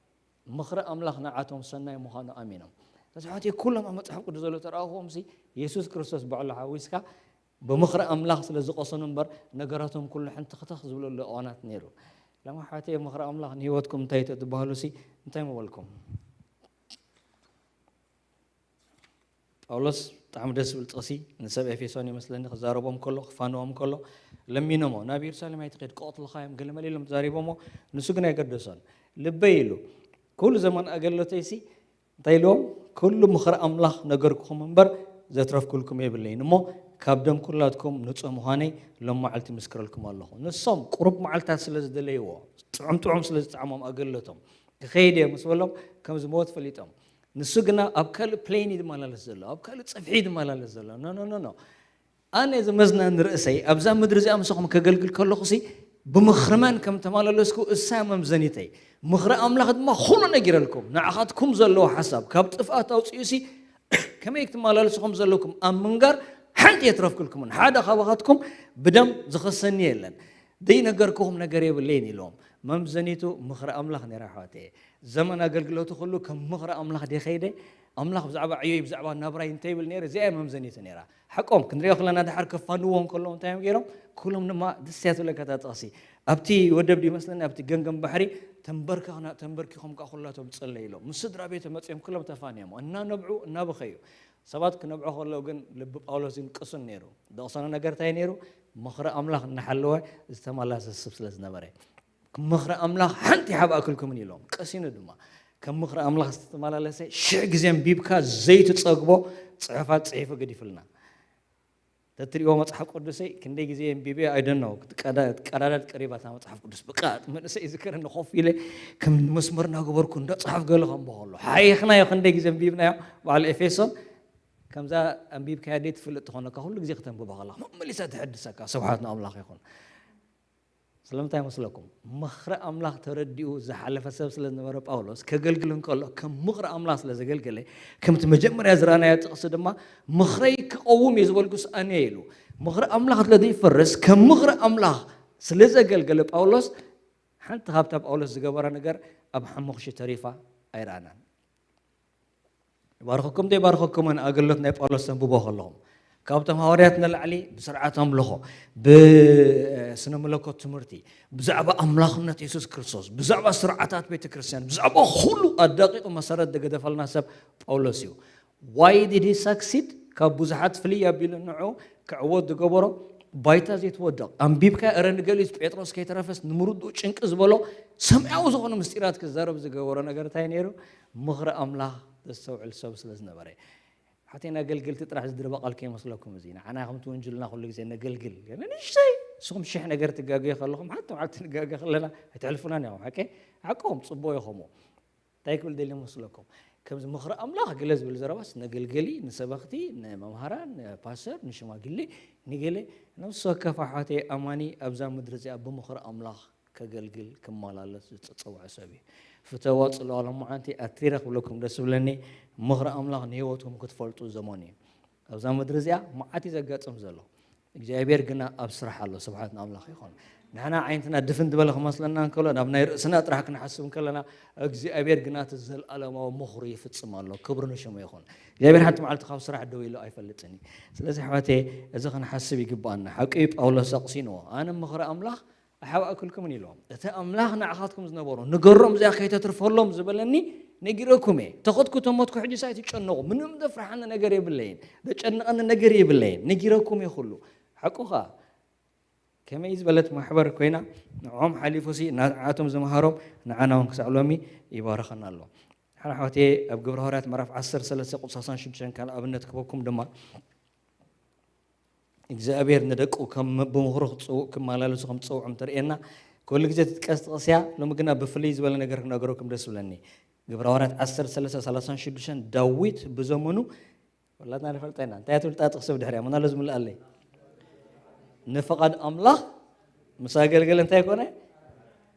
ምኽሪ ኣምላኽ ንዓቶም ሰናይ ምዃኑ ኣሚኖም ተስፋሕቲ ኩሎም ኣብ መፅሓፍ ቅዱስ ዘሎ ተረኣኹዎም ሲ የሱስ ክርስቶስ ባዕሉ ሓዊስካ ብምኽሪ ኣምላኽ ስለ ዝቐሰኑ እምበር ነገራቶም ኩሉ ሕንትኽትኽ ዝብለሉ እዋናት ነይሩ ለማሓተየ ምኽሪ ኣምላኽ ንህይወትኩም እንታይ ተትበሃሉ ሲ እንታይ ምበልኩም ጳውሎስ ብጣዕሚ ደስ ዝብል ጥቕሲ ንሰብ ኤፌሶን ይመስለኒ ክዛረቦም ከሎ ክፋንዎም ከሎ ለሚኖሞ ናብ ኢየሩሳሌም ኣይትኸድ ክቐትልኻ እዮም ገለመለ ኢሎም ተዛሪቦሞ ንሱ ግን ኣይገደሶን ልበይ ኢሉ ኩሉ ዘመን ኣገልግሎተይሲ እንታይ ኢልዎም ኩሉ ምኽሪ ኣምላኽ ነገርኩኹም እምበር ዘትረፍኩልኩም የብለይን እሞ ካብ ደም ኩላትኩም ንጹህ ምዃነይ ሎም መዓልቲ ምስክረልኩም ኣለኹ ንሶም ቁሩብ መዓልታት ስለ ዝደለይዎ ጥዑም ጥዑም ስለ ዝጠዓሞም ኣገልግሎቶም ክኸይድ እየ ምስ በሎም ከም ዝመወት ፈሊጦም ንሱ ግና ኣብ ካልእ ፕሌን እዩ ዝመላለስ ዘሎ ኣብ ካልእ ጽፍሒ እዩ ዝመላለስ ዘሎ ኖ ኖ ኖ ኣነ እዚ መዝናኒ ርእሰይ ኣብዛ ምድሪ እዚኣ ምሳኹም ከገልግል ከለኹሲ ብምኽሪ መን ከም ተመላለስኩ እሳ መምዘኒተይ ምኽሪ ኣምላኽ ድማ ኩሉ ነጊረልኩም ንዓኻትኩም ዘለዎ ሓሳብ ካብ ጥፍኣት ኣውፅኡሲ ከመይ ክትመላለሱ ከም ዘለኩም ኣብ ምንጋር ሓንቲ የትረፍክልኩምን ሓደ ካባኻትኩም ብደም ዝኸሰኒ የለን ዘይነገርክኹም ነገር የብለይን ኢሎም። መምዘኒቱ ምኽሪ ኣምላኽ ነይራ ኣሕዋተየ። ዘመን ኣገልግሎቱ ኩሉ ከም ምኽሪ ኣምላኽ ደኸይደ ኣምላኽ ብዛዕባ ዕዮይ ብዛዕባ ናብራይ እንተይብል ነይረ እዚኣ መምዘኒቱ ነይራ። ሓቆም ክንሪኦ ከለና ድሓር ከፋንዎ እንከለዉ እንታይ እዮም ገይሮም? ኩሎም ድማ ደስ እያ ትብለካ እታ ጥቕሲ። ኣብቲ ወደብ ድዩ መስለኒ ኣብቲ ገንገም ባሕሪ ተንበርኪኾም ከዓ ኩላቶም ጸለዩ ኢሎም ምስ ስድራ ቤቱ መጺኦም ኩሎም ተፋንዮሞ እናነብዑ እናበኸዩ ሰባት ክነብዑ ከለዉ ግን ልቢ ጳውሎስ ግን ቅሱን ነይሩ። ደቕሰኖ ነገር እንታይ ነይሩ? ምኽሪ ኣምላኽ እናሓለወ ዝተመላሰ ሰብ ስለ ዝነበረ ምኽሪ ኣምላኽ ሓንቲ ይሓብኣክልኩምን ኢሎም ቀሲኑ ድማ ከም ምኽሪ ኣምላኽ ዝተመላለሰ ሽሕ ግዜ ኣንቢብካ ዘይትጸግቦ ጽሑፋት ጽሒፉ ገዲፍልና። ተትሪእዎ መጽሓፍ ቅዱሰይ ክንደይ ግዜ ኣንቢበ ኣይደኖ ቀዳዳት ቀሪባ እታ መጽሓፍ ቅዱስ ብቃ መንእሰይ ዝከረኒ ኮፍ ኢለ ከም መስመር እናገበርኩ እንዳጽሓፍ ገለ ከምቦ ከሎ ሓይኽናዮ ክንደይ ግዜ ኣንቢብናዮ። በዓል ኤፌሶን ከምዛ ኣንቢብካያ ደይ ትፍልጥ ትኾነካ ኩሉ ግዜ ክተንብቦ ከለኻ መመሊሳ ትሕድሰካ። ስብሓት ንኣምላኽ ይኹን። ስለምንታይ መስለኩም? ምኽሪ ኣምላኽ ተረዲኡ ዝሓለፈ ሰብ ስለ ዝነበረ ጳውሎስ ከገልግል እንከሎ ከም ምኽሪ ኣምላኽ ስለ ዘገልገለ ከምቲ መጀመርያ ዝረኣናዮ ጥቕሲ ድማ ምኽረይ ክቐውም እዩ ዝበልኩስ ኣነ ኢሉ። ምኽሪ ኣምላኽ ስለ ዘይፈርስ ከም ምኽሪ ኣምላኽ ስለ ዘገልገለ ጳውሎስ ሓንቲ ካብታ ጳውሎስ ዝገበራ ነገር ኣብ ሓሙኽሺ ተሪፋ ኣይረኣናን። ይባርኸኩም ዶ ይባርኸኩምን ኣገልግሎት ናይ ጳውሎስ ተንብቦ ከለኹም ካብቶም ሃዋርያት ንላዕሊ ብስርዓት ኣምልኾ ብስነ መለኮት ትምህርቲ ብዛዕባ ኣምላኽነት የሱስ ክርስቶስ ብዛዕባ ስርዓታት ቤተ ክርስቲያን ብዛዕባ ኩሉ ኣዳቂቑ መሰረት ዝገደፈልና ሰብ ጳውሎስ እዩ። Why did he succeed? ካብ ብዙሓት ፍልይ ኣቢሉ ንዑ ክዕወት ዝገበሮ ባይታ ዘይትወድቕ ኣንቢብካ እረ ንገሊስ ጴጥሮስ ከይተረፈስ ንምርድኡ ጭንቂ ዝበሎ ሰማያዊ ዝኾነ ምስጢራት ክዛረብ ዝገበሮ ነገር እንታይ ነይሩ? ምኽሪ ኣምላኽ ዘስተውዕል ሰብ ስለ ዝነበረ ሓተይና ኣገልግልቲ ጥራሕ ዝድርበ ቃል ከይመስለኩም እዚ ንዓና ከምቲ ወንጅልና ኩሉ ግዜ ነገልግል ንእሽተይ ንስኹም ሽሕ ነገር ትጋገዩ ከለኹም ሓንቲ መዓልቲ ንጋገ ከለና ኣይትሕልፉናን ኢኹም ሓቂ ሓቆም ጽቡቅ ኢኹም እንታይ ክብል ደልየ መስለኩም ከምዚ ምኽሪ ኣምላኽ ገለ ዝብል ዘረባስ ነገልገሊ ንሰበኽቲ ንመምሃራን ንፓስተር ንሽማግሌ ንገለ ነፍሲ ወከፍ ኣሕዋተይ ኣማኒ ኣብዛ ምድሪ እዚኣ ብምኽሪ ኣምላኽ ከገልግል ክመላለስ ዝተጸውዐ ሰብ እዩ። ፍተዋ ጽልዋ ሎማዓንቲ ኣትሪረ ክብለኩም ደስ ዝብለኒ ምኽሪ ኣምላኽ ንህይወትኩም ክትፈልጡ ዘመኑ እዩ። ኣብዛ ምድሪ እዚኣ መዓት እዩ ዘጋጥም ዘሎ እግዚኣብሔር ግና ኣብ ስራሕ ኣሎ። ስብሓት ንኣምላኽ ይኹን። ንሕና ዓይነትና ድፍን ዝበለ ክመስለና እንከሎ ናብ ናይ ርእስና ጥራሕ ክንሓስብ እንከለና እግዚኣብሔር ግና እቲ ዘለኣለማዊ ምኽሩ ይፍጽም ኣሎ። ክብሪ ንሽሙ ይኹን። እግዚኣብሔር ሓንቲ መዓልቲ ካብ ስራሕ ደው ኢሉ ኣይፈልጥን እዩ። ስለዚ ኣሕዋተየ እዚ ክንሓስብ ይግብኣና። ሓቂ እዩ ጳውሎስ ኣቕሲንዎ ኣነ ምኽሪ ኣምላኽ ኣይሓብኣክልኩምን ኢልዎም። እቲ ኣምላኽ ንዓኻትኩም ዝነበሮ ንገሮም እዚኣ ከይተትርፈሎም ዝበለኒ ነጊረኩም እየ። ተኸትኩ ተሞትኩ ሕጂ ሳይ ትጨነቑ ምንም ዘፍርሓኒ ነገር የብለይን። ዘጨንቐኒ ነገር የብለይን። ነጊረኩም እየ ኩሉ። ሓቁ ኸኣ ከመይ ዝበለት ማሕበር ኮይና ንዕኦም ሓሊፉሲ ንዓቶም ዝመሃሮም ንዓና እውን ክሳዕ ሎሚ ይባርኸና ኣሎ። ሓና ሓወቴ ኣብ ግብረ ሃዋርያት ምዕራፍ ዓሰርተ ሰለስተ ቁጽሪ ሰላሳን ሽዱሽተን ካልእ ኣብነት ክበኩም ድማ እግዚኣብሔር ንደቁ ከም ብምኽሩ ክመላለሱ ከም ዝጸውዖም ተርእየና። ኩሉ ግዜ ትጥቀስ ጥቕስያ ሎሚ ግና ብፍልይ ዝበለ ነገር ክነገረኩም ደስ ብለኒ። ግብረ ሃዋርያት ዓሰርተ ሰለስተ ሰላሳን ሽዱሽተን ዳዊት ብዘመኑ ወላትና ንፈልጣ ኢና እንታይ ትብል ጣ ጥቕሲ ብድሕሪያ ምናለ ዝምልኣለይ ንፍቓድ ኣምላኽ ምስ ኣገልገለ እንታይ ኮነ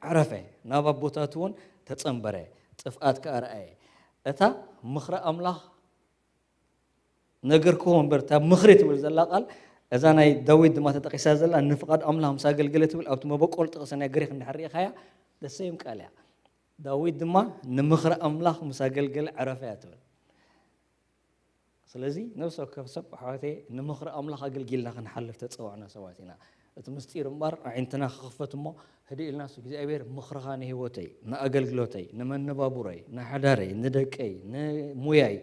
ዓረፈ ናብ ኣቦታቱ እውን ተጸንበረ ጥፍኣት ከኣ ረኣየ እታ ምኽሪ ኣምላኽ ነገርክዎ እምበር እታ ምኽሪ ትብል ዘላ ቃል እዛ ናይ ዳዊት ድማ ተጠቂሳ ዘላ ንፍቓድ ኣምላኽ ምስ ኣገልገለ ትብል ኣብቲ መበቆል ጥቕሲ ናይ ግሪክ እንድሕር ርኢኻያ ደሰይም ቃል እያ። ዳዊት ድማ ንምኽሪ ኣምላኽ ምስ ኣገልገለ ዕረፈ እያ ትብል። ስለዚ ነብሲ ወከፍ ሰብ ኣሕዋተየ ንምኽሪ ኣምላኽ ኣገልጊልና ክንሓልፍ ተጸዋዕና ሰባት ኢና። እቲ ምስጢር እምባር ኣዒንትና ክኽፈት እሞ ህድእ ኢልናስ እግዚኣብሔር ምኽርኻ ንህይወተይ፣ ንኣገልግሎተይ፣ ንመነባቡረይ፣ ንሓዳረይ፣ ንደቀይ፣ ንሙያይ፣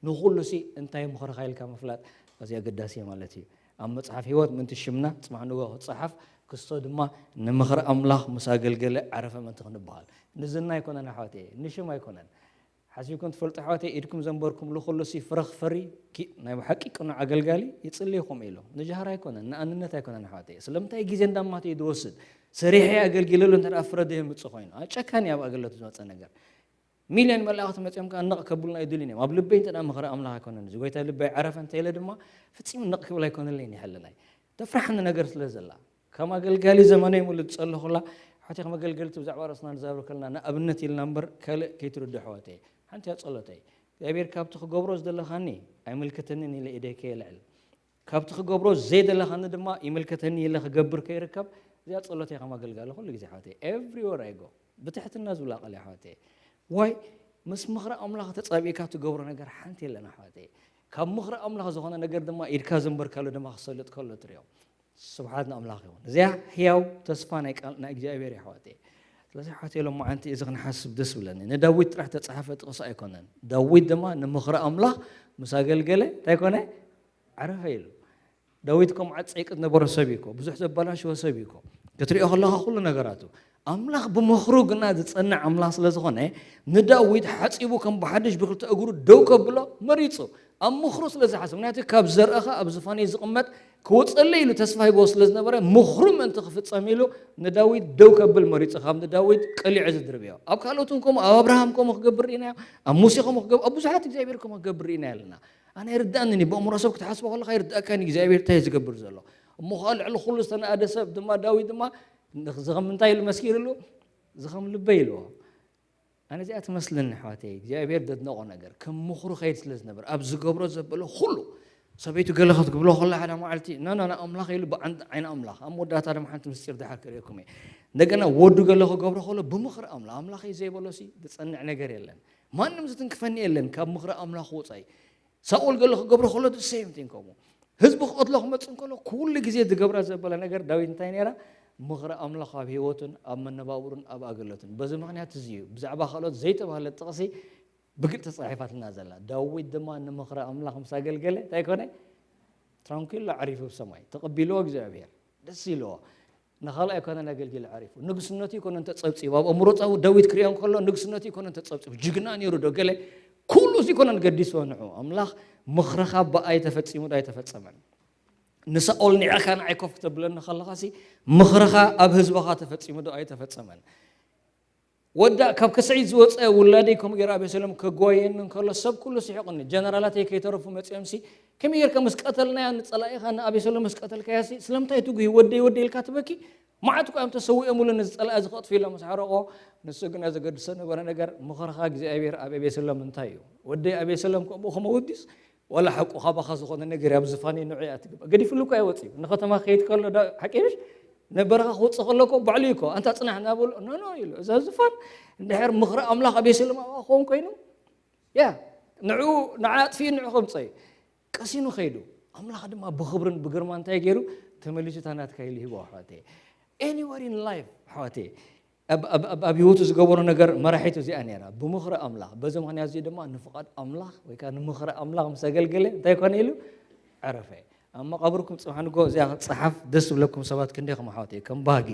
ንኹሉሲ እንታይ ምኽርኻ ኢልካ ምፍላጥ ኣዝዩ ኣገዳሲ ማለት እዩ። ኣብ መጽሓፍ ህይወት ምእንቲ ሽምና ጽባሕ ንግሆ ክጸሓፍ ክስቶ ድማ ንምኽሪ ኣምላኽ ምስ ኣገልገለ ዓረፈ ምእንቲ ክንበሃል። ንዝና ኣይኮነን ኣሕዋተየ፣ ንሽም ኣይኮነን። ሓሲብኩም ትፈልጡ ኣሕዋተይ ኢድኩም ዘንበርኩምሉ ኩሉሲ ፍረ ክፈሪ ናይ ብሓቂ ቅኑዕ ኣገልጋሊ ይጽልይ ከምኡ ኢሎም ንጃህራ ኣይኮነን ንኣንነት ኣይኮነን ኣሕዋተይ ስለምንታይ ግዜ እንዳማተ እዩ ዝወስድ ሰሪሐ ኣገልጊለሉ እንተ ፍረ ደየምጽእ ኮይኑ ጨካን ኣብ ኣገልግሎት ዝመጸ ነገር ሚልዮን መላእኽቲ መጺኦም ከዓ ነቕ ከብሉና ይድልን እዮም ኣብ ልበይ እንተ ምኽሪ ኣምላኽ ኣይኮነን እዚ ጎይታ ልበይ ዓረፈ እንተ ኢለ ድማ ፍጺሙ ነቕ ክብል ኣይኮነለይን ይሕልናይ ተፍርሓኒ ነገር ስለ ዘላ ከም ኣገልጋሊ ዘመነይ ሙሉ ዝጸለኹላ ሓቲ ከም ኣገልገልቲ ብዛዕባ ርእስና ንዛረብ ከለና ንኣብነት ኢልና እምበር ካልእ ከይትርድሑ ኣሕዋተይ ሓንቲ እያ ጸሎተይ እግዚኣብሔር ካብቲ ክገብሮ ዝደለኻኒ ኣይምልክተንን ኢለ ኢደይ ከየልዕል ካብቲ ክገብሮ ዘይደለኻኒ ድማ ይምልከተኒ ኢለ ክገብር ከይርከብ እዚኣ ጸሎተይ ከም ኣገልጋሊ ኩሉ ግዜ ኣሕዋተይ፣ everywhere I go ብትሕትና ዝብላ ቃል ኣሕዋተይ። ዋይ? ምስ ምኽሪ ኣምላኽ ተጻቢእካ ትገብሮ ነገር ሓንቲ የለን ኣሕዋተይ። ካብ ምኽሪ ኣምላኽ ዝኾነ ነገር ድማ ኢድካ ዘንበርካሉ ድማ ክሰልጥ ከሎ ትሪኦ። ስብሓት ንኣምላኽ ይኹን። እዚኣ ህያው ተስፋ ናይ ቃል ናይ እግዚኣብሔር ኣሕዋተይ። ስለዚ ኣሕዋተይ ሎም መዓንቲ እዚ ክንሓስብ ደስ ብለኒ። ንዳዊት ጥራሕ ተጻሓፈ ጥቕሲ ኣይኮነን። ዳዊት ድማ ንምኽሪ ኣምላኽ ምስ ኣገልገለ እንታይ ኮነ? ዓረፈ ኢሉ። ዳዊት እኮ መዓት ጸይቂ ዝነበሮ ሰብ እዩ እኮ፣ ብዙሕ ዘበላሸወ ሰብ እዩ እኮ። ክትሪኦ ከለኻ ኩሉ ነገራቱ ኣምላኽ ብምኽሩ ግና ዝጸንዕ ኣምላኽ ስለ ዝኾነ ንዳዊት ሓጺቡ ከም ብሓድሽ ብክልተ እግሩ ደው ከብሎ መሪጹ። ኣብ ምኽሩ ስለ ዝሓስብ፣ ምክንያቱ ካብ ዘርእኻ ኣብ ዝፋነይ ዝቕመጥ ክወጸለይ ኢሉ ተስፋ ሂቦ ስለ ዝነበረ ምኽሩ ምእንቲ ክፍጸም ኢሉ ንዳዊት ደው ከብል መሪጹ። ካብ ንዳዊት ቀሊዑ ዝድርብዮ ኣብ ካልኦት እውን ከምኡ፣ ኣብ ኣብርሃም ከምኡ ክገብር ርኢናዮ፣ ኣብ ሙሴ ከምኡ ክገብር፣ ኣብ ብዙሓት እግዚኣብሔር ከምኡ ክገብር ርኢናዮ ኣለና። ኣነ ኣይርዳእንን እዩ። ብእምሮ ሰብ ክትሓስቦ ከለኻ ኣይርዳእካን እዩ እግዚኣብሔር እንታይ እዩ ዝገብር ዘሎ። እሞ ኸዓ ልዕሊ ኩሉ ዝተናእደ ሰብ ድማ ዳዊት ድማ ንዚ ከም እንታይ ኢሉ መስኪርሉ? እዚ ከም ልበይ ኢልዎ። ኣነ እዚኣ ትመስልኒ ኣሕዋተይ እግዚኣብሔር ዘድነቖ ነገር ከም ምኽሩ ኸይድ ስለ ዝነበር ኣብ ዝገብሮ ዘበሎ ኩሉ ሰበይቱ ገለ ክትብሎ ከላ ሓደ መዓልቲ ና ና ና ኣምላኽ ኢሉ ብዓይኒ ኣምላኽ ኣብ መወዳእታ ድማ ሓንቲ ምስጢር ድሓር ክርእየኩም እየ። እንደገና ወዱ ገለ ክገብሮ ከሎ ብምኽሪ ኣምላኽ ኣምላኸይ ዘይበሎሲ ዝጸንዕ ነገር የለን። ማንም ዝትንክፈኒ የለን ካብ ምኽሪ ኣምላኽ ወጻኢ። ሳኦል ገለ ክገብሮ ከሎ the same thing ከምኡ ህዝቢ ክቐትሎ ክመጽእ እንከሎ ኩሉ ግዜ ዝገብራ ዘበለ ነገር ዳዊት እንታይ ነይራ? ምኽሪ ኣምላኽ ኣብ ህይወቱን ኣብ መነባብሩን ኣብ ኣገልግሎቱን። በዚ ምኽንያት እዚ እዩ ብዛዕባ ካልኦት ዘይተባህለ ጥቕሲ ብግልጺ ተጻሒፋትና ዘላ። ዳዊት ድማ ንምኽሪ ኣምላኽ ምስ ኣገልገለ እንታይ ኮነ? ትራንኩሎ ዓሪፉ ብሰማይ ተቐቢልዎ እግዚኣብሔር ደስ ኢልዎ። ንኻልእ ኣይኮነን ኣገልጊሉ ዓሪፉ። ንግስነቱ ኣይኮነን ተጸብጺቡ። ኣብ ኣእምሮ ጻው ዳዊት ክሪኦ እንከሎ ንግስነቱ ኣይኮነን ተጸብጺቡ። ጅግና ነይሩ ዶ ገለ ኩሉ እዚ ኣይኮነን ገዲስዎ ንዑ። ኣምላኽ ምኽርኻ ብኣይ ተፈጺሙ ዶ ኣይተፈጸመን? ንሳኦል ንዕኻ ንዓይ ኮፍ ክተብለኒ ከለኻሲ ምኽርኻ ኣብ ህዝብኻ ተፈጺሙ ዶ ኣይተፈጸመን? ወዳ ካብ ከስዒት ዝወፀ ውላደይ ከምኡ ገይሩ ኣቤሴሎም ከጓየኒ እንከሎ ሰብ ኩሉ ስሒቑኒ። ጀነራላተይ ከይተረፉ መፂኦምሲ ከመይ ጌርካ ምስ ቀተልናያ ንፀላኢኻ ንኣቤሴሎም ምስ ቀተልካያሲ ስለምንታይ ትጉሂ ወደይ ወደይ ኢልካ ትበኪ? መዓት እኳ እዮም ተሰዊኦምሉ ነዚ ፀላኢ እዚ ከጥፉ ኢሎም ምስ ሓረቆ ንሱ ግና ዘገድሶ ነበረ ነገር ምኽርኻ እግዚኣብሔር ኣብ ኣቤሴሎም እንታይ እዩ? ወደይ ኣቤሴሎም ከምኡ ክመውት ድዩስ ዋላ ሓቁ ካባኻ ዝኾነ ነገር ኣብ ዝፋነይ ንዑ እያ ትግባእ። ገዲፍሉ እኮ ኣይወፅእ እዩ። ንኸተማ ክኸይድ ከሎ ዳ ሓቂ ምሽ ነበረኻ ክወፅእ ከሎ እኮ ባዕሉ እዩ እኮ ኣንታ ፅናሕ እናበሉ ኖ ኖ ኢሉ እዛ ዝፋን እንድሕር ምኽሪ ኣምላኽ ኣቤሴሎም ኣብኣ ክኸውን ኮይኑ ያ ንዑ ንዓ ኣጥፊኡ ንዑ ከምፀ እዩ። ቀሲኑ ኸይዱ ኣምላኽ ድማ ብኽብርን ብግርማ እንታይ ገይሩ ተመሊሱ እታ ናትካ ኢሉ ሂቦ ኣሕዋተይ። Anywhere in life ኣሕዋተይ ኣብ ኣብ- ኣብ- ኣብ ህይወቱ ዝገበሮ ነገር መራሒቱ እዚኣ ነይራ ብምኽሪ ኣምላኽ። በዚ ምኽንያት እዚ ድማ ንፍቓድ ኣምላኽ ወይ ከዓ ንምኽሪ ኣምላኽ ምስ ኣገልገለ እንታይ ኮነ ኢሉ? ዕረፈ። ኣብ መቓብርኩም ፅባሕ ንጎ እዚኣ ክትፀሓፍ ደስ ዝብለኩም ሰባት ክንደይ ከም ኣሕዋት እዩ ከም ባህጊ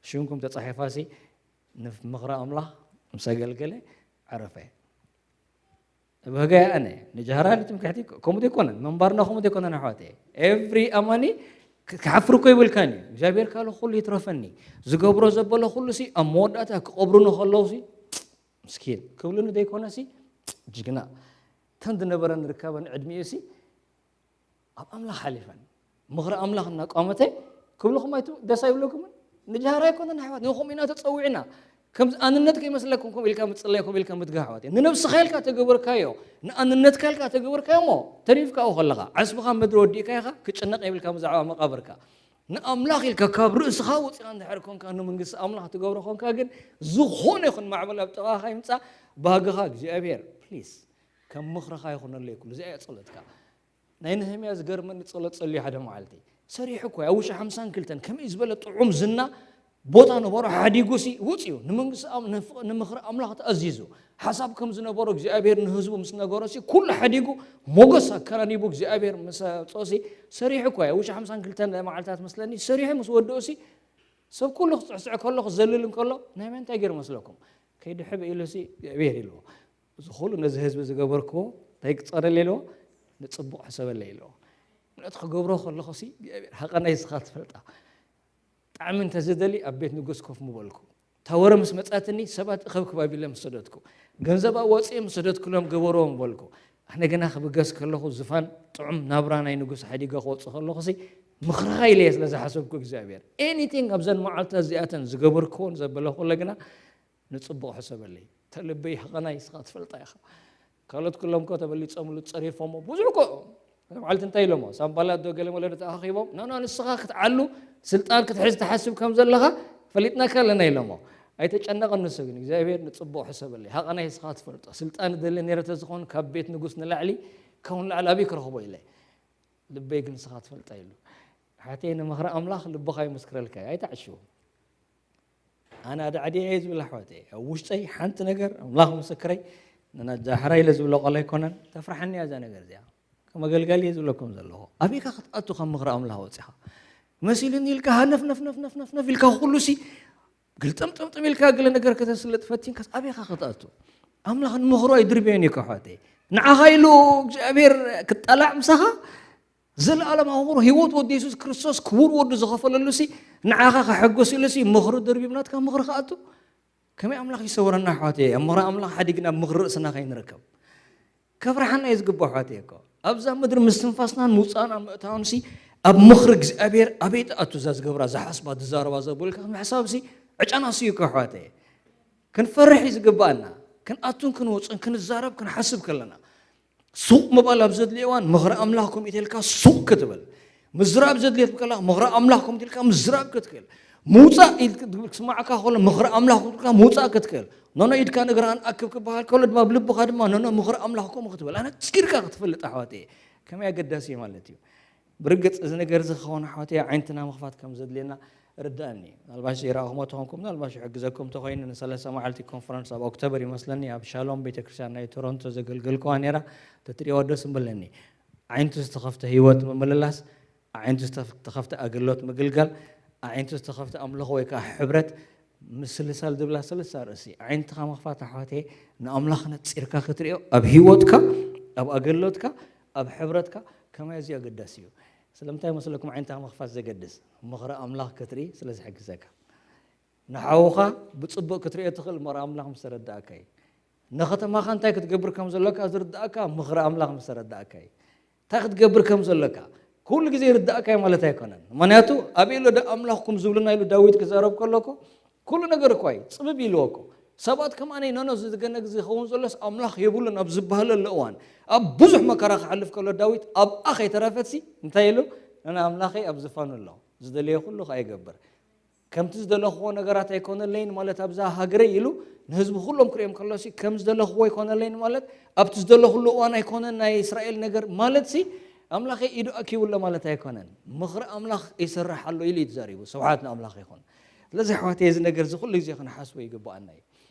ሽምኩም ተፃሒፋሲ ንምኽሪ ኣምላኽ ምስ ኣገልገለ ዕረፈ። ብህጋይ ኣነ ንጃህራ ንትምክሕቲ ከምኡ ዘይኮነን መንባርና ከምኡ ዘይኮነን ኣሕዋተ ኤቭሪ ኣማኒ ክሓፍር እኮ ይብልካን እዩ እግዚኣብሔር ካለ ኩሉ ይትረፈኒ ዝገብሮ ዘበሎ ኩሉ ሲ ኣብ መወዳእታ ክቐብሩ ንከለዉ ሲ ምስኪን ክብሉኒ ዘይኮነ ሲ ጅግና ተን ዝነበረን ርከበን ዕድሚኡ ሲ ኣብ ኣምላኽ ሓሊፈን ምኽሪ ኣምላኽ እናቋመተ ክብልኹም ኣይቱ ደስ ኣይብለኩምን? ንጃህራ ኣይኮነን ኣሕዋት ንኹም ኢና ተጸዊዕና። ከምዚ ኣንነት ከይመስለኩም ከም ኢልካ ምጽላይ ከም ኢልካ ምትጋ ኣሕዋት ንነብስኻ ኢልካ ተገበርካዮ ንኣንነትካ ኢልካ ተገበርካዮ እሞ ተሪፍካ ኣብኡ ከለኻ ዓስብኻ ምድሪ ወዲእካ ኢኻ ክጭነቕ የብልካ ብዛዕባ መቓብርካ ንኣምላኽ ኢልካ ካብ ርእስኻ ወፂኻ እንድሕር ኮንካ ንመንግስቲ ኣምላኽ ትገብሮ ኮንካ ግን ዝኾነ ይኹን ማዕበል ኣብ ጥቓኻ ይምፃእ ባህግኻ እግዚኣብሔር ፕሊስ ከም ምኽርኻ ይኹነለይ ኩሉ እዚኣ እያ ፀሎትካ ናይ ነህምያ ዝገርመኒ ጸሎት ጸልዩ ሓደ መዓልቲ ሰሪሑ እኮ ኣብ ውሽጢ ሓምሳን ክልተን ከመይ ዝበለ ጥዑም ዝና ቦታ ነበሮ ሓዲጉ ሲ ውፅዩ ንምንግስቲ ኣም- ንፍ- ንምኽሪ ኣምላኽ ተኣዚዙ ሓሳብ ከም ዝነበሮ እግዚኣብሔር ንህዝቡ ምስ ነገሮ ሲ ኩሉ ሓዲጉ ሞገስ ኣከናኒቡ እግዚኣብሔር ምስ ኣውፅኦ ሲ ሰሪሑ እኮ ኣብ ውሽጢ ሓምሳን ክልተን መዓልታት መስለኒ ሰሪሑ ምስ ወድኦ ሲ ሰብ ኩሉ ክፅዕስዕ ከሎ ክዘልል እንከሎ ናይ መን እንታይ ገይሩ መስለኩም ከይዲ ሕብእ ኢሉ ሲ እግዚኣብሔር ኢልዎ እዚ ኩሉ ነዚ ህዝቢ ዝገበርክዎ እንታይ ክፀረለ ኢልዎ ንፅቡቕ ሕሰበለ ኢልዎ ምእንቲ ክገብሮ ከለኹ ሲ እግዚኣብሔር ሃቐና ይስኻ ትፈልጣ ጣዕሚ እንተዝደሊ ኣብ ቤት ንጉስ ኮፍ ምበልኩ ታወረ ምስ መፃትኒ ሰባት እኸብክብ ኣቢለ ምስ ሰደድኩ ገንዘብ ኣዋፅኤ ምስ ሰደድኩሎም ገበርዎ ምበልኩ ኣነ ግና ክብገስ ከለኹ ዝፋን ጥዑም ናብራ ናይ ንጉስ ሓዲገ ክወፅእ ከለኹ ሲ ምኽርኻ ኢለየ ስለ ዝሓሰብኩ እግዚኣብሔር ኤኒቲንግ ኣብዘን መዓልታት እዚኣተን ዝገበርክዎን ዘበለኹለ ግና ንፅቡቕ ሕሰበለይ ተልበይ ሓቐና ይስኻ ትፈልጣ ኢኻ ካልኦት ኩሎም ኮ ተበሊፆምሉ ፀሪፎሞ ብዙሕ ኮ መዓልቲ እንታይ ኢሎሞ? ሳምባላት ዶ ገለ መለ ዶ ተኣኻኺቦም? ኖ፣ ኖ፣ ንስኻ ክትዓሉ ስልጣን ክትሕዝ ትሓስብ ከም ዘለኻ ፈሊጥናካ ኣለና ኢሎሞ። ኣይተጨነቐን ንሱ ግን፣ እግዚኣብሔር ንጽቡቕ ሕሰበለይ። ሃቐናይ ንስኻ ትፈልጦ። ስልጣን እደሊ ነይረ ተዝኾን ካብ ቤት ንጉስ ንላዕሊ፣ ካብኡ ንላዕሊ ኣበይ ክረኽቦ ኢለ። ልበይ ግን ንስኻ ትፈልጣ ኢሉ። ሓተይ ንምኽሪ ኣምላኽ ልብኻ ይምስክረልካ እዩ። ኣይተዕሽው። ኣነ ኣዳዕድየ እየ ዝብል ኣሕዋተይ። ኣብ ውሽጠይ ሓንቲ ነገር ኣምላኽ ምስክረይ፣ ንና ዳሕራ ኢለ ዝብሎ ቃል ኣይኮነን። ተፍርሓኒ እያ እዛ ነገር እዚኣ። ከም ኣገልጋሊ እየ ዝብለኩም ዘለኹ። ኣበይካ ክትኣቱ ካብ ምኽሪ ኣምላኽ ወጺኻ? መሲሉኒ ኢልካ ሃነፍ ነፍ ነፍ ነፍ ነፍ ነፍ ኢልካ ኩሉ ሲ ግልጥምጥምጥም ኢልካ ገለ ነገር ከተስልጥ ፈቲንካስ ኣበይካ ክትኣቱ? ኣምላኽ ንምኽሩ ኣይድርብዮን እዩ ኣሕዋተይ። ንዓኻ ኢሉ እግዚኣብሔር ክጣላዕ ምሳኻ ዘለኣለማዊ ምኽሩ ህይወት ወዲ የሱስ ክርስቶስ ክቡር ወዱ ዝኸፈለሉ ሲ ንዓኻ ከሐጉስ ኢሉ ሲ ምኽሩ ድርቢብ ናትካ ምኽሪ ክኣቱ? ከመይ ኣምላኽ ይሰውረና ኣሕዋተይ? ኣብ ምኽሪ ኣምላኽ ሓዲግና ኣብ ምኽሪ ርእስና ከይንርከብ። ከፍርሓና እዩ ዝግባእ ኣሕዋተይ እኮ። ኣብዛ ምድሪ ምስትንፋስናን ምውጻእና ምእታውን ሲ ኣብ ምኽሪ እግዚኣብሔር ኣበይ ትኣቱ እዛ ዝገብራ ዝሓስባ ዝዛረባ ዘብልካ ምሕሳብ ሲ ዕጫና ሲ እዩ እኮ ኣሕዋተይ። ክንፈርሕ እዩ ዝግባኣና። ክንኣቱን ክንወፅን ክንዛረብ ክንሓስብ ከለና ሱቕ ምባል ኣብ ዘድልየ እዋን ምኽሪ ኣምላኽ ከምኡ ኢልካ ሱቕ ክትብል፣ ምዝራብ ዘድልየት ከላ ምኽሪ ኣምላኽ ከምኡ ኢልካ ምዝራብ ክትክእል፣ ምውፃእ ኢል- ክስማዓካ ከሎ ምኽሪ ኣምላኽ ከምኡ ኢልካ ምውፃእ ክትክእል፣ ኖኖ ኢድካ ንግርሃን ኣክብ ክበሃል ከሎ ድማ ኣብ ልብኻ ድማ ኖኖ ምኽሪ ኣምላኽ ከምኡ ክትብል ኣነፂርካ ክትፈልጥ ኣሕዋት እየ። ከመይ ኣገዳሲ እዩ ማለት እዩ። ብርግፅ እዚ ነገር እዚ ክኸውን ኣሕዋት እየ ዓይነትና ምኽፋት ከም ዘድልየና ርዳእኒ። ምናልባሽ ይረኣኹሞ ተኾንኩም ምናልባሽ ይሕግዘኩም ተኾይኑ ንሰለስተ መዓልቲ ኮንፈረንስ ኣብ ኦክቶበር ይመስለኒ ኣብ ሻሎም ቤተክርስትያን ናይ ቶሮንቶ ዘገልገልኩዋ ነይራ። ተትሪእዋ ደስ ምበለኒ። ኣዒንቱ ዝተኸፍተ ህይወት ምምልላስ፣ ኣዒንቱ ዝተኸፍተ ኣገልግሎት ምግልጋል፣ ኣዒንቱ ዝተኸፍተ ኣምልኾ ወይ ከዓ ሕብረት ምስልሳል ዝብላ ሰለስተ ርእሲ። ኣዒንትኻ ምኽፋት ኣሕዋተይ ንኣምላኽ ነፂርካ ክትሪኦ ኣብ ህይወትካ፣ ኣብ ኣገልግሎትካ፣ ኣብ ሕብረትካ ከመይ ኣዝዩ ኣገዳሲ እዩ። ስለምንታይ መስለኩም ኣዒንትኻ ምኽፋት ዘገድስ? ምኽሪ ኣምላኽ ክትርኢ ስለ ዝሕግዘካ። ንሓውኻ ብጽቡቕ ክትሪኦ ትኽእል ምኽሪ ኣምላኽ ምስ ተረዳእካ እዩ። ንኸተማኻ እንታይ ክትገብር ከም ዘለካ ዝርዳእካ ምኽሪ ኣምላኽ ምስ ተረዳእካ እዩ። እንታይ ክትገብር ከም ዘለካ ኩሉ ግዜ ይርዳእካ እዩ ማለት ኣይኮነን። ምኽንያቱ ኣበይ ኣሎ ዶ ኣምላኽኩም ዝብሉና ኢሉ ዳዊት ክዛረብ ከሎ እኮ ኩሉ ነገር እኳ እዩ ጽብብ ኢልዎ እኮ። ሰባት ከማነይ ኖኖ ዝገነ ዝኸውን ዘሎስ ኣምላኽ የብሉን ኣብ ዝበሃለሉ እዋን ኣብ ብዙሕ መከራ ክሓልፍ ከሎ ዳዊት ኣብኣ ከይተረፈትሲ እንታይ ኢሉ? ንኣምላኸይ ኣብ ዝፋኑ ኣሎ ዝደለየ ኩሉ ከኣ ይገብር። ከምቲ ዝደለኽዎ ነገራት ኣይኮነለይን ማለት ኣብዛ ሃገረይ ኢሉ ንህዝቢ ኩሎም ክርእዮም ከሎሲ ከም ዝደለኽዎ ኣይኮነለይን ማለት ኣብቲ ዝደለኹሉ እዋን ኣይኮነን ናይ እስራኤል ነገር ማለትሲ ኣምላኸይ ኢዱ ኣኪቡ ኣሎ ማለት ኣይኮነን። ምኽሪ ኣምላኽ ይሰርሕ ኣሎ ኢሉ እዩ ተዛሪቡ። ስብሓት ንኣምላኽ ይኹን። ስለዚ ኣሕዋተይ እዚ ነገር እዚ ኩሉ ግዜ ክንሓስቦ ይግብኣና እዩ።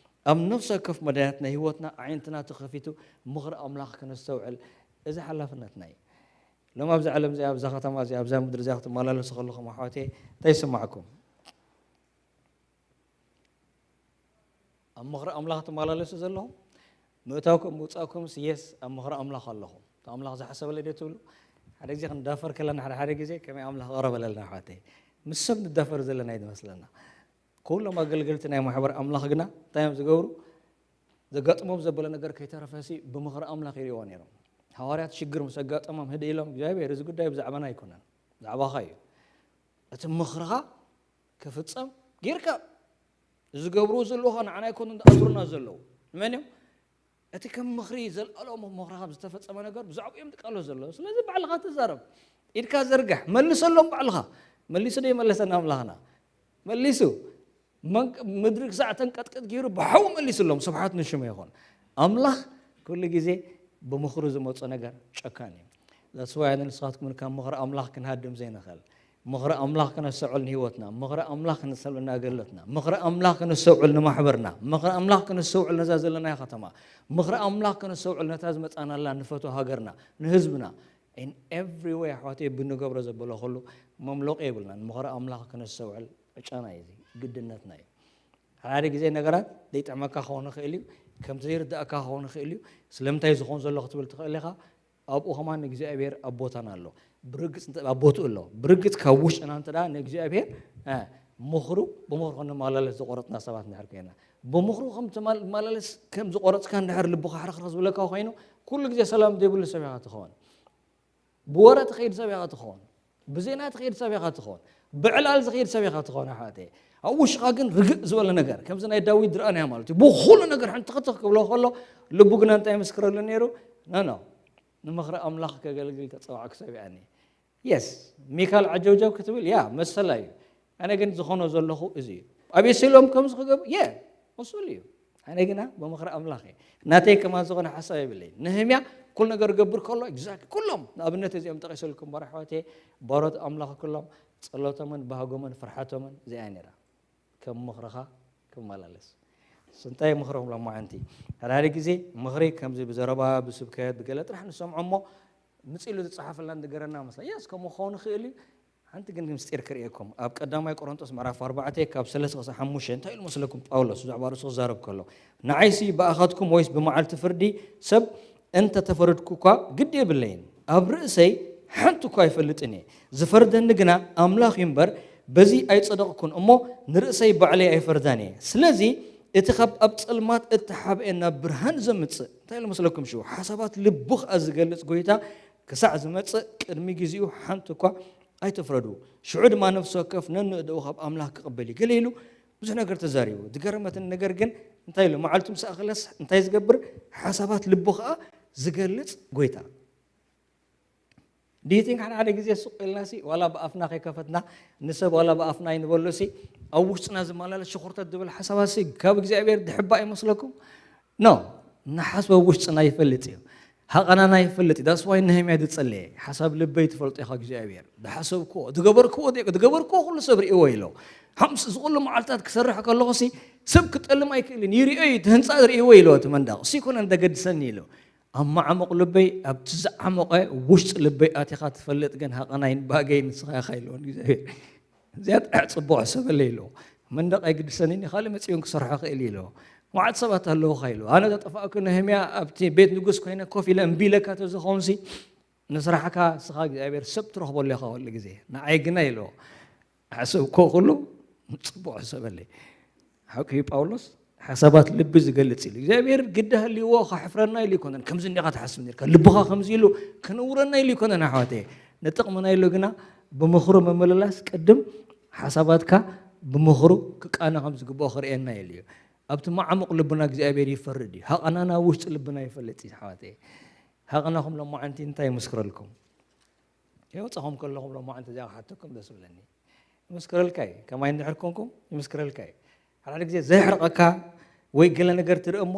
ኣብ ነፍሲ ወከፍ መዳያት ናይ ህይወትና ኣዒንትና ተኸፊቱ ምኽሪ ኣምላኽ ክነስተውዕል እዚ ሓላፍነትና እዩ። ሎም ኣብዚ ዓለም እዚኣ ኣብዛ ከተማ እዚኣ ኣብዛ ምድሪ እዚኣ ክትመላለሱ ከለኹም ኣሕዋተይ እንታይ ይስማዕኩም? ኣብ ምኽሪ ኣምላኽ ትመላለሱ ዘለኹም ምእታውኩም ምውፃእኩም ስየስ ኣብ ምኽሪ ኣምላኽ ኣለኹም። እቲ ኣምላኽ ዝሓሰበለይ ዶ ትብሉ? ሓደ ግዜ ክንዳፈር ከለና ሓደ ሓደ ግዜ ከመይ ኣምላኽ ቀረበለልና ኣሕዋተይ። ምስ ሰብ ንዳፈር ዘለና እዩ ዝመስለና። ኩሎም ኣገልገልቲ ናይ ማሕበር ኣምላኽ ግና እንታይ እዮም ዝገብሩ? ዘጋጥሞም ዘበለ ነገር ከይተረፈሲ ብምኽሪ ኣምላኽ ይርእዎ ነይሮም። ሃዋርያት ሽግር ምስ ኣጋጠሞም ህደ ኢሎም እግዚኣብሔር እዚ ጉዳይ ብዛዕባና ኣይኮነን ብዛዕባኻ እዩ። እቲ ምኽርኻ ክፍጸም ጌርካ ዝገብርዎ ዘለዉ ንዓና ኣይኮኑን ዝኣስሩና ዘለዉ ንመን እዮም? እቲ ከም ምኽሪ ዘለኣለሙ ምኽርኻ ዝተፈጸመ ነገር ብዛዕባ እዮም ዝቃለሱ ዘለዉ። ስለዚ ባዕልኻ ተዛረብ፣ ኢድካ ዘርግሕ፣ መልሰሎም ባዕልኻ። መሊሱ ዶ ይመለሰና ኣምላኽና? መሊሱ። ምድሪ ክሳዕ ተንቀጥቅጥ ገይሩ ብሓዊ መሊስሎም። ስብሓት ንሽሙ ይኹን። ኣምላኽ ኩሉ ግዜ ብምኽሩ ዝመፁ ነገር ጨካን እዩ። That's why ኣነ ንስኻትኩም ካብ ምኽሪ ኣምላኽ ክንሃድም ዘይንኽእል። ምኽሪ ኣምላኽ ክነስተውዕል ንህይወትና፣ ምኽሪ ኣምላኽ ክነስተውዕል ንኣገልግሎትና፣ ምኽሪ ኣምላኽ ክነስተውዕል ንማሕበርና፣ ምኽሪ ኣምላኽ ክነስተውዕል ነዛ ዘለናያ ከተማ፣ ምኽሪ ኣምላኽ ክነስተውዕል ነታ ዝመፃናላ ንፈትዋ ሃገርና፣ ንህዝብና። In every way ኣሕዋተይ ብንገብሮ ዘበለ ኩሉ መምለቂ የብልናን። ምኽሪ ኣምላኽ ክነስተውዕል ዕጫና እዩ፣ እዚ ግድነትና እዩ። ሓደ ግዜ ነገራት ዘይጥዕመካ ክኸውን ይኽእል እዩ፣ ከምቲ ዘይርዳእካ ክኸውን ይኽእል እዩ። ስለምንታይ ዝኾን ዘሎ ክትብል ትኽእል ኢኻ። ኣብኡ ከማን እግዚኣብሔር ኣብ ቦታና ኣሎ። ብርግጽ እንተ- ኣብ ቦትኡ ኣሎ። ብርግጽ ካብ ውሽጥና እንተ ደኣ ንእግዚኣብሔር እ፣ ምኽሩ ብምኽሩ ክንመላለስ ዝቆረጽና ሰባት እንድሕር ኮይና፣ ብምኽሩ ከም ትማል- መላለስ ከም ዝቆረጽካ እንድሕር ልብኻ ሕርኽርኽ ዝብለካ ኮይኑ ኩሉ ግዜ ሰላም ዘይብሉ ሰብ ኢኻ ትኸውን። ብወረ ትኸይድ ሰብ ኢኻ ትኸውን። ብዜና ትኸይድ ሰብ ኢኻ ትኸውን። ብዕላል ዝኸይድ ሰብ ኢኻ ትኸውን ኣሕዋተይ። ኣብ ውሽኻ ግን ርግእ ዝበለ ነገር ከምዚ ናይ ዳዊት ዝረኣናዮ ማለት እዩ። ብኹሉ ነገር ሕንትኽትኽ ክብሎ ከሎ ልቡ ግና እንታይ ምስክረሉ ነይሩ? ኖ ኖ ንምኽሪ ኣምላኽ ከገልግል ተጸዋዕኩ ሰብ እየ ኣነ። የስ፣ ሚካል ዓጀውጀው ክትብል፣ ያ፣ መሰላ እዩ። ኣነ ግን ዝኾኖ ዘለኹ እዚ እዩ። ኣብ የሴሎም ከምዚ ክገብር፣ የ፣ እሱል እዩ። ኣነ ግና ብምኽሪ ኣምላኽ እየ። ናተይ ከማን ዝኾነ ሓሳብ የብለይ። ነህምያ ኩሉ ነገር ገብር ከሎ፣ ኤግዛክት፣ ኩሎም፣ ንኣብነት እዚኦም ጠቒሰልኩም ባሮ ኣሕዋተይ፣ ባሮት ኣምላኽ ኩሎም፣ ጸሎቶምን ባህጎምን ፍርሓቶምን እዚኣ እያ ነይራ። ከም ምኽርኻ ክመላለስ። እንታይ ምኽሮም ሎማዓንቲ? ሓደ ሓደ ግዜ ምኽሪ ከምዚ ብዘረባ፣ ብስብከት፣ ብገለ ጥራሕ ንሰምዖ እሞ፣ ምጽእ ኢሉ ዝጸሓፈልና ንገረና መስላ። የስ፣ ከምኡ ክኸውን ይኽእል እዩ። ሓንቲ ግን ምስጢር ክርእየኩም። ኣብ ቀዳማይ ቆሮንቶስ ምዕራፍ ኣርባዕተ ካብ ሰለስተ ክሳብ ሓሙሽተ እንታይ ኢሉ መስለኩም ጳውሎስ ብዛዕባ ርእሱ ክዛረብ ከሎ? ንዓይሲ ብኣኻትኩም ወይስ ብመዓልቲ ፍርዲ ሰብ እንተ ተፈረድኩ እኳ ግዲ የብለይን። ኣብ ርእሰይ ሓንቲ እኳ ኣይፈልጥን እየ። ዝፈርደኒ ግና ኣምላኽ እዩ እምበር፣ በዚ ኣይጸደቕኩን እሞ ንርእሰይ ባዕለይ ኣይፈርዳን እየ። ስለዚ እቲ ካብ ኣብ ጸልማት እተሓብኤ ናብ ብርሃን ዘምጽእ፣ እንታይ ኢሉ መስለኩም ሽው? ሓሳባት ልቡ ኸኣ ዝገልጽ ጐይታ ክሳዕ ዝመጽእ ቅድሚ ግዜኡ ሓንቲ እኳ ኣይትፍረዱ። ሽዑ ድማ ነፍሲ ወከፍ ነንእደኡ ካብ ኣምላኽ ክቕበል እዩ። ገለ ኢሉ ብዙሕ ነገር ተዛሪቡ። ዝገረመትን ነገር ግን እንታይ ኢሉ? መዓልቱ ምስ ኣኸለስ እንታይ ዝገብር? ሓሳባት ልቡ ኸኣ ዝገልጽ ጐይታ። Do you think ሓደ ሓደ ግዜ ሱቕ ኢልናሲ ዋላ ብኣፍና ከይከፈትና ንሰብ ዋላ ብኣፍና ኣይንበሎሲ ኣብ ውሽጥና ዝመላለስ ሽኹርተት ዝብል ሓሳባሲ ካብ እግዚኣብሔር ድሕባ ይመስለኩም? ኖ፣ ንሓስቦ ውሽጥና ይፈልጥ እዩ። ሃቐናና ይፈልጥ እዩ። That's why ነህምያ ዝጸለየ፣ ሓሳብ ልበይ ትፈልጦ ኢኻ እግዚኣብሔር። ዝሓሰብክዎ፣ ዝገበርክዎ፣ ዝገበርክዎ ኩሉ ሰብ ርእይዎ ኢሎ። ሓምስ ዝኹሉ መዓልታት ክሰርሕ ከለኹሲ ሰብ ክጠልም ኣይክእልን፣ ይርእዮ እዩ፣ እቲ ህንጻ ርእይዎ ኢሎ፣ እቲ መንደቕ። እሱ ይኮነን ዘገድሰኒ ኢሎ። ኣብ ማዕሙቕ ልበይ፣ ኣብቲ ዝዓሞቐ ውሽጢ ልበይ ኣቲኻ ትፈልጥ ግን ሃቐናይን ባህገይን ንስኻ ኢኻ ኢልዎ ንእግዚኣብሔር። እዚኣ ጥራሕ ጽቡቕ ሕሰበለይ ኢልዎ። መንደቕ ኣይግድሰንን እዩ፣ ካልእ መጺኡ እውን ክሰርሖ ይኽእል እዩ ኢልዎ። መዓት ሰባት ኣለዉኻ ኢልዎ። ኣነ ተጠፋእኩ ነህምያ ኣብቲ ቤት ንጉስ ኮይነ ኮፍ ኢለ እምቢ ኢለካ ተዝኸውንሲ ንስራሕካ ንስኻ እግዚኣብሔር ሰብ ትረኽበሉ ኢኻ ኩሉ ግዜ። ንዓይ ግና ኢልዎ። ሓሰብክዎ ኩሉ ጽቡቕ ሕሰበለይ። ሓቂ እዩ ጳውሎስ ሓሳባት ልቢ ዝገልጽ ኢሉ። እግዚኣብሔር ግዲ ሃልይዎ ከሕፍረና ኢሉ ኣይኮነን። ከምዚ እንዲኻ ትሓስብ ነርካ፣ ልብኻ ከምዚ ኢሉ ከነውረና ኢሉ ኣይኮነን ኣሕዋተየ። ንጥቕምና ኢሉ ግና ብምኽሩ ምምልላስ ቅድም ሓሳባትካ ብምኽሩ ክቃነ ከም ዝግብኦ ክርእየና ኢሉ እዩ። ኣብቲ መዓሙቕ ልብና እግዚኣብሔር ይፈርድ እዩ። ሃቐናና ውሽጢ ልብና ይፈልጥ እዩ ኣሕዋተየ። ሃቐናኹም ሎማዓንቲ እንታይ ይምስክረልኩም? የውጻኹም ከለኹም ሎማዓንቲ እዚኣ ክሓተኩም ደስ ይብለኒ። ይምስክረልካ እዩ። ከማይ እንድሕር ኮንኩም ይምስክረልካ እዩ። ሓደ ሓደ ግዜ ዘሕርቐካ ወይ ገለ ነገር ትርኢ እሞ፣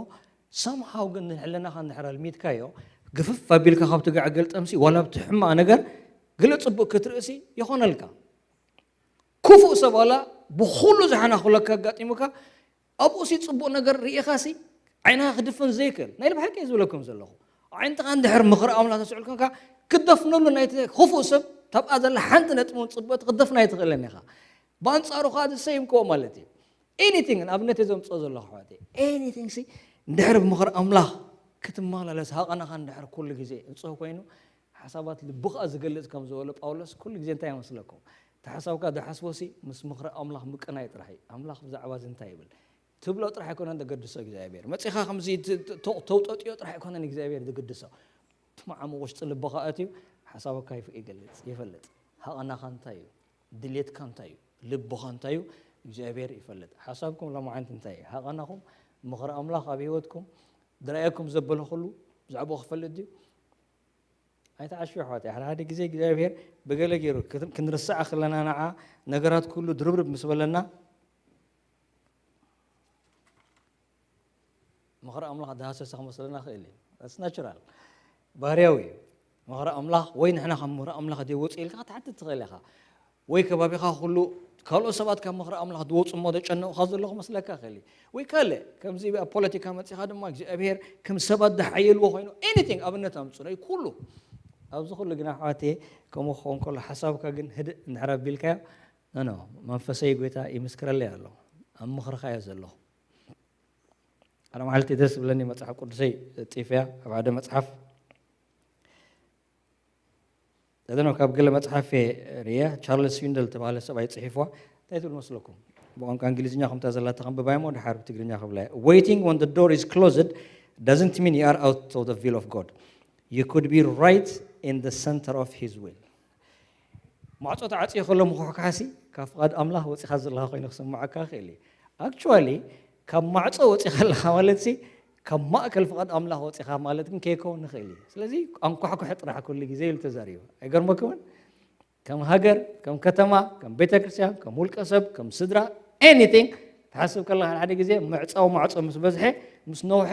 somehow ግን ንሕልናኻ እንድሕር ኣልሚድካዮ፣ ግፍፍ ኣቢልካ ካብቲ ጋዕ ገልጠምሲ ዋላ ኣብቲ ሕማቕ ነገር ገለ ጽቡቕ ክትርእሲ ይኾነልካ። ክፉእ ሰብ ዋላ ብኹሉ ዝሓናኹለካ ኣጋጢሙካ፣ ኣብኡሲ ጽቡቕ ነገር ርኢኻሲ ዓይንኻ ክድፍን ዘይክእል። ናይ ብሓቂ እየ ዝብለኩም ዘለኹ። ኣዒንትኻ እንድሕር ምኽሪ ኣምላኽ ተስዕል ኮንካ፣ ክትደፍነሉ ናይቲ ክፉእ ሰብ፣ ታብኣ ዘላ ሓንቲ ነጥቢ እውን ጽብቕቲ ክትደፍና ኣይትኽእልን ኢኻ። ብኣንጻሩ ኸኣ ዝሰይምክዎ ማለት እዩ። ኤኒቲንግ፣ ንኣብነት እየ ዘምጽኦ ዘለኹ ኣሕዋተይ። ኤኒቲንግ ሲ እንድሕር ብምኽሪ ኣምላኽ ክትመላለስ ሃቐናኻ እንድሕር ኩሉ ግዜ ንጹህ ኮይኑ፣ ሓሳባት ልቡ ኸኣ ዝገልጽ ከም ዝበሎ ጳውሎስ ኩሉ ግዜ እንታይ ይመስለኩም? እቲ ሓሳብካ ዝሓስቦ ሲ ምስ ምኽሪ ኣምላኽ ምቅናይ ጥራሕ እዩ። ኣምላኽ ብዛዕባ እዚ እንታይ ይብል? ትብሎ ጥራሕ ኣይኮነን ዘገድሶ እግዚኣብሔር። መጺኻ ከምዚ ት-፣ ት-፣ ተው-፣ ተውጠጥዮ ጥራሕ ኣይኮነን እግዚኣብሔር ዝግድሶ። እቲ መዓሙቕ ውሽጢ ልብኻ ኣትዩ ሓሳብካ ይፍ-፣ ይገልጽ፣ ይፈልጥ። ሃቐናኻ እንታይ እዩ? ድሌትካ እንታይ እዩ? ልብኻ እንታይ እዩ? እግዚኣብሔር ይፈልጥ። ሓሳብኩም ሎማዓንቲ እንታይ እዩ? ሃቐናኹም፣ ምኽሪ ኣምላኽ ኣብ ህይወትኩም ዝረኣየኩም ዘበለ ኩሉ ብዛዕባኡ ክፈልጥ ድዩ? ኣይትዓሽው ኣሕዋተይ፣ ሓደ ሓደ ግዜ እግዚኣብሔር ብገለ ገይሩ ክን-፣ ክንርስዓ ከለና ንዓ ነገራት ኩሉ ድርብርብ ምስ በለና ምኽሪ ኣምላኽ ዝሃሰሰ ክመስለና ይኽእል እዩ። That's natural። ባህርያዊ እዩ። ምኽሪ ኣምላኽ ወይ ንሕና ካብ ምኽሪ ኣምላኽ ዘይወጽእ ኢልካ ክትሓትት ትኽእል ኢኻ። ወይ ከባቢኻ ኩሉ ካልኦት ሰባት ካብ ምኽሪ ኣምላኽ ዝወጹ እሞ ዘጨንቑኻ ዘለዉ ክመስለካ ይኽእል እዩ። ወይ ካልእ ከምዚ ኣብ ፖለቲካ መጺኻ ድማ እግዚኣብሔር ከም ሰባት ዝሓየልዎ ኮይኑ ኤኒቲንግ ኣብነት ኣምጽኡ ናይ ኩሉ። ኣብዚ ኩሉ ግን ኣሕዋተየ ከምኡ ክኸውን ከሎ ሓሳብካ ግን ህድእ እንድሕር ኣቢልካዮ፣ ኖ፣ ኖ፣ መንፈሰይ ጐይታ ይምስክረለይ ኣሎ። ኣብ ምኽርኻ እየ ዘለኹ። ሓደ መዓልቲ ደስ ዝብለኒ መጽሓፍ ቅዱሰይ ጺፈያ ኣብ ሓደ መጽሓፍ እደኖ ካብ ገለ መጽሓፍ እየ ርእየ፣ ቻርልስ ስዊንደል ዝተባህለ ሰብኣይ ጽሒፍዋ። እንታይ ትብል መስለኩም? ብቋንቋ እንግሊዝኛ ከምታ ዘላ ተኸንብባ እሞ ድሓር ብትግርኛ ክብላ እየ። Waiting when the door is closed doesn't mean you are out of the will of God. You could be right in the center of his will. ማዕጾ ተዓጽዩ ከሎ ምኹሕካሕሲ ካብ ፍቓድ ኣምላኽ ወጺኻ ዘለኻ ኮይኑ ክስምዓካ ይኽእል እዩ። ኣክቹዋሊ ካብ ማዕጾ ወጺኻ ኣለኻ ማለትሲ ካብ ማእከል ፍቓድ ኣምላኽ ወጺኻ ማለት ግን ከይከውን ንኽእል እዩ። ስለዚ ኣንኳሕኩሐ ጥራሕ ኩሉ ግዜ ኢሉ ተዛሪቡ። ኣይገርመኩምን? ከም ሃገር፣ ከም ከተማ፣ ከም ቤተክርስትያን፣ ከም ውልቀ ሰብ፣ ከም ስድራ፣ ኤኒቲንግ ትሓስብ ከለኻ ሓደ ሓደ ግዜ ምዕጻው ማዕጾ ምስ በዝሐ፣ ምስ ነውሐ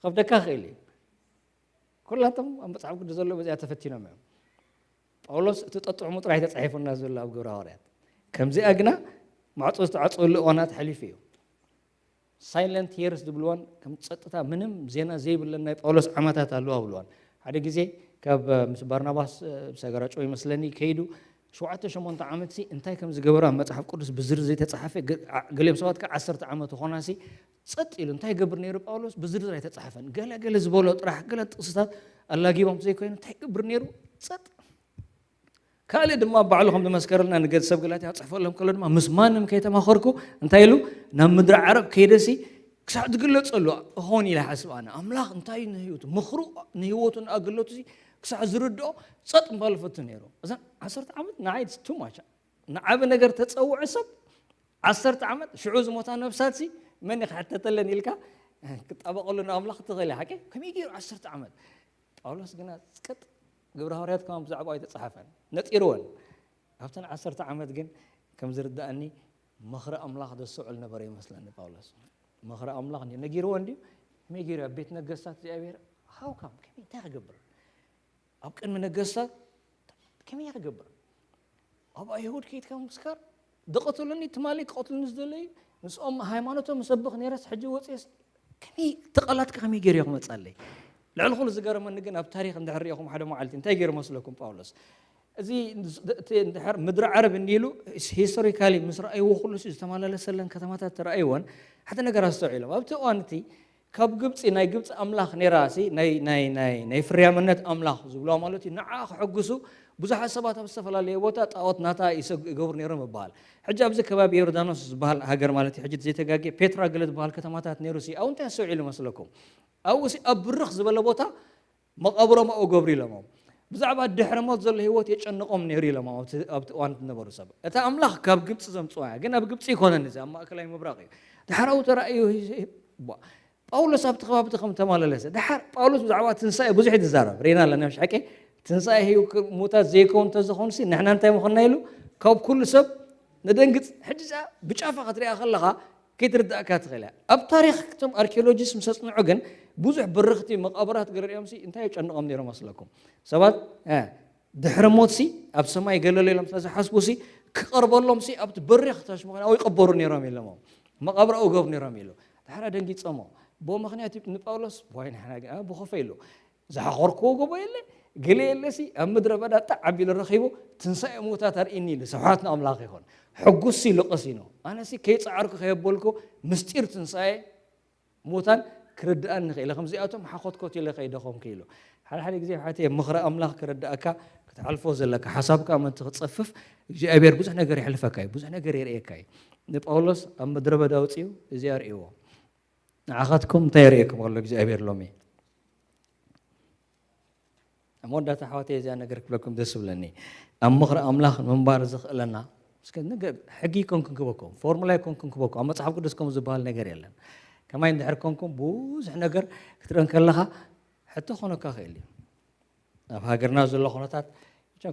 ከብደካ ይኽእል እዩ። ኩላቶም ኣብ መጽሓፍ ቅዱስ ዘለዉ በዚኣ ተፈቲኖም እዮም። ጳውሎስ እቲ ጠጥዑሙ ጥራይ ተጻሒፉና ዘሎ ኣብ ግብረ ሃዋርያት። ከምዚኣ ግና ማዕጾ ዝተዓጸወሉ እዋናት ሓሊፉ እዩ። ሳይለንት የርስ ዝብልዎን ከም ጸጥታ ምንም ዜና ዘይብለን ናይ ጳውሎስ ዓመታት ኣለዋ ብልዋን። ሓደ ግዜ ካብ ምስ ባርናባስ ሰገራጮ ይመስለኒ ከይዱ ሸውዓተ ሸሞንተ ዓመት ሲ እንታይ ከም ዝገበረ ኣብ መጽሓፍ ቅዱስ ብዝርዝር ዘይተጻሓፈ፣ ገ- ዓ- ገሊኦም ሰባት ከዓ ዓሰርተ ዓመት ኾና ሲ ጸጥ ኢሉ እንታይ ይገብር ነይሩ ጳውሎስ ብዝርዝር ኣይተጻሓፈን። ገለ ገለ ዝበሎ ጥራሕ ገለ ጥቕስታት ኣላጊቦም ዘይኮይኑ እንታይ ይገብር ነይሩ ጸጥ ካልእ ድማ ባዕሉ ከም ዝመስከረልና ንገድ ሰብ ገላትያ ክጽሕፈሎም ከሎ ድማ ምስ ማንም ከይተማኸርኩ እንታይ ኢሉ ናብ ምድሪ ዓረብ ከይደሲ ክሳዕ ዝግለጸሉ እኾን ኢለ ሓስብ ኣነ ኣምላኽ እንታይ ንህይወቱ ምኽሩ ንህይወቱ ንኣገልግሎቱ ክሳዕ ዝርድኦ ጸጥ ምባል ፈቱ ነይሩ። እዛ ዓሰርተ ዓመት ንዓይ ቱ ማች ንዓቢ ነገር ተጸውዐ ሰብ ዓሰርተ ዓመት ሽዑ ዝሞታ ነብሳት ሲ መን ክሕተተለን ኢልካ ክጣበቀሉ ንኣምላኽ ትኽእል ሓቂ ከመይ ገይሩ ዓሰርተ ዓመት ጳውሎስ ግና ቀጥ ግብረ ሃዋርያት ከማን ብዛዕባ ኣይተጻሓፈን ነጢርወን ኣብተን ዓሰርተ ዓመት ግን ከም ዝርዳእኒ ምኽሪ ኣምላኽ ዘስተውዕል ነበረ ይመስለኒ ጳውሎስ ምኽሪ ኣምላኽ እንዲ ነጊርዎ እንዲ ከመይ ገይሩ ኣብ ቤት ነገስታት እግዚኣብሔር ሃውካም ከመይ እንታይ ክገብር ኣብ ቅድሚ ነገስታት ከመይ ክገብር ኣብ ኣይሁድ ከይትካ ምስካር ደቐትሉኒ ትማሊ ክቐትሉኒ ዝደለዩ ምስኦም ሃይማኖቶም ሰብኽ ነረስ ሕጂ ወፅስ ከመይ ተቐላትካ ከመይ ገይሩ ክመፃለይ ልዕሊ ኩሉ ዝገረመኒ ግን ኣብ ታሪክ እንድሕር ሪኢኹም ሓደ መዓልቲ እንታይ ገይሩ መስለኩም ጳውሎስ እዚ እንድሕር ምድሪ ዓረብ እንዲሉ ሂስቶሪካሊ ምስ ረኣይዎ ኩሉ ዝተመላለሰለን ከተማታት ተረኣይወን ሓደ ነገር ኣስተውዒሎም ኣብቲ እዋን እቲ ካብ ግብፂ ናይ ግብፂ ኣምላኽ ነራ ናይ ፍርያምነት ኣምላኽ ዝብልዋ ማለት እዩ ንዓ ክሕግሱ ብዙሓት ሰባት ኣብ ዝተፈላለየ ቦታ ጣዖት ናታ ይገብሩ ነይሮም ይበሃል ሕጂ ኣብዚ ከባቢ ዮርዳኖስ ዝበሃል ሃገር ማለት እዩ ሕጂ ዘይተጋጌ ፔትራ ገለ ዝበሃል ከተማታት ነይሩ ሲ ኣብኡ እንታይ ኣስተውዒሉ መስለኩም ኣብኡ ሲ ኣብ ብርኽ ዝበለ ቦታ መቓብሮም ኣብኡ ገብሩ ኢሎሞም ብዛዕባ ድሕሪ ሞት ዘሎ ህይወት የጨንቆም ነይሩ ኢሎም ኣብቲ እዋን ዝነበሩ ሰብ እታ ኣምላኽ ካብ ግብፂ ዘምፅዋ እያ ግን ኣብ ግብፂ ይኮነን እዚ ኣብ ማእከላይ ምብራቕ እዩ ድሓር ኣብኡ ተራእዩ ጳውሎስ ኣብቲ ከባቢ እቲ ከም ተመላለሰ ድሓር ጳውሎስ ብዛዕባ ትንሳኤ ብዙሕ እዩ ዝዛረብ ርኢና ኣለና ምሽ ሓቂ ትንሳኤ ህዩ ሙታት ዘይከውን እንተዝኾንሲ ንሕና እንታይ ምኾንና ኢሉ ካብ ኩሉ ሰብ ንደንግፅ ሕጂ ብጫፋ ክትሪኣ ከለኻ ከይትርዳእካ ትኽእል እያ ኣብ ታሪክ እቶም ኣርኪኦሎጂስት ምስ ኣፅንዑ ግን ብዙሕ ብርኽቲ መቃብራት ገረሪኦም ሲ እንታይ የጨንቖም ነይሮም መስለኩም ሰባት ድሕሪ ሞት ሲ ኣብ ሰማይ ገለሎ ኢሎም ስለዝሓስቡ ሲ ክቐርበሎም ሲ ኣብቲ በሪኽ ታሽመኾን ኣብኡ ይቐበሩ ነይሮም ኢሎሞ መቓብር ኣብኡ ገብ ነይሮም ኢሉ ድሓር ኣደንጊፀሞ ብኡ ምክንያት እዩ ንጳውሎስ ዋይ ንሕና ግን ብኸፈ ኢሉ ዝሓኸርክዎ ጎቦ የለ ገለ የለ ሲ ኣብ ምድረ በዳ ጣዕ ኣቢሉ ረኺቡ ትንሳኤ ምውታት ኣርእኒ ኢሉ ስብሓት ንኣምላኽ ይኹን ሕጉስ ሲ ልቕስ ኢኑ ኣነ ሲ ከይፀዓርኩ ከየበልኩ ምስጢር ትንሳኤ ሙታን ክርድኣኒ ክኢለ ከምዚኣቶም ሓኾትኮት ኢለ ከይደኾም ክኢሉ ሓደ ሓደ ግዜ ሓቲ ምኽሪ ኣምላኽ ክረዳእካ ክትሓልፎ ዘለካ ሓሳብካ ምእንቲ ክትፀፍፍ እግዚኣብሔር ብዙሕ ነገር የሕልፈካ እዩ ብዙሕ ነገር የርእየካ እዩ ንጳውሎስ ኣብ ምድረ በዳ ውፅኡ እዚ ኣርእዎ ንዓኻትኩም እንታይ የርእየኩም ኣሎ እግዚኣብሔር ሎሚ ኣብ መወዳእታ ኣሕዋተይ እዚኣ ነገር ክብለኩም ደስ ዝብለኒ ኣብ ምኽሪ ኣምላኽ ንምንባር ዘኽእለና እስከ ነገር ሕጊ ይኮንኩን ክበኩም ፎርሙላ ይኮንኩን ክበኩም ኣብ መፅሓፍ ቅዱስ ከም ዝበሃል ነገር የለን ከማይ እንድሕር ኮንኩም ብዙሕ ነገር ክትርኢ ከለኻ ሕቶ ክኾነካ ክእል እዩ ኣብ ሃገርና ዘሎ ኩነታት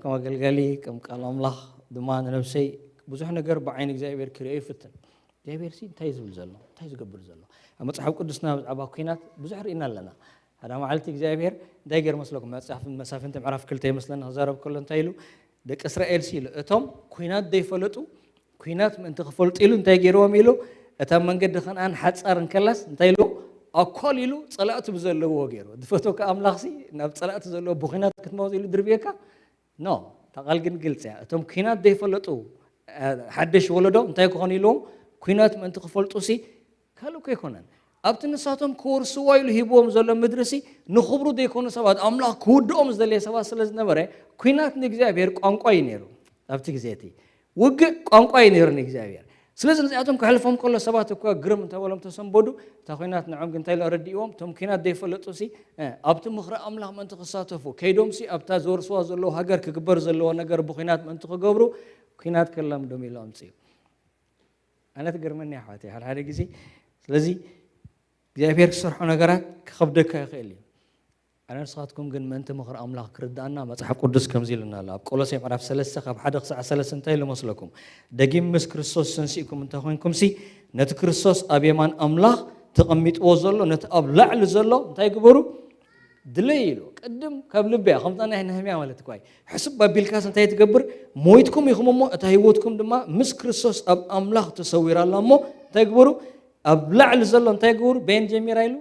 ከም ኣገልጋሊ ከም ቃል ኣምላኽ ድማ ንነብሰይ ብዙሕ ነገር ብዓይኒ እግዚኣብሔር ክርእዮ ይፍትን እግዚኣብሔር ሲ እንታይ ዝብል ዘሎ እንታይ ዝገብር ዘሎ ኣብ መፅሓፍ ቅዱስና ብዛዕባ ኩናት ብዙሕ ርኢና ኣለና ሓደ መዓልቲ እግዚኣብሔር እንታይ ገይር መስለኩም መፅሓፍ መሳፍንቲ ምዕራፍ ክልተ ይመስለና ክዛረብ ከሎ እንታይ ኢሉ ደቂ እስራኤል ሲ ኢሉ እቶም ኩናት ዘይፈለጡ ኩናት ምእንቲ ክፈልጡ ኢሉ እንታይ ገይርዎም ኢሉ እታ መንገዲ ከነኣን ሓፃር እንከላስ እንታይ ኢሉ ኣኳል ኢሉ ፀላእቱ ብዘለዎ ገይሩ ዝፈትወካ ኣምላኽሲ ናብ ፀላእቱ ዘለዎ ብኩናት ክትመፅ ኢሉ ድርብየካ ኖ እታ ቃል ግን ግልፂ እያ እቶም ኩናት ዘይፈለጡ ሓደሽ ወለዶ እንታይ ክኾኑ ኢልዎም ኩናት ምእንቲ ክፈልጡ ሲ ካልእ እኮ ኣይኮነን ኣብቲ ንሳቶም ክወርስዋ ኢሉ ሂብዎም ዘሎ ምድሪ ሲ ንኽብሩ ዘይኮኑ ሰባት ኣምላኽ ክውድኦም ዝደለየ ሰባት ስለ ዝነበረ ኩናት ንእግዚኣብሔር ቋንቋ እዩ ነይሩ ኣብቲ ግዜ እቲ ውግእ ቋንቋ እዩ ነይሩ ንእግዚኣብሔር ስለዚ ነዚኣቶም ክሕልፎም ከሎ ሰባት እኳ ግርም እንተበሎም ተሰንበዱ እታ ኩናት ንዖም ግን እንታይ ኣረዲእዎም እቶም ኩናት ዘይፈለጡ ሲ ኣብቲ ምኽሪ ኣምላኽ ምእንቲ ክሳተፉ ከይዶም ሲ ኣብታ ዝወርስዋ ዘለዉ ሃገር ክግበር ዘለዎ ነገር ብኩናት ምእንቲ ክገብሩ ኩናት ከላምዶም ኢሉ ኣምፅኡ ኣነ ትገርመኒ ኣሕዋተይ ሓደ ሓደ ግዜ ስለዚ እግዚኣብሔር ክሰርሖ ነገራት ክኸብደካ ይኽእል እዩ። ኣነ ንስኻትኩም ግን ምእንቲ ምኽሪ ኣምላኽ ክርድኣና መጽሓፍ ቅዱስ ከምዚ ኢሉና ኣሎ። ኣብ ቆሎሴ ምዕራፍ ሰለስተ ካብ ሓደ ክሳዕ ሰለስተ እንታይ ኢሉ መስለኩም? ደጊም ምስ ክርስቶስ ተንሲእኩም እንተኾይንኩምሲ ነቲ ክርስቶስ ኣብ የማን ኣምላኽ ተቐሚጥዎ ዘሎ ነቲ ኣብ ላዕሊ ዘሎ እንታይ ግበሩ? ድለዩ ኢሉ። ቅድም ካብ ልብያ ከምታ ናይ ነህምያ ማለት እኳ እዩ። ሕስብ ኣቢልካስ እንታይ ትገብር? ሞይትኩም ኢኹም እሞ እታ ህይወትኩም ድማ ምስ ክርስቶስ ኣብ ኣምላኽ ተሰዊራ ኣላ እሞ እንታይ ግበሩ? ኣብ ላዕሊ ዘሎ እንታይ ግበሩ? በየን ጀሚራ ኢሉ?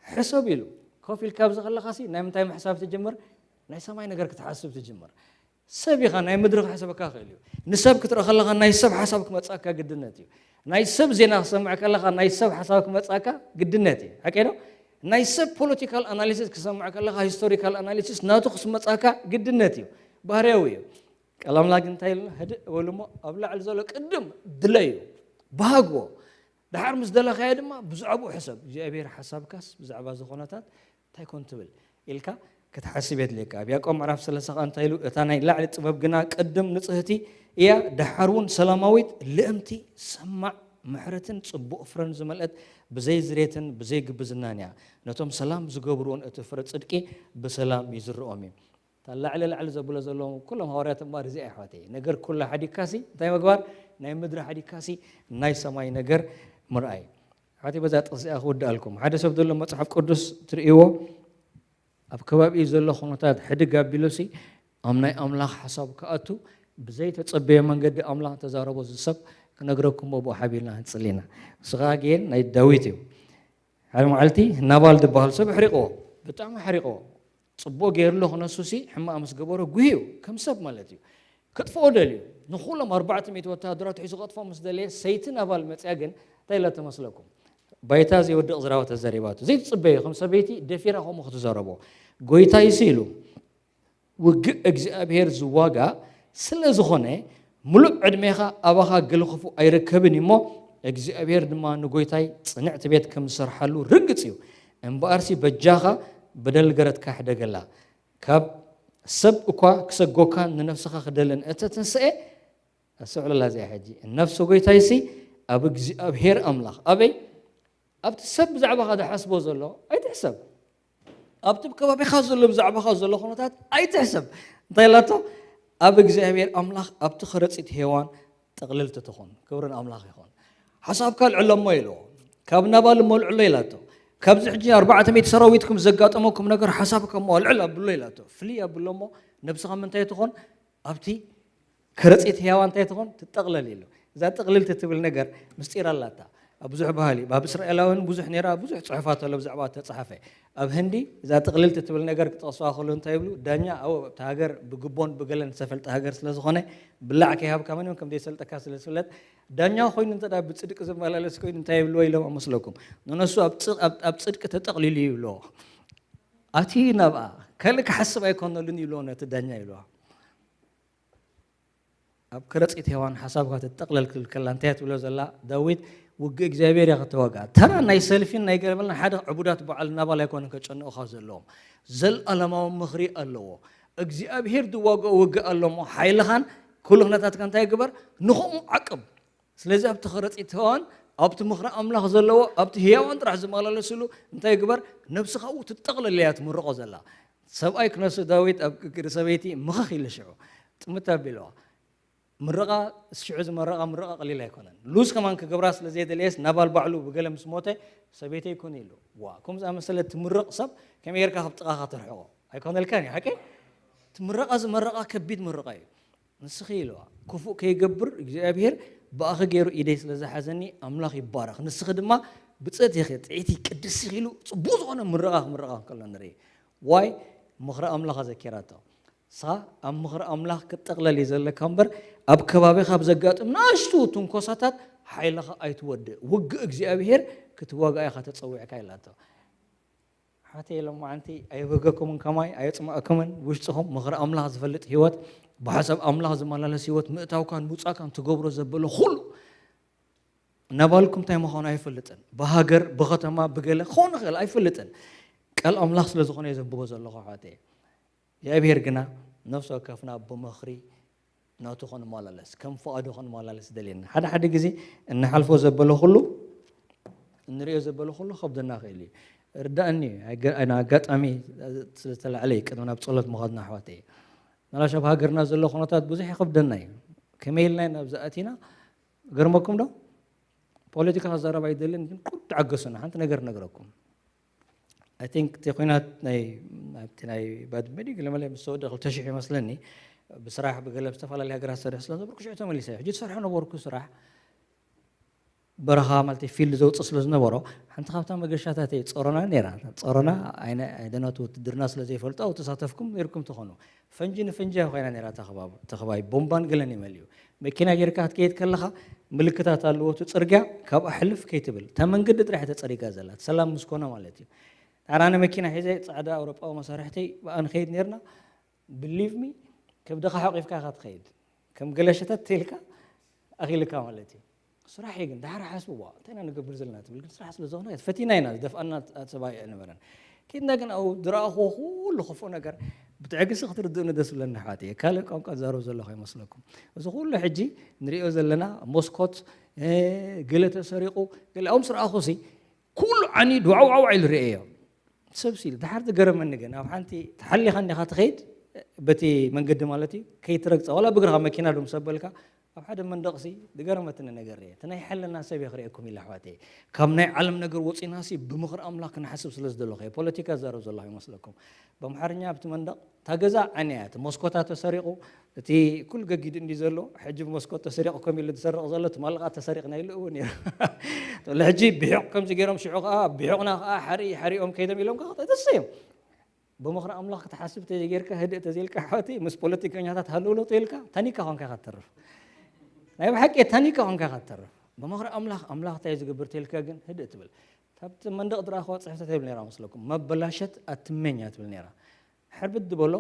ሕሰብ ኢሉ። ኮፍ ኢልካ ኣብዚ ከለኻሲ ናይ ምንታይ ምሕሳብ ትጅምር? ናይ ሰማይ ነገር ክትሓስብ ትጅምር። ሰብ ኢኻ፣ ናይ ምድሪ ክሕሰበካ ይኽእል እዩ። ንሰብ ክትርኢ ከለኻ ናይ ሰብ ሓሳብ ክመጻካ ግድነት እዩ። ናይ ሰብ ዜና ክሰምዕ ከለኻ ናይ ሰብ ሓሳብ ክመጻካ ግድነት እዩ። ሓቂ ዶ? ናይ ሰብ ፖለቲካል ኣናሊሲስ ክሰምዕ ከለኻ ሂስቶሪካል ኣናሊሲስ ናቱ ክስመጻካ ግድነት እዩ። ባህርያዊ እዩ። ቃል ኣምላኽ ግን እንታይ ኢሉ? ህድእ በሉ እሞ ኣብ ላዕሊ ዘሎ ቅድም ድለዩ፣ ባህግዎ። ደሓር ምስ ደለኻዮ ድማ ብዛዕባኡ ሕሰብ። እግዚኣብሔር ሓሳብካስ ብዛዕባ ዝኾነታት እንታይ ኮን ትብል ኢልካ ክትሓስብ የድልየካ። ኣብ ያዕቆብ ምዕራፍ ሰለስተ ከኣ እንታይ ኢሉ? እታ ናይ ላዕሊ ጥበብ ግና ቅድም ንጽህቲ እያ፣ ደሓር እውን ሰላማዊት፣ ልእምቲ፣ ሰማዕ፣ ምሕረትን ጽቡቕ ፍረን ዝመልአት፣ ብዘይ ዝሬትን ብዘይ ግብዝናን እያ። ነቶም ሰላም ዝገብርውን እቲ ፍረ ጽድቂ ብሰላም ይዝርኦም እዩ። እታ ላዕሊ ላዕሊ ዘብሎ ዘለዉ ኩሎም ሃዋርያት እምበኣር እዚኣ ኣሕዋተይ። ነገር ኩላ ሓዲግካሲ እንታይ ምግባር? ናይ ምድሪ ሓዲግካሲ ናይ ሰማይ ነገር ምርኣይ። ኣሕዋተይ በዛ ጥቕሲ እዚኣ ክውድኣልኩም። ሓደ ሰብ ዘሎ መጽሓፍ ቅዱስ ትርእይዎ ኣብ ከባቢኡ ዘሎ ኩነታት ሕድግ ኣቢሉሲ ኣብ ናይ ኣምላኽ ሓሳብ ክኣቱ ብዘይተጸበየ መንገዲ ኣምላኽ ተዛረቦ እዚ ሰብ ክነግረኩም ብኡ ሓቢርና ክንጽሊ ኢና። ንስኻ ግን ናይ ዳዊት እዩ። ሓደ መዓልቲ ናባል ዝበሃል ሰብ ኣሕሪቕዎ፣ ብጣዕሚ ኣሕሪቕዎ። ጽቡቕ ገይርሉ ክነሱሲ ሕማቕ ምስ ገበሮ ጉህዩ ከም ሰብ ማለት እዩ። ከጥፍኦ ደልዩ። ንኹሎም ኣርባዕተ ሚእቲ ወተሃደራት ሒዙ ከጥፍኦ ምስ ደለየ ሰይቲ ናባል መጽያ ግን እንታይ ኢላ ትመስለኩም? ባይታ ዘይወድቕ ዝራባ ተዘሪባቶ። ዘይትጽበዮ ከም ሰበይቲ ደፊራ ከምኡ ክትዛረቦ። ጎይታይሲ ኢሉ ውግእ እግዚኣብሔር ዝዋጋ ስለ ዝኾነ ምሉእ ዕድሜኻ ኣባኻ ገለ ክፉእ ኣይርከብን እዩ እሞ እግዚኣብሔር ድማ ንጎይታይ ጽንዕቲ ቤት ከም ዝሰርሓሉ ርግጽ እዩ። እምበኣርሲ በጃኻ በደል ገረትካ ሕደገላ። ካብ ሰብ እኳ ክሰጎካን ንነፍስኻ ክደልን እተትንስኤ ኣስተውዕለላ እዚኣ ሕጂ ነፍሲ ጎይታይሲ ኣብ እግዚኣብሔር ኣምላኽ ኣበይ ኣብቲ ሰብ ብዛዕባኻ ዝሓስቦ ዘሎ ኣይትሕሰብ። ኣብቲ ከባቢኻ ዘሎ ብዛዕባኻ ዘሎ ኩነታት ኣይትሕሰብ። እንታይ ኢላቶ? ኣብ እግዚኣብሔር ኣምላኽ ኣብቲ ከረጺት ሄዋን ጥቕልልቲ ትኹን። ክብሪ ንኣምላኽ ይኹን። ሓሳብካ ኣልዕሎ እሞ ኢልዎ። ካብ ናባል እሞ ኣልዕሎ ኢላቶ። ካብዚ ሕጂ ኣርባዕተ ሚእቲ ሰራዊትኩም ዘጋጠመኩም ነገር ሓሳብካ እሞ ኣልዕል ኣብሎ ኢላቶ። ፍልይ ኣብሎ እሞ ነብስኻ ምንታይ ትኾን? ኣብቲ ከረጺት ህያዋ እንታይ ትኾን? ትጠቕለል ኢሉ። እዛ ጥቕልልቲ ትብል ነገር ምስጢር ኣላታ። ኣብ ብዙሕ ባህሊ፣ ኣብ እስራኤላውያን ብዙሕ ነይራ፣ ብዙሕ ጽሑፋት ኣሎ ብዛዕባ እተጻሕፈ። ኣብ ህንዲ እዛ ጥቕልልቲ ትብል ነገር ክጠቕስዋ ከለዉ እንታይ ይብሉ? ዳኛ ኣብ ኣብቲ ሃገር ብግቦን ብገለን ዝተፈልጠ ሃገር ስለ ዝኾነ፣ ብላዕ ከይሃብካ መን እውን ከም ዘይሰልጠካ ስለ ዝፍለጥ፣ ዳኛ ኮይኑ እንተ ደኣ ብጽድቂ ዝመላለስ ኮይኑ እንታይ ይብልዎ ኢሎም ኣመስለኩም? ንነሱ ኣብ ጽ-፣ ኣብ፣ ኣብ ጽድቂ ተጠቕሊሉ እዩ ይብልዎ። ኣትዩ ናብኣ፣ ካልእ ክሓስብ ኣይኮነሉን ይብልዎ ነቲ ዳኛ ይብልዋ። ኣብ ከረጺት ሄዋን ሓሳብካ ትጠቕለል ክብል ከላ እንታይ እያ ትብሎ ዘላ? ዳዊት ውግእ እግዚኣብሔር እያ ከተዋግኣ። ተራ ናይ ሰልፊን ናይ ገለመልና ሓደ ዕቡዳት በዓል ናባል ኣይኮነን ከጨንቑኻ ዘለዎም። ዘለኣለማዊ ምኽሪ ኣለዎ። እግዚኣብሔር ዝዋግኦ ውግእ ኣሎ እሞ ሓይልኻን ኩሉ ኩነታትካ እንታይ ግበር? ንኸምኡ ዓቅብ። ስለዚ ኣብቲ ከረጺት ሄዋን ኣብቲ ምኽሪ ኣምላኽ ዘለዎ ኣብቲ ህያዋን ጥራሕ ዝመላለስሉ እንታይ ግበር? ነብስኻ እው ትጠቕለል እያ ትምርቖ ዘላ። ሰብኣይ ክነሱ ዳዊት ኣብ እግሪ ሰበይቲ ምኽኽ ኢሉ ሽዑ ጥምት ኣቢልዋ። ምርቓ ሽዑ ዝመረቓ ምርቓ ቀሊል ኣይኮነን። ሉዝ ከማን ክገብራ ስለ ዘየደለየስ ናባል ባዕሉ ብገለ ምስ ሞተ ሰበይተይ ኩኒ ኢሉ። ዋ፣ ከምኡ ዝኣመሰለ ትምረቕ ሰብ ከመይ ጌርካ ካብ ጥቓኻ ተርሕቖ? ኣይኮነልካን እዩ፣ ሓቂ? እቲ ምረቓ ዝመረቓ ከቢድ ምርቓ እዩ። ንስኺ ኢልዋ፣ ክፉእ ከይገብር እግዚኣብሔር ብኣኺ ገይሩ ኢደይ ስለ ዝሓዘኒ ኣምላኽ ይባረኽ። ንስኺ ድማ ብፅእቲ ኢኺ፣ ጥዕይቲ ቅድስቲ ኢኺ ኢሉ ፅቡቕ ዝኾነ ምርቓ ክምርቓ ከሎ ንርኢ። ዋይ? ምኽሪ ኣምላኽ ኣዘኪራቶ። ንስኻ ኣብ ምኽሪ ኣምላኽ ክትጠቕለል እዩ ዘለካ እምበር ኣብ ከባቢኻ ኣብ ዘጋጥም ንኣሽቱ ትንኮሳታት ሓይልኻ ኣይትወድእ። ውግእ እግዚኣብሔር ክትዋጋእ ኢኻ ተጸዊዕካ ኢላቶ። ሓተይ ሎማዓንቲ ኣየበገኩምን ከማይ ኣየጽማእኩምን። ውሽጥኹም ምኽሪ ኣምላኽ ዝፈልጥ ህይወት፣ ብሓሳብ ኣምላኽ ዝመላለስ ህይወት፣ ምእታውካን ምውጻእካን ትገብሮ ዘበሎ ኩሉ ናባልኩም እንታይ ምዃኑ ኣይፈልጥን። ብሃገር፣ ብኸተማ፣ ብገለ ክኸውን ይኽእል ኣይፈልጥን። ቃል ኣምላኽ ስለ ዝኾነ እየ ዘንብቦ ዘለኹ ኣሕዋተይ። እግዚኣብሔር ግና ነፍሲ ወከፍና ብምኽሪ ናቱ ክንመላለስ፣ ከም ፍቓዱ ክንመላለስ ይደልየና። ሓደ ሓደ ግዜ እንሓልፎ ዘበሎ ኩሉ እንሪኦ ዘበለ ኩሉ ከብደና ክእል እዩ። ርዳእኒ፣ ኣይገ- ኣይነ ኣጋጣሚ ስለዝተላዕለ እዩ ቅድሚ ናብ ጸሎት ምኻድና ኣሕዋተይ። ናላሽ ኣብ ሃገርና ዘሎ ኩነታት ብዙሕ ይኸብደና እዩ። ከመይ ኢልና ኢና ኣብዚ ኣቲና? ገርመኩም ዶ? ፖለቲካ ክዛረብ ኣይደልን፣ ግን ቁሩብ ተዓገሱና፣ ሓንቲ ነገር ነግረኩም። I think እቲ ኲናት ናይ ኣብቲ ናይ ባድመ ድዩ ገለመለ ምስ ተወደ ክልተ ሽሕ ይመስለኒ፣ ብስራሕ ብገለ ብዝተፈላለየ ሃገራት ዝሰርሕ ስለ ዝነበርኩ ሽዑ ተመሊሰ። ሕጂ ዝሰርሖ ነበርኩ ስራሕ በረኻ ማለት ፊልድ ዘውፅእ ስለ ዝነበሮ፣ ሓንቲ ካብታ መገሻታተይ ጸሮና ነይራ። ጸሮና ኣይነ ኣይደናቱ ውትድርና ስለ ዘይፈልጦ፣ ተሳተፍኩም ነይርኩም ትኾኑ። ፈንጂ ንፈንጂ ኮይና ነይራ ተኸባብ- ተኸባቢ ቦምባን ገለን ይመልዩ። መኪና ጌርካ ክትከይድ ከለኻ ምልክታት ኣለዎ፣ እቲ ጽርግያ ካብኣ ሕልፍ ከይትብል። እታ መንገዲ ጥራሕ ተጸሪጋ ዘላ፣ ሰላም ምስ ኮነ ማለት እዩ። ኣራነ መኪና ሒዘ ጻዕዳ ኣውሮጳዊ መሳርሕተይ ብኣን ከይድ ነይርና። ብሊቭ ሚ፣ ከብድኻ ሓቂፍካ ኢኻ ትኸይድ። ከም ገለሸተት ተይልካ ኣኺልካ ማለት እዩ። ስራሕ እዩ ግን፣ ዳሕር ሓስብዋ፣ እንታይ ኢና ንገብር ዘለና ትብል፣ ግን ስራሕ ስለ ዝኾነ ፈቲና ኢና፣ ዝደፍኣና ሰብኣይ ኣይነበረን። ኬድና ግን ኣብኡ ዝረኣኹዎ ኩሉ ክፉእ ነገር ብትዕግስቲ ክትርድእኒ ደስ ብለኒ ኣሕዋተይ። ካልእ ቋንቋ ዝዛረብ ዘለኹ ኣይመስለኩም። እዚ ኩሉ ሕጂ ንሪኦ ዘለና መስኮት፣ እ፣ ገለ ተሰሪቑ፣ ገለ ኣብኡ ምስ ረኣኹ ሲ ኩሉ ዓንዩ ድዋዕዋዕዋዕ ኢሉ ርእየዮ። ሰብ ሲል፣ ድሓር ዝገረመኒ ግን፣ ኣብ ሓንቲ ተሓሊኻ እንዲኻ ትኸይድ፣ በቲ መንገዲ ማለት እዩ፣ ከይትረግጻ፣ ዋላ ብእግርኻ መኪና ዶ ምስ ኣበልካ፣ ኣብ ሓደ መንደቕሲ ዝገረመትኒ ነገር እየ። እቲ ናይ ሕልና ሰብ እየ ክርእየኩም ኢለ ኣሕዋተይ። ካብ ናይ ዓለም ነገር ወጺናሲ ብምኽሪ ኣምላኽ ክንሓስብ ስለ ዝደለኹ እየ። ፖለቲካ ዝዛረብ ዘለኹ ይመስለኩም። ብኣምሓርኛ ኣብቲ መንደቕ፣ እታ ገዛ ዓንያ እያ፣ እቲ መስኮታ ተሰሪቑ፣ እቲ ኩሉ ገጊዱ እንዲ ዘሎ፣ ሕጂ ብመስኮት ተሰሪቑ ከም ኢሉ ዝሰርቕ ዘሎ፣ ትማሊ ኸዓ ተሰሪቕና ኢሉ እውን ነይሩ። ትብለ ሕጂ ብሒቕ ከምዚ ገይሮም፣ ሽዑ ኸዓ ብሒቕና ኸዓ ሓርኢ ሓሪኦም ከይዶም ኢሎም ከኣ ተሰዮም። ብምኽሪ ኣምላኽ ክትሓስብ ተዘይጌርካ፣ ህድእ ተዘይልካ፣ ኣሕዋተይ፣ ምስ ፖለቲከኛታት ሃለውለው ተይልካ፣ ታኒካ ኾንካ ኢኻ ትተርፍ። ናይ ብሓቂ ታኒካ ኾንካ ኢኻ ትተርፍ። ብምኽሪ ኣምላኽ፣ ኣምላኽ እንታይ እዩ ዝገብር ተይልካ ግን ህድእ ትብል። ካብቲ መንደቕ ዝረኣኽዋ ጽሕፍቲ እንታይ ትብል ነይራ መስለኩም? መበላሸት ኣትመኛ ትብል ነይራ። ሕርብት ዝበሎ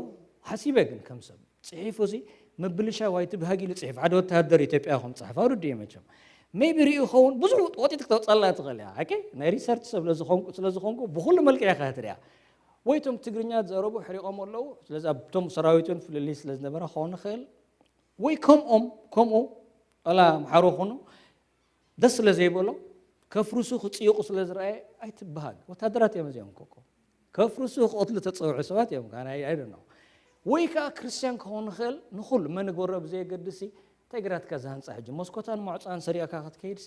ሓሲበ ግን ከም ሰብ ጽሒፉ ሲ ምብልሻው ኣይትብሃግ ኢሉ ጽሒፉ። ሓደ ወተሃደር ኢትዮጵያ ከም ጽሕፍ ኣውርድ እዩ መቸም። ሜቢ ሪኡ ይኸውን፣ ብዙሕ ወጢጥ ክተውጻላ ትኽእል እያ። ሓቂ ናይ ሪሰርች ሰብ ስለ ዝኾንኩ፣ ስለ ዝኾንኩ ብኹሉ መልክዕ ኢኻ ትሪኣ። ወይ እቶም ትግርኛ ዝዛረቡ ሕሪቖም ኣለዉ። ስለዚ ኣብቶም ሰራዊትን ፍልልይ ስለ ዝነበረ ክኸውን ይኽእል። ወይ ከምኦም፣ ከምኡ፣ ዋላ ኣምሓሩ ኹኑ፣ ደስ ስለ ዘይበሎ፣ ከፍርሱ ክጽይቑ ስለ ዝረኣየ ኣይትበሃል። ወታደራት እዮም እዚኦም እኮ። ከፍርሱ ክቐትሉ ተጸውዑ ሰባት እዮም። ካን ኣይ፣ ኣይ ዶንት ኖ። ወይ ከኣ ክርስትያን ክኸውን ይኽእል፣ ንኹሉ መን ግበሮ ብዘየገድስ፣ እንታይ ግራትካ ዝሃንጻ ሕጂ? መስኮታን ማዕጾኣን ሰሪቕካ ክትከይድሲ፣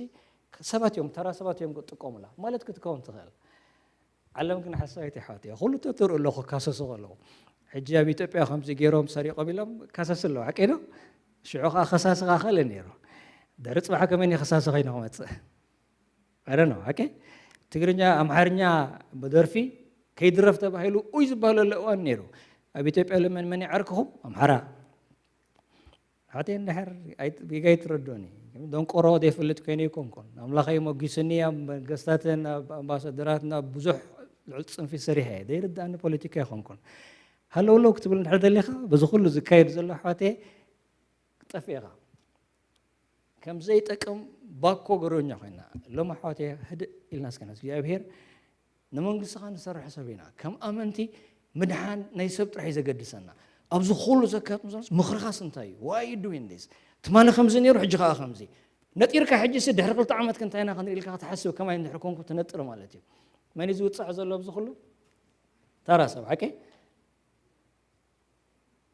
ሰባት እዮም፣ ተራ ሰባት እዮም ክጥቀሙላ። ማለት ክትከውን ትኽእል። ዓለም ግን ሓሳዊት ኣሕዋት እያ። ኩሉ ተትርኢ ኣለኹ ክካሰሱ ከለዉ። ሕጂ ኣብ ኢትዮጵያ ከምዚ ገይሮም ሰሪቖም ኢሎም ክካሰሱ ኣለዉ። ሓቀይ ዶ? ሽዑ ከኣ ከሳሲ ከኣ ክእል ነይሩ። ድሕሪ ጽባሕ ከመይ ከሳሲ ኮይኑ ክመጽእ? ኣይ ዶንት ኖ። ሓቀይ? ትግርኛ፣ ኣምሓርኛ ብደርፊ ከይድረፍ ተባሂሉ ኡይ ዝበሃለሉ እዋን ነይሩ። ኣብ ኢትዮጵያ ለመን መን ይዓርክኹም? ኣምሓራ። ሓተይ እንድሕር ኣይ-፣ ጌጋ ኣይትረድኡኒ። ደንቆሮ ዘይፈልጥ ኮይነ ኣይኮንኩን። ኣምላኸይ ሞጊሱኒ ኣብ መንግስታትን ኣብ ኣምባሳደራትን ኣብ ብዙሕ ልዑል ጽንፊ ሰሪሐ እየ። ዘይርድኣኒ ፖለቲካ ኣይኮንኩን። ሃለውለው ክትብል እንድሕር ደሊኻ፣ በዚ ኩሉ ዝካየድ ዘሎ ኣሕዋተይ፣ ጠፊእኻ። ከም ዘይጠቅም ባኮ ገረኛ ኮይና። ሎም ኣሕዋተይ ህድእ ኢልና እስከ ነዚ እግዚኣብሔር ንመንግስትኻ ንሰርሕ ሰብ ኢና። ከም ኣመንቲ ምድሓን ናይ ሰብ ጥራሕ እዩ ዘገድሰና። ኣብዚ ኩሉ ዘጋጥም ዘሎ ምኽርኻስ እንታይ እዩ? Why you doing this? ትማሊ ከምዚ ነይሩ፣ ሕጂ ከኣ ከምዚ። ነጢርካ ሕጂ ሲ ድሕሪ ክልተ ዓመት ክንታይ ኢና ክንርኢ ኢልካ ክትሓስብ ከማይ እንድሕር ኮንኩ ትነጥር ማለት እዩ። መን እዩ ዝውጻዕ ዘሎ ኣብዚ ኩሉ? ተራ ሰብ፣ ሓቂ?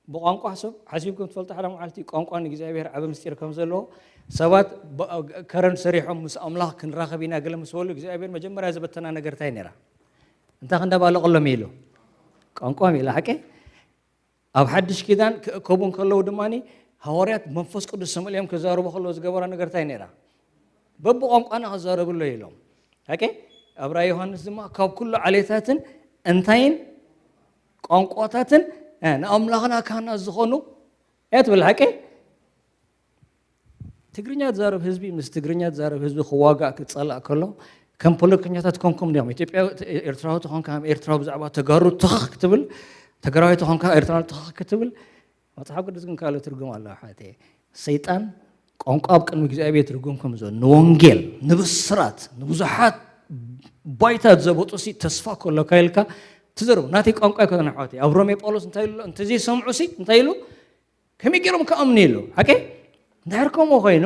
ብቋንቋ ሰብ ሓሲብኩም ትፈልጡ? ሓደ መዓልቲ ቋንቋ ንእግዚኣብሔር ዓቢ ምስጢር ከም ዘለዎ ሰባት ብ-፣ ከረን ሰሪሖም ምስ ኣምላኽ ክንራኸብ ኢና ገለ ምስ በሉ፣ እግዚኣብሔር መጀመርያ ዝበተና ነገር እንታይ ነይራ? እንታይ ክንደባለቐሎም ኢሉ? ቋንቋ ኢሉ፣ ሓቂ? ኣብ ሓድሽ ኪዳን ክእከቡ እንከለዉ ድማ ሃዋርያት መንፈስ ቅዱስ ተመሊኦም ክዛረቡ ከለዉ ዝገበራ ነገር እንታይ ነይራ? በብቋንቋና ክዛረቡ ኣሎ ኢሎም። ሓቂ? ኣብ ራእይ ዮሃንስ ድማ ካብ ኩሉ ዓሌታትን እንታይን ቋንቋታትን፣ እ፣ ንኣምላኽና ካህናት ዝኾኑ እያ ትብል። ሓቂ? ትግርኛ ዝዛረብ ህዝቢ ምስ ትግርኛ ዝዛረብ ህዝቢ ክዋጋእ ክጸላእ ከሎ፣ ከም ፖለቲከኛታት ኮንኩም ዲኹም? ኢትዮጵያ፣ ኤርትራዊ ተኾንካ ኤርትራዊ ብዛዕባ ተጋሩ ትኽኽ ክትብል፣ ትግራዊ ተኾንካ ኤርትራዊ ትኽኽ ክትብል? መጽሓፍ ቅዱስ ግን ካልእ ትርጉም ኣለዎ ኣሕዋተይ። ሰይጣን ቋንቋ ኣብ ቅድሚ እግዚኣብሔር ትርጉም ከም ዘሎ፣ ንወንጌል፣ ንብስራት፣ ንብዙሓት ባይታ ዘበጡ ሲ ተስፋ ከሎካ ኢልካ ትዘርቡ። ናተይ ቋንቋ ኣይኮነን ኣሕዋተይ። ኣብ ሮሜ ጳውሎስ እንታይ ኢሉ ኣሎ? እንተዘይሰምዑ ሲ እንታይ ኢሉ? ከመይ ገይሮም ክኣምኑ ኢሉ? ሓቂ? እንድሕር ከምኡ ኮይኑ፣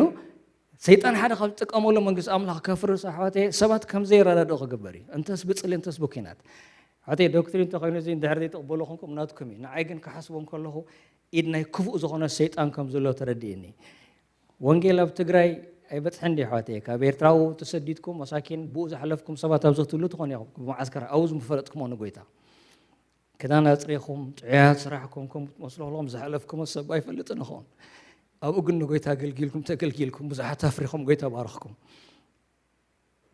ሰይጣን ሓደ ካብ ዝጥቀመሉ መንግስቲ ኣምላኽ ከፍርስ ኣሕዋተየ ሰባት ከም ዘይረዳድኡ ክግበር እዩ። እንተስ ብፅሊ እንተስ ብኩናት። ኣሕዋተየ ዶክትሪን እንተኮይኑ እዚ እንድሕር ዘይትቕበሉ ኮንኩም ናትኩም እዩ። ንዓይ ግን ክሓስቦም ከለኹ ኢድ ናይ ክፉእ ዝኾነ ሰይጣን ከም ዘሎ ተረዲእኒ። ወንጌል ኣብ ትግራይ ኣይበፅሕን ዲ ኣሕዋተየ? ካብ ኤርትራው ተሰዲድኩም መሳኪን ብኡ ዝሓለፍኩም ሰባት ኣብዚ ክትህሉ ትኾኑ ኢኹም። ብመዓስከር ኣብኡ ዝምፈለጥኩሞ ንጎይታ ክዳን ኣፅሪኹም ጥዑያት ስራሕ ኮንኩም ክትመስሉ ከለኹም ዝሓለፍኩም ሰብ ኣይፈልጥን ይኸውን። ኣብኡ ግን ንጎይታ ኣገልጊልኩም ተገልጊልኩም ብዙሓት ኣፍሪኹም ጎይታ ባረኽኩም።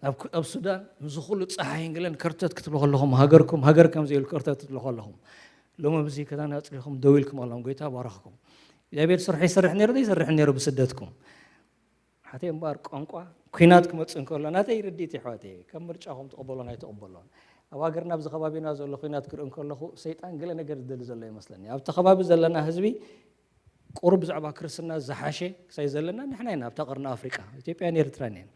ኣብ ክ- ኣብ ሱዳን ምስዚ ኩሉ ፀሓይን ገለን ከርተት ክትብሉ ከለኹም ሃገርኩም ሃገር ከም ዘይብል ከርተት ክትብሉ ከለኹም ሎሚ ኣብዚ ክዳን ኣፅሪኹም ደው ኢልኩም ኣለኹም ጎይታ ባረኽኩም። እግዚኣብሔር ስርሑ ይሰርሕ ነይሩ ዶ ይሰርሕ ነይሩ ብስደትኩም? ሓተይ እምበኣር ቋንቋ ኩናት ክመፅእ እንከሎ ናተይ ርድኢት ይሕዋተይ ከም ምርጫኹም ትቕበሎን ኣይትቕበሎን። ኣብ ሃገርና ኣብዚ ከባቢና ዘሎ ኩናት ክርኢ እንከለኹ ሰይጣን ገለ ነገር ዝደሊ ዘሎ ይመስለኒ። ኣብቲ ከባቢ ዘለና ህዝቢ ቁሩብ ብዛዕባ ክርስትና ዝሓሸ ክሳይ ዘለና ንሕና ኢና ኣብታ ቀርኒ ኣፍሪቃ ኢትዮጵያን ኤርትራን እየን።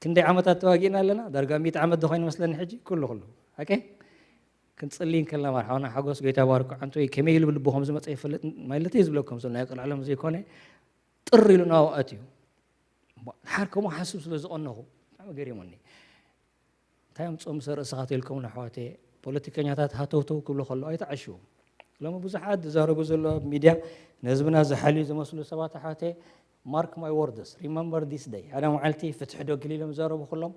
ክንደይ ዓመታት ተዋጊእና ኣለና? ዳርጋ ሚእቲ ዓመት ዶ ኮይኑ መስለኒ ሕጂ ኩሉ ኩሉ። ኦኬ? ክንጽሊ እንከለና ማር ሓውና ሓጎስ ጎይታ ባርኩ ዓንቶ ከመይ ኢሉ ብልቡ ከም ዝመጸ ይፈልጥ ማለት እዩ ዝብለኩም ዘሎ ናይ ቅልዓለም ዘይኮነ ጥር ኢሉ ናብኡ ኣትዩ። ሓር ከምኡ ሓስብ ስለ ዝቐነኹ ብጣዕሚ ገሪሙኒ። እንታይ እዮም ጾም ርእስኻ ተልኩም ንኣሕዋተይ ፖለቲከኛታት ሃተውተው ክብሉ ከለዉ ኣይተዓሽዎም። ሎሚ ብዙሓት ዝዛረቡ ዘለዉ ኣብ ሚድያ ንህዝብና ዝሓልዩ ዝመስሉ ሰባት ኣሕዋተይ mark my words remember this day ሓደ መዓልቲ ፍትሒ ዶ ገለ ኢሎም ዝዛረቡ ከለዉ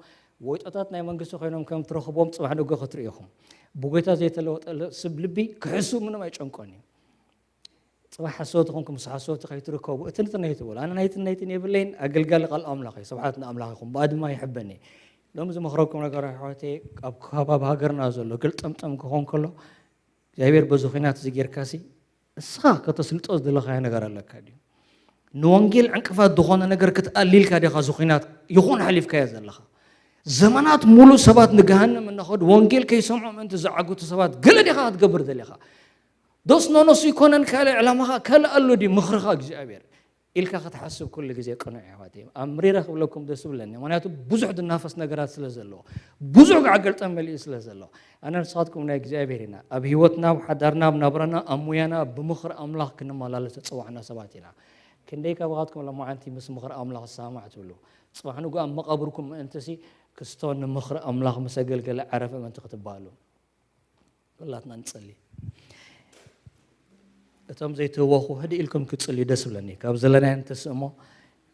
ወይጦታት ናይ መንግስቲ ኮይኖም ከም ትረኽቦም ጽባሕ ደጎ ክትርኢ ኢኹም። ብጎይታ ዘይተለወጠ ስብ ልቢ ክሕሱ ምንም ኣይጨንቆን እዩ። ጽባሕ ሓሰውቲ ኮንኩም ምስ ሓሰውቲ ከይትርከቡ እቲ ንትነይ ትበሉ ኣነ ናይትን ናይትን የብለይን ኣገልጋሊ ቃል ኣምላኽ እዩ። ስብሓት ንኣምላኽ ይኹን ብኣድማ ይሕበኒ። ሎም ዝመኽረኩም ነገር ኣሕዋተይ ኣብ ከባቢ ሃገርና ዘሎ ግልጠምጠም ክኾን ከሎ እግዚኣብሔር በዚ ኩናት እዚ ጌርካሲ እስኻ ከተስልጦ ዝደለኻዮ ነገር ኣለካ ድዩ? ንወንጌል ዕንቅፋት ዝኾነ ነገር ክትኣሊልካ ዲኻ እዚ ኩናት ይኹን ሓሊፍካዮ ዘለኻ? ዘመናት ሙሉ ሰባት ንገሃንም እናኸዱ ወንጌል ከይሰምዑ ምእንቲ ዝዓግቱ ሰባት ገለ ዲኻ ክትገብር ደሊኻ? ዶስ ኖኖሱ ይኮነን ካልእ ዕላማኻ ካልእ ኣሎ ድዩ ምኽርኻ እግዚኣብሔር ኢልካ ክትሓስብ ኩሉ ግዜ ቅኑዕ ኣሕዋተይ። ኣምሪረ ክብለኩም ደስ ይብለኒ ምክንያቱ ብዙሕ ዝናፈስ ነገራት ስለ ዘለዎ ብዙሕ ጋዕገልጠም መሊኡ ስለ ዘሎ ኣነ ንስኻትኩም ናይ እግዚኣብሔር ኢና። ኣብ ህይወትና ኣብ ሓዳርና ኣብ ናብራና ኣብ ሙያና ብምኽሪ ኣምላኽ ክንመላለስ ተፀዋዕና ሰባት ኢና። ክንደይ ካባኻትኩም ሎማዓንቲ ምስ ምኽሪ ኣምላኽ ዝሰማማዕ ትብሉ? ፅባሕ ንጉ ኣብ መቓብርኩም ምእንትሲ ክስቶ ንምኽሪ ኣምላኽ ምስ ኣገልገለ ዓረፈ ምእንቲ ክትበሃሉ ኩላትና ንጸሊ። እቶም ዘይትህወኹ ህድእ ኢልኩም ክትጽልዩ ደስ ይብለኒ። ካብ ዘለናዮ ንተስእሞ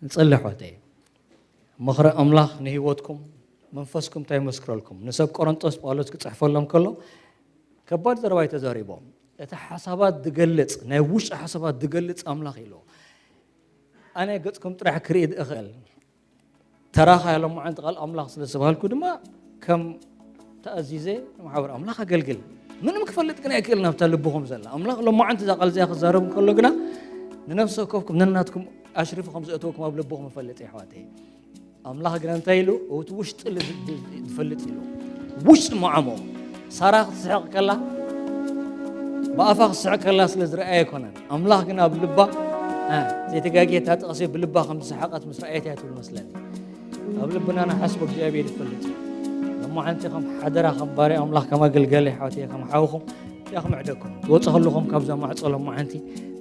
ንጸሊ ኣሕዋተይ። ምኽሪ ኣምላኽ ንህይወትኩም መንፈስኩም እንታይ ይመስክረልኩም? ንሰብ ቆሮንጦስ ጳውሎስ ክጽሕፈሎም ከሎ ከባድ ዘረባ እዩ ተዛሪቦም። እቲ ሓሳባት ዝገልጽ ናይ ውሽጢ ሓሳባት ዝገልጽ ኣምላኽ ኢሉ ኣነ ገጽኩም ጥራሕ ክርኢ እኽእል ተራኻ ሎማዓንቲ ቃል ኣምላኽ ስለ ዝተባህልኩ ድማ ከም ተኣዚዘ ንማሕበር ኣምላኽ ኣገልግል። ምንም ክፈልጥ ግን ኣይክእል ናብታ ልብኹም ዘላ ኣምላኽ ሎማዓንቲ እዛ ቃል እዚኣ ክዛረብ እንከሎ ግና ንነፍሲ ወከፍኩም ነናትኩም ኣሽሪፉ ከም ዘእተወኩም ኣብ ልብኹም ይፈልጥ የሕዋተይ። ኣምላኽ ግና እንታይ ኢሉ እቲ ውሽጢ ዝፈልጥ ኢሉ ውሽጢ መዓሞ ሳራ ክትስሕቕ ከላ ብኣፋ ክትስሕቕ ከላ ስለ ዝረኣየ ኣይኮነን ኣምላኽ ግን ኣብ ልባ ዘይተጋግየ እታ ጥቕሲ ብልባ ከም ዝሰሓቐት ምስ ረኣየት እያ ትብል መስለኒ ኣብ ልብና ንሓስቦ እግዚኣብሔር ይፈልጥ እዩ ሎማዓንቲ ከም ሓደራ ከም ባርያ ኣምላኽ ከም ኣገልጋሊ ሓወትየ ከም ሓውኹም እያ ክምዕደኩም ዝወፀ ከለኹም ካብዛ ማዕፆ ሎማዓንቲ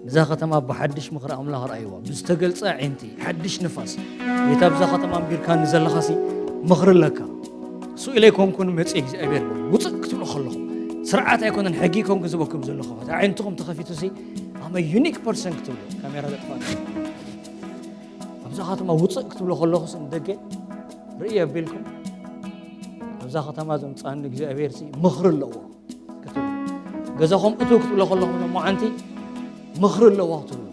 ንዛ ከተማ ብሓድሽ ምኽሪ ኣምላኽ ረኣይዋ ብዝተገልፀ ዓይንቲ ሓድሽ ንፋስ ጌታ ብዛ ከተማ ኣንቢርካ ንዘለኻሲ ምኽሪ ኣለካ ስኡ ኢለ ኣይኮንኩን መፅእ እግዚኣብሔር ውፅእ ክትብሉ ከለኹም ስርዓት ኣይኮነን ሕጊ ይኮንኩ ዝበኩም ዘለኹ ኣዒንትኹም ተኸፊቱ ሲ ኣመ ዩኒክ ፐርሰን ክትብሉ ካሜራ ዘጥፋት ኣብዛ ከተማ ውፅእ ክትብሉ ከለኹስ ንደገ ርኢ ኣቢልኩም ኣብዛ ከተማ ዘምፃኒ እግዚኣብሔር ሲ ምኽሪ ኣለዎ ክትብሉ ገዛኹም እቱ ክትብሉ ከለኹም ሎማዓንቲ ምኽሪ ኣለዎ ክትብሉ